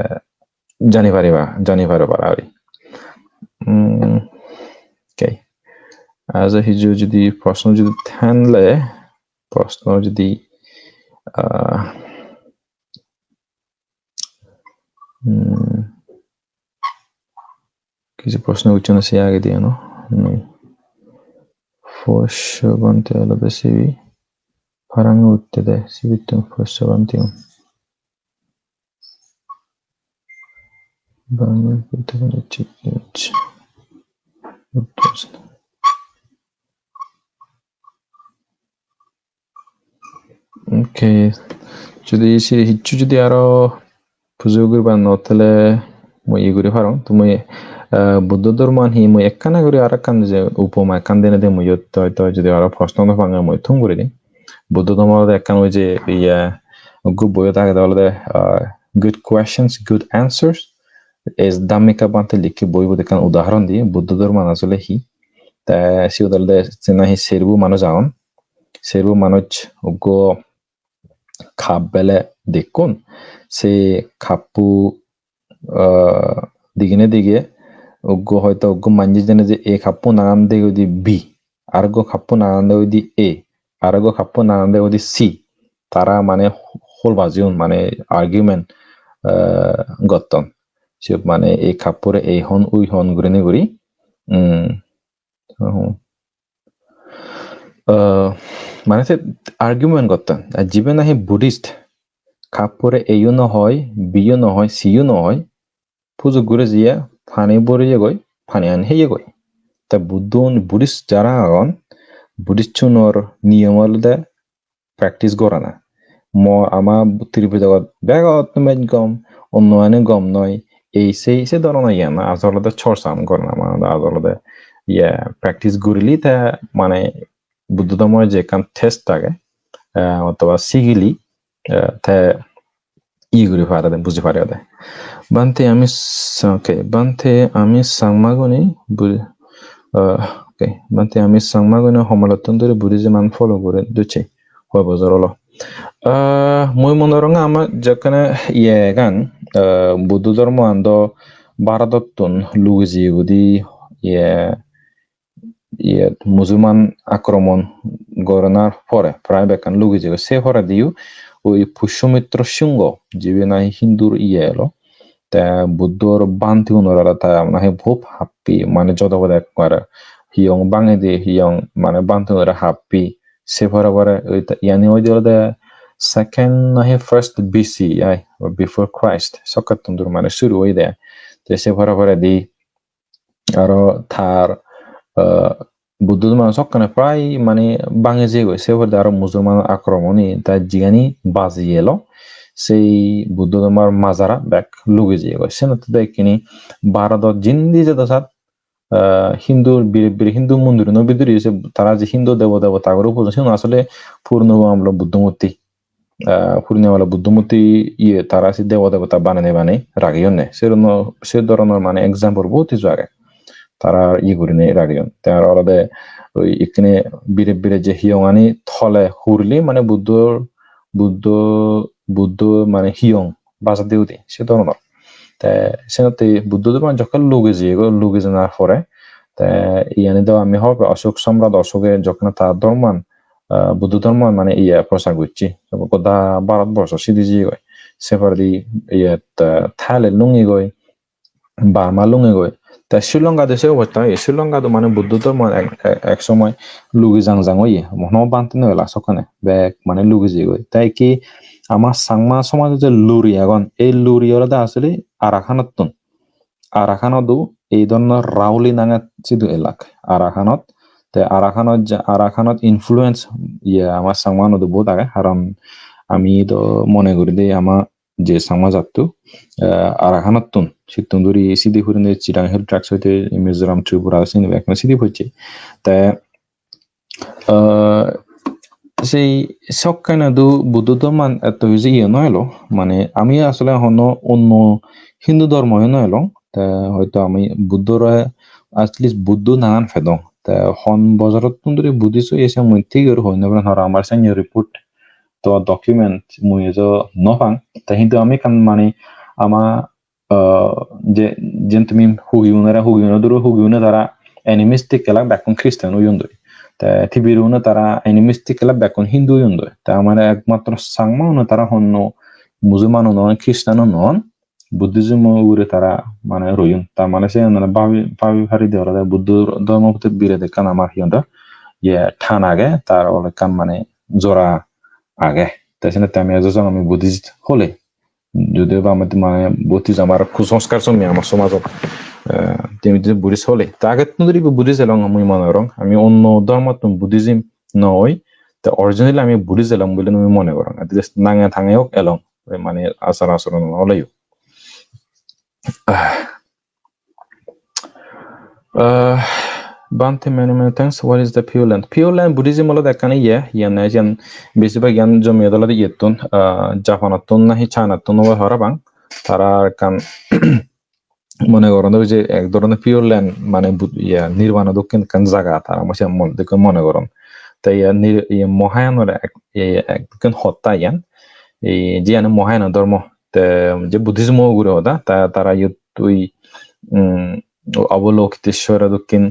jani pariba, jani pariba ari. Mm, okay. Ajo hiju jodi proshno jodi thanle, proshno jodi, ah, mm, kichu proshno ucchana se age diye no? Noi. Porsho bhante olode sibi parami utte de, sibittun porsho bhante un. Bangla Buddha College, Buddha. Okay, jodi se hissu jodi aro pujo guribar no thele mui iye guri parong. Tumi, eh, Buddho dhorman hi mui ekkana guri aro ekkan je upoma ekkan denei de mui iyot hoyto jodi aro proshno no pange mui thum guri dim. Buddho dhormo olode ekkan oi je iye, ekko boiyot agede olode, ah, Good Questions, Good Answers. Is Dhammika Bhante likki boibot ekkan udahoron diye, Buddho dhorman asole hi. Te siyot olode se nahi serbo manuj agon. Serbo manuj ekko cup bele dekkon. Se cup-po, ah, digine dige ekko hoyto ekko manje jene je A cup-po nangan degoi di B. Arekko cup-po nangan degoi di A, arekko cup-po nangan degoi di C. Tara mane hol bajeyon, mane argument, eh, gotton. Siyot mane ei cup-pore ei hon, ui hon gurinei guri. Mm. Eh, mane se argument gotton. Ar jibe nahi Buddhist, cup-pore A-yo no hoi, B-yo no hoi, C-yo no hoi, pujo guri jiye pani boriyegoi, paniyan heyegoi. Te Buddho, Buddhist jara agon, Buddhist-unor niyom olode practice gorana. Mo ama Tripidogot begottun bej gom, onno ani gom noi, ei sei se dhoronor iyan, aja olode chorcha gorana, mane aja olode iye practice gurile te mane Buddho dhormo je ekkan taste age, eh, otoba sigile, eh, te iye guri pare de, buji pare de. Bhante, ami sa-, okay, Bhante, ami Changmagune bu-, eh, okay, Bhante, ami Changmagune homolottun dhuri Buddhism an follow guri docche, hoi bojor olo. Ah, mui mone gorong ama jekkene iyegan, ah, Buddho dhormoan do Bharotottun lugi jeyegoi di, iye, iye, Musulman akromon goranar pore, prai bekkan lugi jeyegoi. Se porediyo oi Pushyamitro Singho, jibe nahi Hindur iye elo, te Buddhor bhantegunore te nahi hub happi, mane jodo pode ekkore hiyong bangedi, hiyong mane bhantegunore happi. Se pore pore oi te, iyani oide olode second nahi first B C, ai, before Christ, sokkettun dur mane suru oide. Te se pore poredi aro tar, eh, Buddho dhormo sokkene prai mane bangi jeyegoi, se poredi aro Musulman akromoni, te jigani baji elo, sei Buddho dhormor majara bek lugi jeyegoi. Senotte do ekkini Bharodot jindi jedo sat, eh, Hindu, bire bire Hindu mondiruno bidire se tara je Hindu debo debota guri pujon, sigun asole purno amolo Buddho murti. Ah, purno amolo Buddho murti iye tara se debo debota banei banei rageyonne. Se dhoronor, se dhoronor mane example bohut hissu age. Tara iye gurinei rageyon. Te aro olode oi ekkene bire bire je hiyongani tole hurile mane Buddho, Buddho, Buddho mane hiyong bajade udi se dhoronor. Te senotte Buddho dhormo jokke lugi jeyegoi, lugi janar pore te iyani do ami hobor pei Ashok Samrat Ashoke jokkene ta dhormoan, ah, Buddho dhormoan mane iye prochar gocche. Goda Bharat borso sidi jeyegoi. Se poredi iye, ah, Thailand lungegoi, Burma lungegoi. Te Sri Lanka de se obostha oye. Sri Lanka do mane Buddho dhormo ek, ek, ek somoy lugi jang jang oye. Hono bhante no ela sokkene. Bek mane lugi jeyegoi. Te ki ama Changma somajo je luri agon, ei luri olode asole Arakan-ottun. Arakan-odo ei dhoronor Rauli nange sidu elak. Arakan-ot, te Arakan-ot ja-, Arakan-ot influence iye ama Changma-unodo bohut age, karon ami do mone guri de ama je Changma jatto, eh, Arakan-ottun, sittun duri sidi purine Chittagong Hill Tracts hoite Mizoram, Tripura, sini bekkun sidi pocche. Te, eh, sei sokkene do Buddho dhorman etto besi iye no elo, mane ami asole hono onno Hindu dhormo no elong, te hoito ami Buddhore at least Buddho nangan pedong. Te hon bojorottun duri Buddhist oye se mui thik guri hoi no parong, karon amar senior report to document mui ejo no pang. Te hintu ami ekkan mane ama, ah, je, jen tumi hugiunore, hugiune duro, hugiune tara animistic elak bekkun Christian oyondoi. Te Tibiru-une tara animistic elak bekkun Hindu oyondoi. Te amare ekmatro Changma-une tara honno Musulman-o non, Christian-o non, Buddhism-o ugure tara mane royon. Ta mane se onore babi, babi paride olode Buddho dhormo poti biret ekkan amar hi honde, ye, than age, tar ole ekkan mane jora age. Te senotte ami ejo song ami Buddhist hole, judiyo ba amar mane Buddhism amar kusanskar somme amar somajot, eh, tumi judi Buddhist hole, ta agettun judi Buddhist elong mui mone gorong, ami onno dhormottun Buddhism no oi, te originally ami Buddhist elong bile mui mone gorong. At least nange tange ok elong, mane achar achoron oleyo. Ah. Uh, Bhante, many, many thanks. What is the Pure Land? Pure Land Buddhism olode ekkan iye, iyan, iyan besibak iyan jomiyot olode iyettun, uh, Japanottun nahi Chinattun obo parapang. Tara ekkan mone goron je ek dhoronor Pure Land, mane Bud-, iye, nirvana dokken ekkan jaga, tara mo-, se mon-, dokken mone goron. Te iye nir-, iye Mohayanor ek, iye ek dokken hotta iyan. Ei jiyani Mohayan dhormo. Te je Buddhism ugure hoda, ta-, tara iyot ui, um, Avalokiteshvara dokken,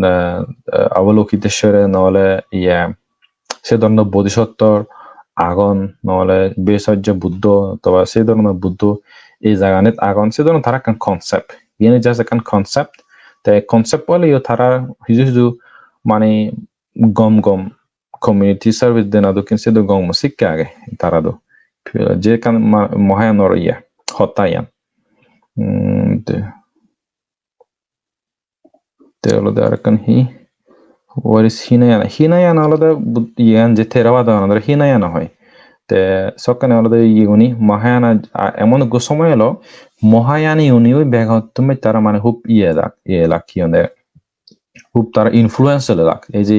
eh, eh, Avalokiteshvara nohole iye, se dhoronor bodhisottor agon, nohole Vesajja Buddho, otoba se dhoronor Buddho ei jaganit agon, se dhoronor tara ekkan concept. Iyeni just ekkan concept. Te concept oleyo tara hiju hiju mane gom gom community service dena dokken se do gom sikke age tara do. Je ekkan ma-, Mohayanor iye, hotta iyan. Hmm, te, te olode arekkan hi? What is Hinayana? Hinayana olode Bud-, iyan je Theravada olode Hinayana hoi. Te sokkene olode iyeguni Mahayana, a, emon ekko somoy elo, Mahayani uni oi begottun bej tara mane hub iye elak, iye elak hi honde, hub tara influential elak. Ei je,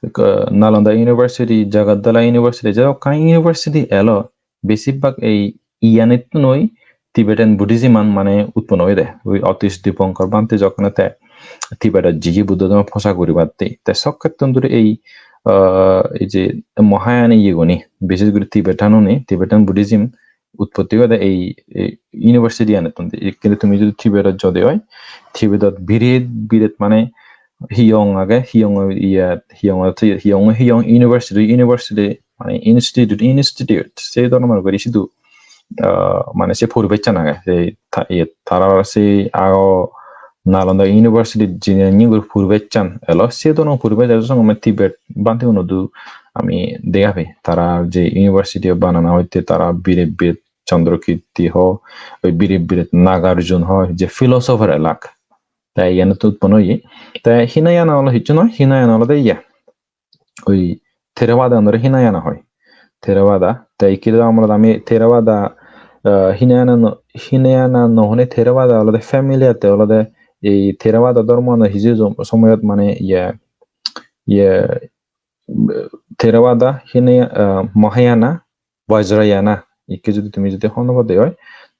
uh, Nalanda University, Jagaddala University, je hokkani university elo, besibak ei iyanittun oi Tibetan Buddhism an mane utponno oyede. Oi Atish Dipankar Bhante jokkene te Tibet ot jeye Buddho dhormo prochar guribatte. Te sokkettun duri ei, uh, ei je Mahayana iyeguni, bises guri Tibetan uni, Tibetan Buddhism utpotti oyede ei, ei university anittun. Ekkene tumi jodi Tibet ot jode oi, Tibet ot biret, biret mane hiyong age, hiyong iye, hiyong, hiyong, hiyong university, university, mane institute, institute, se dhoronor guri sidu, ah, mane se poribesh an age. Se ta-, iye, tarar se ago Nalanda University jinni guri poribesh an elo, se dhoronor poribesh an song ami Tibet bhante uno du ami dega pai. Tara je university banana hoite tara biret biret Chandrakirti ho, oi biret biret Nagarjuna ho, je philosopher elak. Te iyan to utpon oye. Te Hinayana olo hissu noi, Hinayana olode iye. Oi Theravada onore Hinayana hoi. Theravada. Te ikkilada amolot ami Theravada, eh, Hinayana no, Hinayana no hone Theravada olode family ate olode ei Theravada dhormo no hiju jo-, somoyot mane iye, iye, Theravada, Hinaya-, eh, Mahayana, Vajrayana, ikke jodi tumi jodi hono pade oi,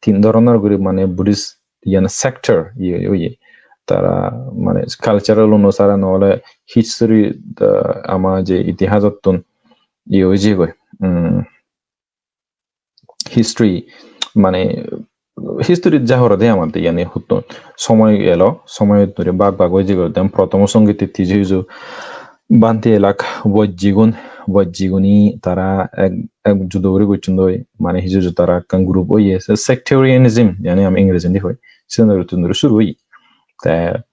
tin dhoronor guri mane Buddhist iyan sector iye oye. Tara mane cultural onusare no ole history, ah, ama je itihasottun iye oye goi. Mm, history mane history ja horode amar de iyani huttun somoy elo, somoy duri bag bag oye goi. Den prothom songit hiju hiju bhante elak bojjigun, bojjiguni tara ek, ek judo guri gocchon doi, mane hiju hiju tara ekkan group oye, se sectarianism, yani ami Ingreji di hoi, siyan guri tun duri suru oye. Te,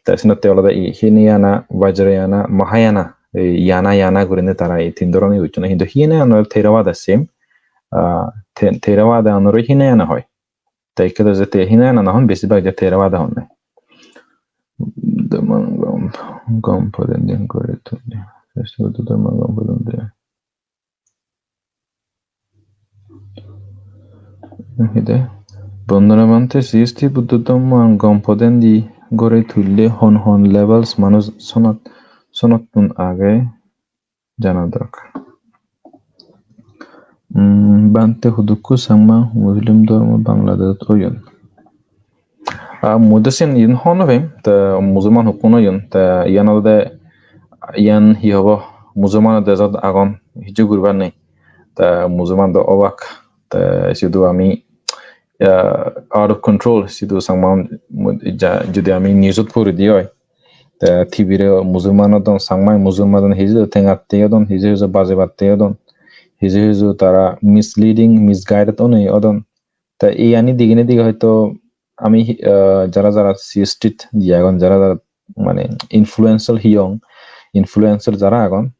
te senotte olode i Hinayana, Vajrayana, Mahayana, ei yana yana gurinei tara ei tin dhoron oye gocchon, hintu Hinayana Theravada same, ah, The-, Theravada anore Hinayana hoi. Te ikke do je te Hinayana no hon, besibak je Theravada honne. Dhamma gom, gom poden din gori tuli. Sreshti Buddho Dhamma gom poden din. Hide. Bondona Bhante, Sreshti Buddho Dhamma gom poden di gori tulle hon hon levels manuj sonot, sonottun age jana dorkar. Mm, Bhante hudukku Changma Muslim dhormo Bangladeshot oyon? Ah, mui do siyen iyen hobor nw pem, te Musulman hukkun oyon, te iyan olode, iyan hi hobo, Musulman dejot agon, hissu guribar nei. Te Musulman do obak, te sidu ami, ah, out of control, sidu Changma, mu-, ja-, jodi ami newsot puri di oi, te T V re Musulman odon, Changmai Musulman odon, hiju hiju tengatte odon, hiju hiju bajebatte odon, hiju hiju tara misleading, misguided onei odon. Te iyani digine dige hoito ami hi-, ah, jara jara si street je agon, jara jara mane influential hiyong, influential jara agon,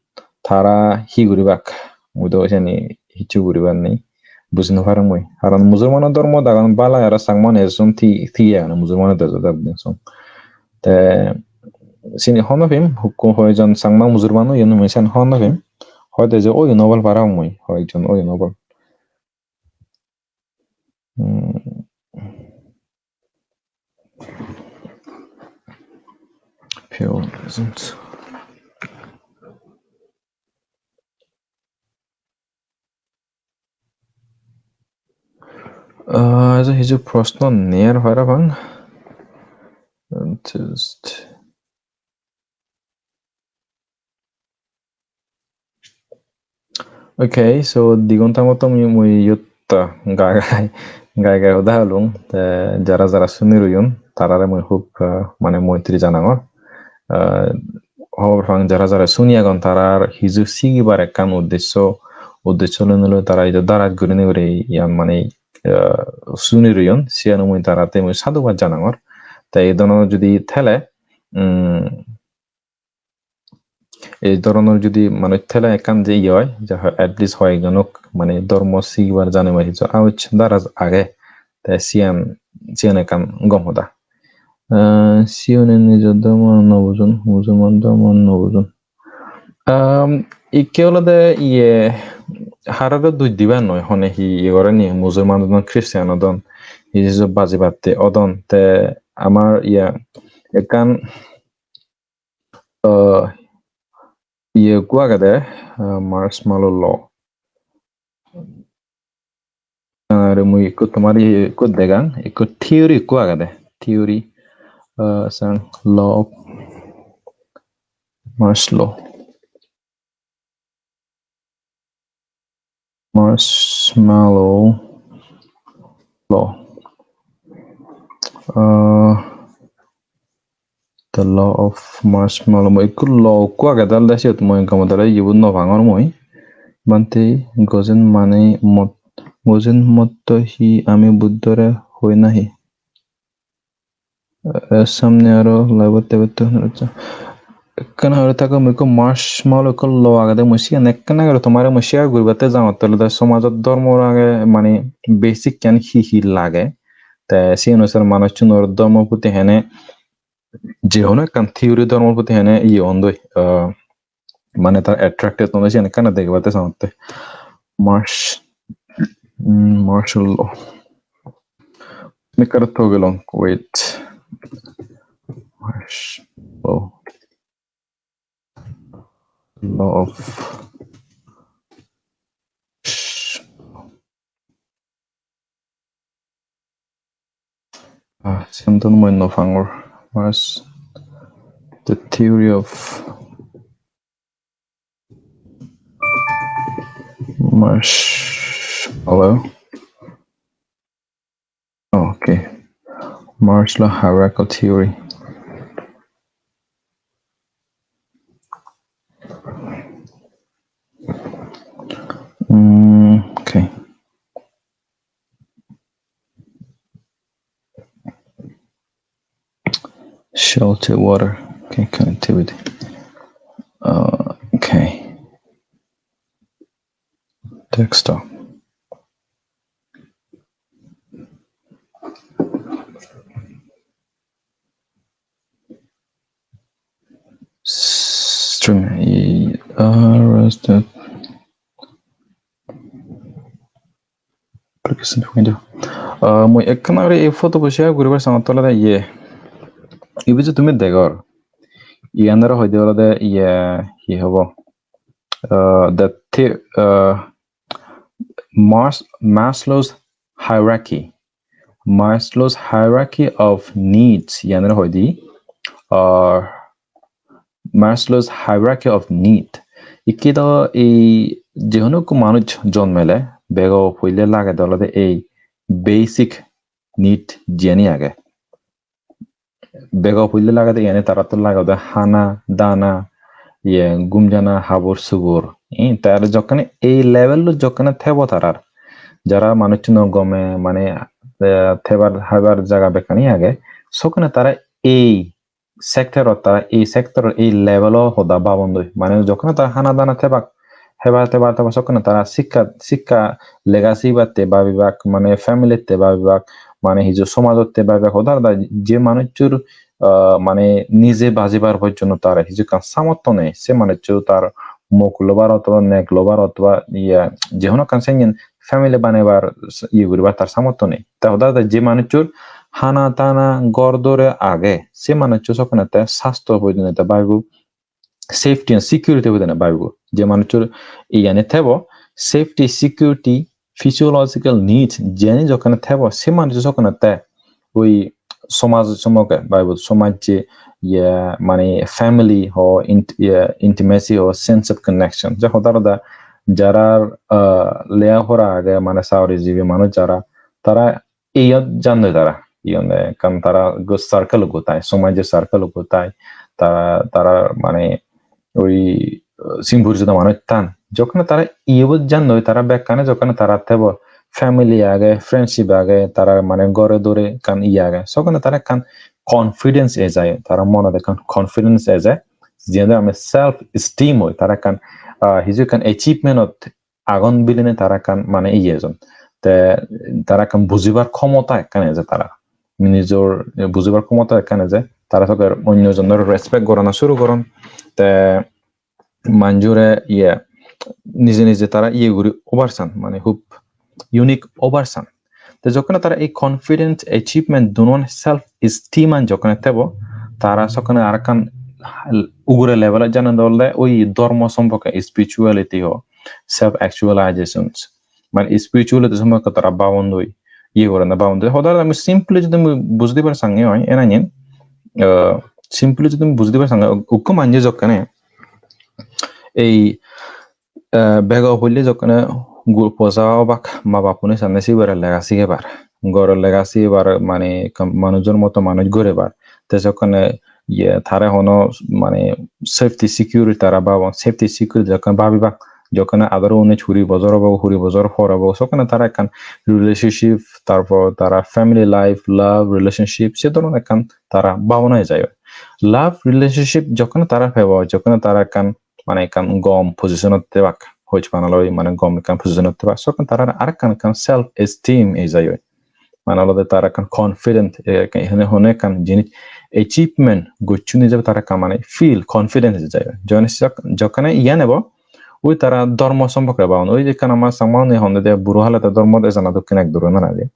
tara hi guribak? Mui do seni hissu guribar nei, buji nw parong mui. Karon Musulmano dhormot agon balai, aro Changmani ejon ti-, tiye agon Musulmano dejot ekdin song. Te sini hobor nw pem, hukko hoijon Changma Musulman oyon mui sen hobor nw pem. Hoide je oyon obol parapang mui, hoijon oyon obol. Hmm. Pure presence. Ah, ejo hiju proshno nei ar parapang. Just Okay, so di gonta moto mui, mui iyot, ah, gai gai, gai gai hoda holung. Te jara jara suni royon, tarare mui hub, ah, mane moitri janangor. Ah, hobor pang jara jara suni agon, tarar hiju sigibar ekkan uddesho, uddesho loi loi tara idu darat gurinei guri iyan mane, ah, suni royon, siyano mui tarate mui sadhubad janangor. Te ei dhoronor judi thele, mm, ei dhoronor judi manuj thele ekkan je iye oi, je hoi, at least hoyekjonok mane dhormo sigibar janibar hissu aoj daraj age, te siyan, siyan ekkan gom hoda. Ah, siyune nijo dhormo no bujon, Musulman dhormo no bujon. Um, ikke olode iye, harore doj diba noi, hone hi iye gore ni, Musulman odon, Christian odon, hi je bajibatte odon, te amar iye ekkan, uh, iye ekko agede, uh, marshmallow law. Ar mui ekko tomar iye ekko degang, ekko theory ekko agede. Theory, uh, sang law of marshmallow. Marshmallow law. Uh, the law of marshmallow. Mui ekko law ekko agede olode siyot mui gomedale iyebot no pangor mui. Bhante, gojen mane mot-, gojen motto hi ami Buddhore hoi nahi? Eh, samne aro live-ot tebetto, acha. Ekkana aro thakka mui ekko marshmallow ekko law agede, mui siyan ekkana guri tomare mui share guribatte jangotte olode somajot dhormo age, mane basic-kan hi hi lage. Te siyan onusare manuchunor dhormo proti hene, je hono ekkan theory dhormo proti hene iye ondoi, ah, mane tar attracted ondoi, siyan ekkana degebatte sangotte. Marsh-, mm, martial law. Mekkare to gelong, wait. Marsh-, law. Law of. Ah, siyan do mui no pangor. What's the theory of marsh-, hello? Okay. Marshall hierarchical theory. Mm, okay. Shelter, water, okay, connectivity. Uh, okay. Desktop. Stream, uh, rest, uh, application window. Uh, mui ekkan guri ei photo bo share guribar sangotte olode iye. Ibe je tumi degor. Iyan aro hoide olode iye hi hobo? Uh, the the-, uh, Mas-, Maslow's hierarchy. Maslow's hierarchy of needs, iyanore hoide, or Maslow's hierarchy of need. Ikke do ei je hono ekko manuj jonmele bego poile lagede olode ei basic need jiyani age. Bego poile lagede iyani tarattun lagede hana, dana, iye, gum jana, habor subor. Eh, te aro jokkene ei level-ot jokkene thebo tarar, jara manucchuno gome mane, eh, thebar habar jaga bekkani age, sokkene tara ei sector-ot, tara ei sector-or ei level-o hoda babondoi. Mane jokkene tara hana dana thebak, hebar tebar tebar sokkene tara sikka, sikka lega sigibatte babibak, mane family-tte babibak, mane hiju somajotte babibak, hoda hoda je manucchor, ah, mane nije bajibar pojjonto tar hiju ekkan samortho nei, se manuccho tar mok lobar otoba nek lobar otoba iye je hono ekkan sengen family banebar s-, iye guribar tar samortho nei. Ta hoda hoda je manucchor hana tana ghor dore age, se manuccho sokkene te sastho pojjonto babibo, safety and security hoide na babibo. Je manucchor iyani thebo, safety, security, physiological needs, jeni jokkene thebo, se manuccho sokkene te oi somaj somoge babibo, somajje, ye, mane family ho, int-, ye, intimacy ho, sense of connection. Je hoda hoda jara, ah, leya pora age, mane sagori jibi manuj jara, tara iyot jandoi tara, iyon ekkan tara go-, circle-o gotai, somajje circle-o gotai, ta-, tara mane oi, uh, simbur joda manuj tan. Jokkene tara iyot jandoi, tara bekkani jokkene tara thebo, family age, friendship age, tara mane gore dore ekkan iye age. Sokkene tara ekkan confidence ejai, tara monot ekkan confidence ejai. Jiyende ami self esteem hoi, tara ekkan, ah, hiju ekkan achievement-ot agon bilinei tara ekkan mane iye ejon. Te tara ekkan bujibar khomota ekkan eje tara. Nijor bujibar khomota ekkan eje. Tara sokke onyo jonore respect gorana suru goron. Te manjore iye, nije nije tara iye guri obar san, mane hub unique obar san. Te jokkene tara ei confidence, achievement, dunon self esteem an jokkene tebo, tara sokkene arekkan ugure level ot jane olode oi dhormo somporke, spirituality ho, self actualizations, mane spirituality somporke tara babondoi, iye gorana babondoi. Hodar ami simply jodi mui bujei dibar sange oi, enanyen, ah, simply jodi mui bujei dibar sange, ukko manje jokkene ei eh, bego poille jokkene gu-, posa obak ma bappune sanne sibere lega sigebar. Goro lega sigebar mane ekkan manujor moto manuj gorebar. Te jokkene iye tare hono mane safety security tara babon, safety security jokkene babibak, jokkene adaro unis kuri bojor obo, kuri bojor por obo, sokkene tara ekkan relationship, tarpor tara family life, love, relationship, se dhoron ekkan tara babona ejai. Love relationship jokkene tara pebo, jokkene tara ekkan mane ekkan gom position ot tebak, hoj pana loi mane gom ekkan position ot tebak, sokkene tarar arekkan ekkan self esteem ejai oi. Mane olode tar ekkan confident, eh, ekkan, hono ekkan jinis achievement gocchon ijebe tar ekkan mane feel confidence ejai oi. Jokkene sak-, jokkene iyan ebo, ui tara dhormo somporke babon, ui ekkan ama Changma une honde de buro halede dhormo de jana dokken ek duro nana de.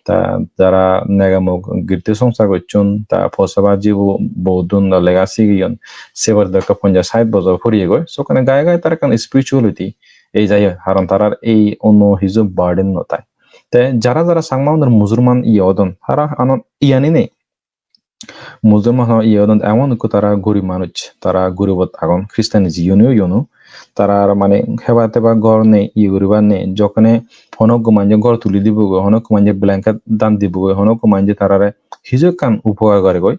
Ta jara negamuk girti songsar gocchon, ta posa bajibo bodun da lega sigiyon, sebar dokke ponjash sait bojor puriyegoi. Sokkene gai gai tar ekkan spirituality ejai oi, haron tarar ei onno hiju burden no tai. Te jara jara Changma unor Musulman iye odon, tara anon iyani nei. Musulman ho iye odon, emon ekko tara gorib manuj, tara goribot agon, Christian jiyuni oyunu, tarar mane heba teba ghor nei, iye guribar nei, jokkene hono ekko manje ghor tuli dibogoi, hono ekko manje blanket dan dibogoi, hono ekko manje tarare hiju ekkan upokar goregoi,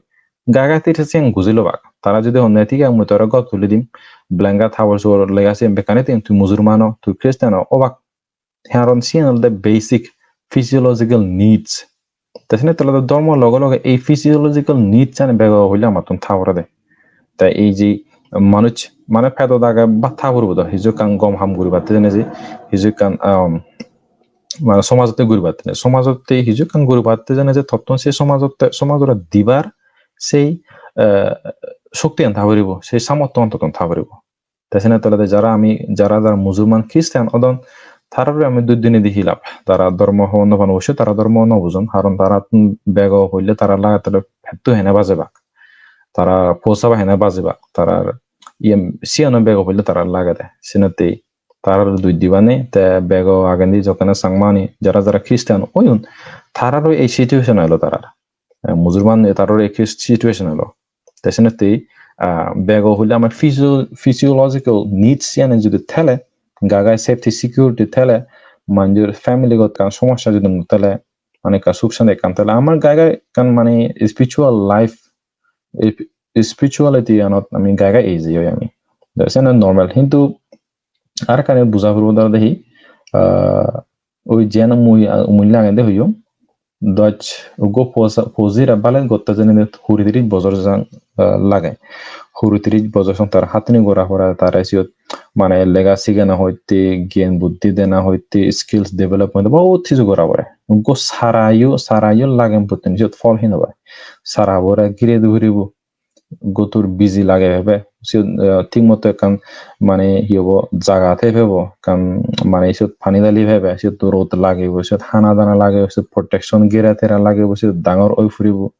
gai gai tiri siyen guji lobak. Tara jodi honne, "Thik age, mui tore ghor tuli dim, blanket, habor subor lega siyen bekkani dim, tui Musulman o, tui Christian o," obak. Karon siyen olode basic physiological needs. Te senotte olode dhormo loge loge ei physiological needs ani bego hoile amattun tha porede. Te ei je manuj mane pedot age bhat tha puribo do, hiju ekkan gom ham guribatte jene je, hiju ekkan, um, mane somajotte guribatte, somajotte hiju ekkan guribatte jene je tottun se somajotte, somajore dibar sei, eh, shoktiyan tha puribo, sei samorthoan tottun tha puribo. Te senotte olode jara ami, jara jara Musulman Christian odon, tarare ami doj dinei di hi lab? Tara dhormo hobor no pan, obossoi tara dhormo no bujon, karon tarattun bego hoile tara lagette ole petto hene bajebak, tara posa ba hene bajebak, tara iye siyano bego hoile tara lagede. Senotte tarare doj diba nei, te bego agendi jokkene Changma ani jara jara Christian oyun, tararo ei situation elo tarar. Eh, Musulman tararo ei situation elo. Te senotte, ah, bego hoile ama physio-, physiological needs iyani jodi thele, gai gai safety security thele, manjor family got ekkan somossa jodi no thele, mane ekkan suk santi ekkan thele, amar gai gai ekkan mane spiritual life, ip-, spirituality anot ami gai gai easy oi ami. Te sene normal, hintu arekkani buja puribo dare de hi, ah, oi jen mui, ah, umul lagende hoyong, doj uggo posa-, pojire balen gotte jene kuri tiris bojor jang, ah, lage. Kuri tiris bojor song tar hattini gora pore, tare siyot mane lega sigana hoite, gyan buddhi dena hoite, skills development, bahut hiju gora pore. Uggo sarayo, sarayo lagen potteni siyot phol hi no pai. Sara pore gire duribo. Gotur biji lage pebe, siyot, eh, thik moto ekkan mane hi hobo, jaga thei pebo, ekkan mane siyot pani dali pebe, siyot rod lagebo, siyot hana dana lagebo, siyot protection gera tera lagebo, siyot dangor oi puribo,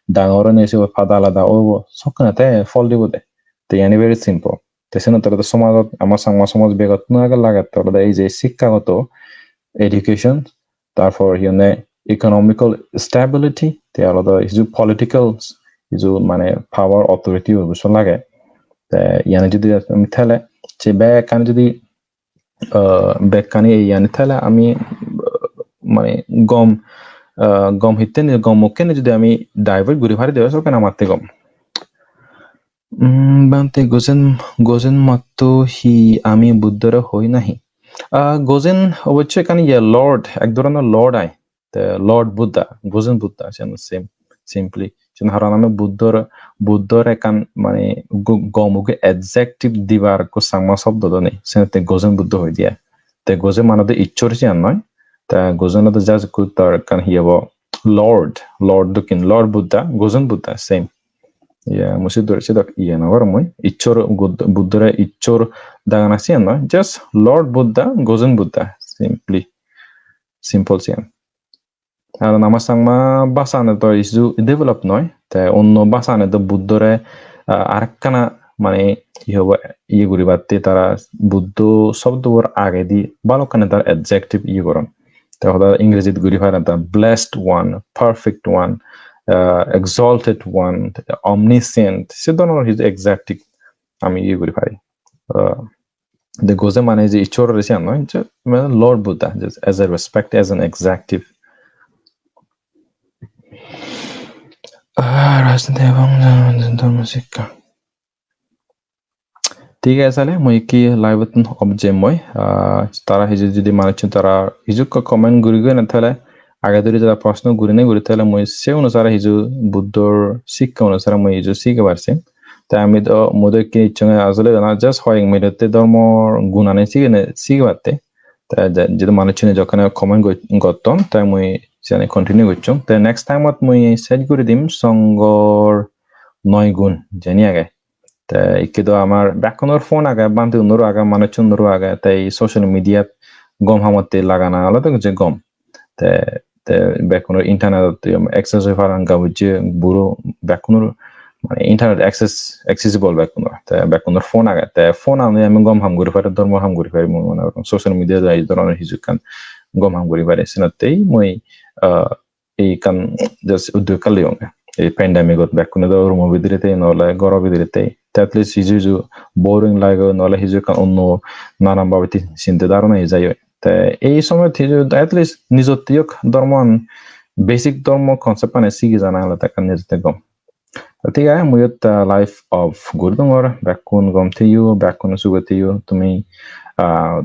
dangor oinei siyot pada alada obo, sokkene te phol dibo de. Te iyani very simple. Te senotte olode somajot, ama Changma somaj begottun age lagette olode ei je sikkagoto education, tarpor hi honne economical stability, te olode hiju political, hiju mane power authority obo so lage. Te iyani jodi ami thele, se bekkani jodi, ah, bekkani iyani thele ami, ah, mane gom, ah, gom hitteni, gom okkeni jodi ami divert guri pari de oi, sokken amatte gom. Mm, Bhante, gojen, gojen matto hi ami Buddhore hoi nahi? Ah, gojen obossoi ekkan iye Lord, ek dhoronor Lord ai. Te Lord Buddha, gojen Buddha, sen same, simply. Sen haron ami Buddhor, Buddhor ekkan mane go-, gom uge adjective dibar ekko Changma shobdo do nei. Sen te gojen Buddha hoi diye. Te gojen mane do Ishwar siyan noi. Te gojen do just ekko tar ekkan hi hobo Lord, Lord dokken, Lord Buddha, gojen Buddha, same. Iya, mui sidok, sidok iye nw gorong mui. Ishshor Bud-, Buddhore Ishshor dagana siyan noi. Just Lord Buddha, Gozen Buddha. Simply. Simple siyan. Ar ama Changma bhasane do hissu develop noi. Te onno bhasane do Buddhore, ah, arekkana mane iye hobo, iye guribatte tara Buddho sobdobor agedi balokkani tar adjective iye goron. Te hoda Ingrejit guri pare ta blessed one, perfect one, ah, exalted one, omniscient. Se dhoronor hissu adjective ami iye guri pari. Ah, the Gozen mane je Ishshor siyan noi, je mane Lord Buddha, just as a respect, as an adjective. Ah, rajniti ebong dhormo sikka. Thik age, sale mui ikki live-ottun off jemoi. Ah, tara hissu jodi manuchun tara hissu ekko comment guri goi na, tale age duri tara proshno guri ne guri, tale mui se onusare hissu Buddhor sikka onusare mui hissu sige parsi. Te ami do, mui do ikki icchonge asole na, just hoyek minute te dhormor gunani sigene, sigebatte. Te je-, jedu manuchune jokkene comment goi-, gotton, te mui siyani continue gocchong. Te next time-ot mui sej guri dim Songhor noi gun jeni age. Te ikki do amar bekkunor phone age, bhante unoro age, manuchun unoro age, te ei social media-t gom hamotte lagana olode je gom. Te, te bekkunor internet-ot access oi paron, gabujje buro bekkunor mane internet access, accessible bekkunor. Te bekkunor phone age, te phone ani ami gom ham guri pari, dhormo ham guri pari, mui mone gorong social media-t ei dhoronor hissu ekkan gom ham guri pari. Senottei mui, ah, ei ekkan just uddog ekkan liyonge. Ei pandemic-ot bekkune do room-o bidire tei, nole ghoro bidire tei. Te at least hissu hissu boring lage, nole hissu ekkan onno nanan babotte sinte dharona ei jai oi. Te ei somoyot hissu at least nijotte yok dhormoan, basic dhormo concept-ani sigi jana olode ekkan nijotte gom. Thik age, mui iyot, ah, live off guri dongor. Bekkun gom theyo, bekkun suge theyo. Tumi, ah,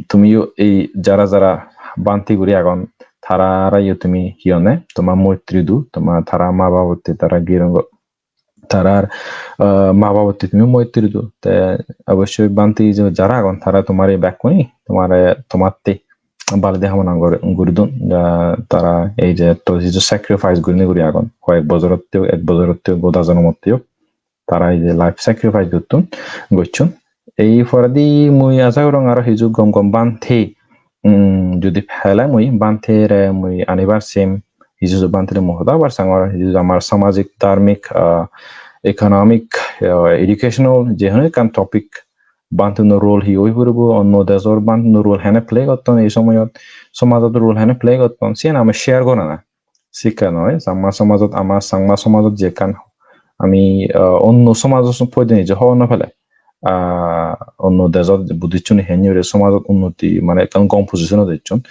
tumiyo ei jara jara bhante guri agon, tarare yo tumi hi honne, toma moitri do, toma tara ma babotte, tara girongo, tarar, ah, ma babotte tumi moitri do. Te obossoi bhante je jara agon, tara tomare bekkune, tomare, tomatte baledi hamona gor-, guri don. Ja tara ei je to hissu sacrifice gurinei guri agon. Hoyek bojorotte, ek bojorotte, goda jonomotte tara ei je life sacrifice gotton, gocchon. Ei poredi mui aja gorong aro hissu gom gom bhante, um, jodi pele mui bhantere mui anibar sem, hissu hissu bhantere mui hoda hobar sangor, hissu hissu amar samajik, dharmik, ah, economic, ah, educational, je hono ekkan topic, bhantunor role hi oi puribo, onno dejor bhantunor role hene play gotton ei somoyot, somajot role hene play gotton, siyen ami share gorana. Sikka noi, Changma somajot, ama Changma somajot je ekkan ami, ah, onno somajot poide nije hobor no pele. Ah, onno dejot Buddhist-une henni guri somajot unnoti, mane ekkan gom position-ot ecchon.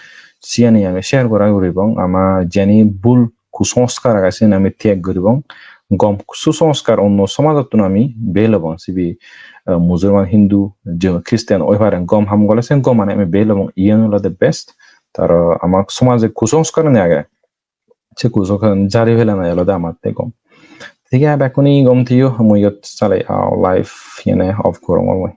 Siyani ami share gora guribong, ama jeni bul kusongskar age, siyani ami tyag guribong. Gom susongskar onno somajottun ami bel obong, sibe, ah, Musulman, Hindu, je Christian oi pare, gom ham gole sen gomani ami bel obong, iyan olode best. Taro ama somaje kusongskar ani age, se kusongskar jari pelana olode amatte gom. Thik age, bekkune gom theyo, mui iyot sale, ah, live iyene off gorongor mui.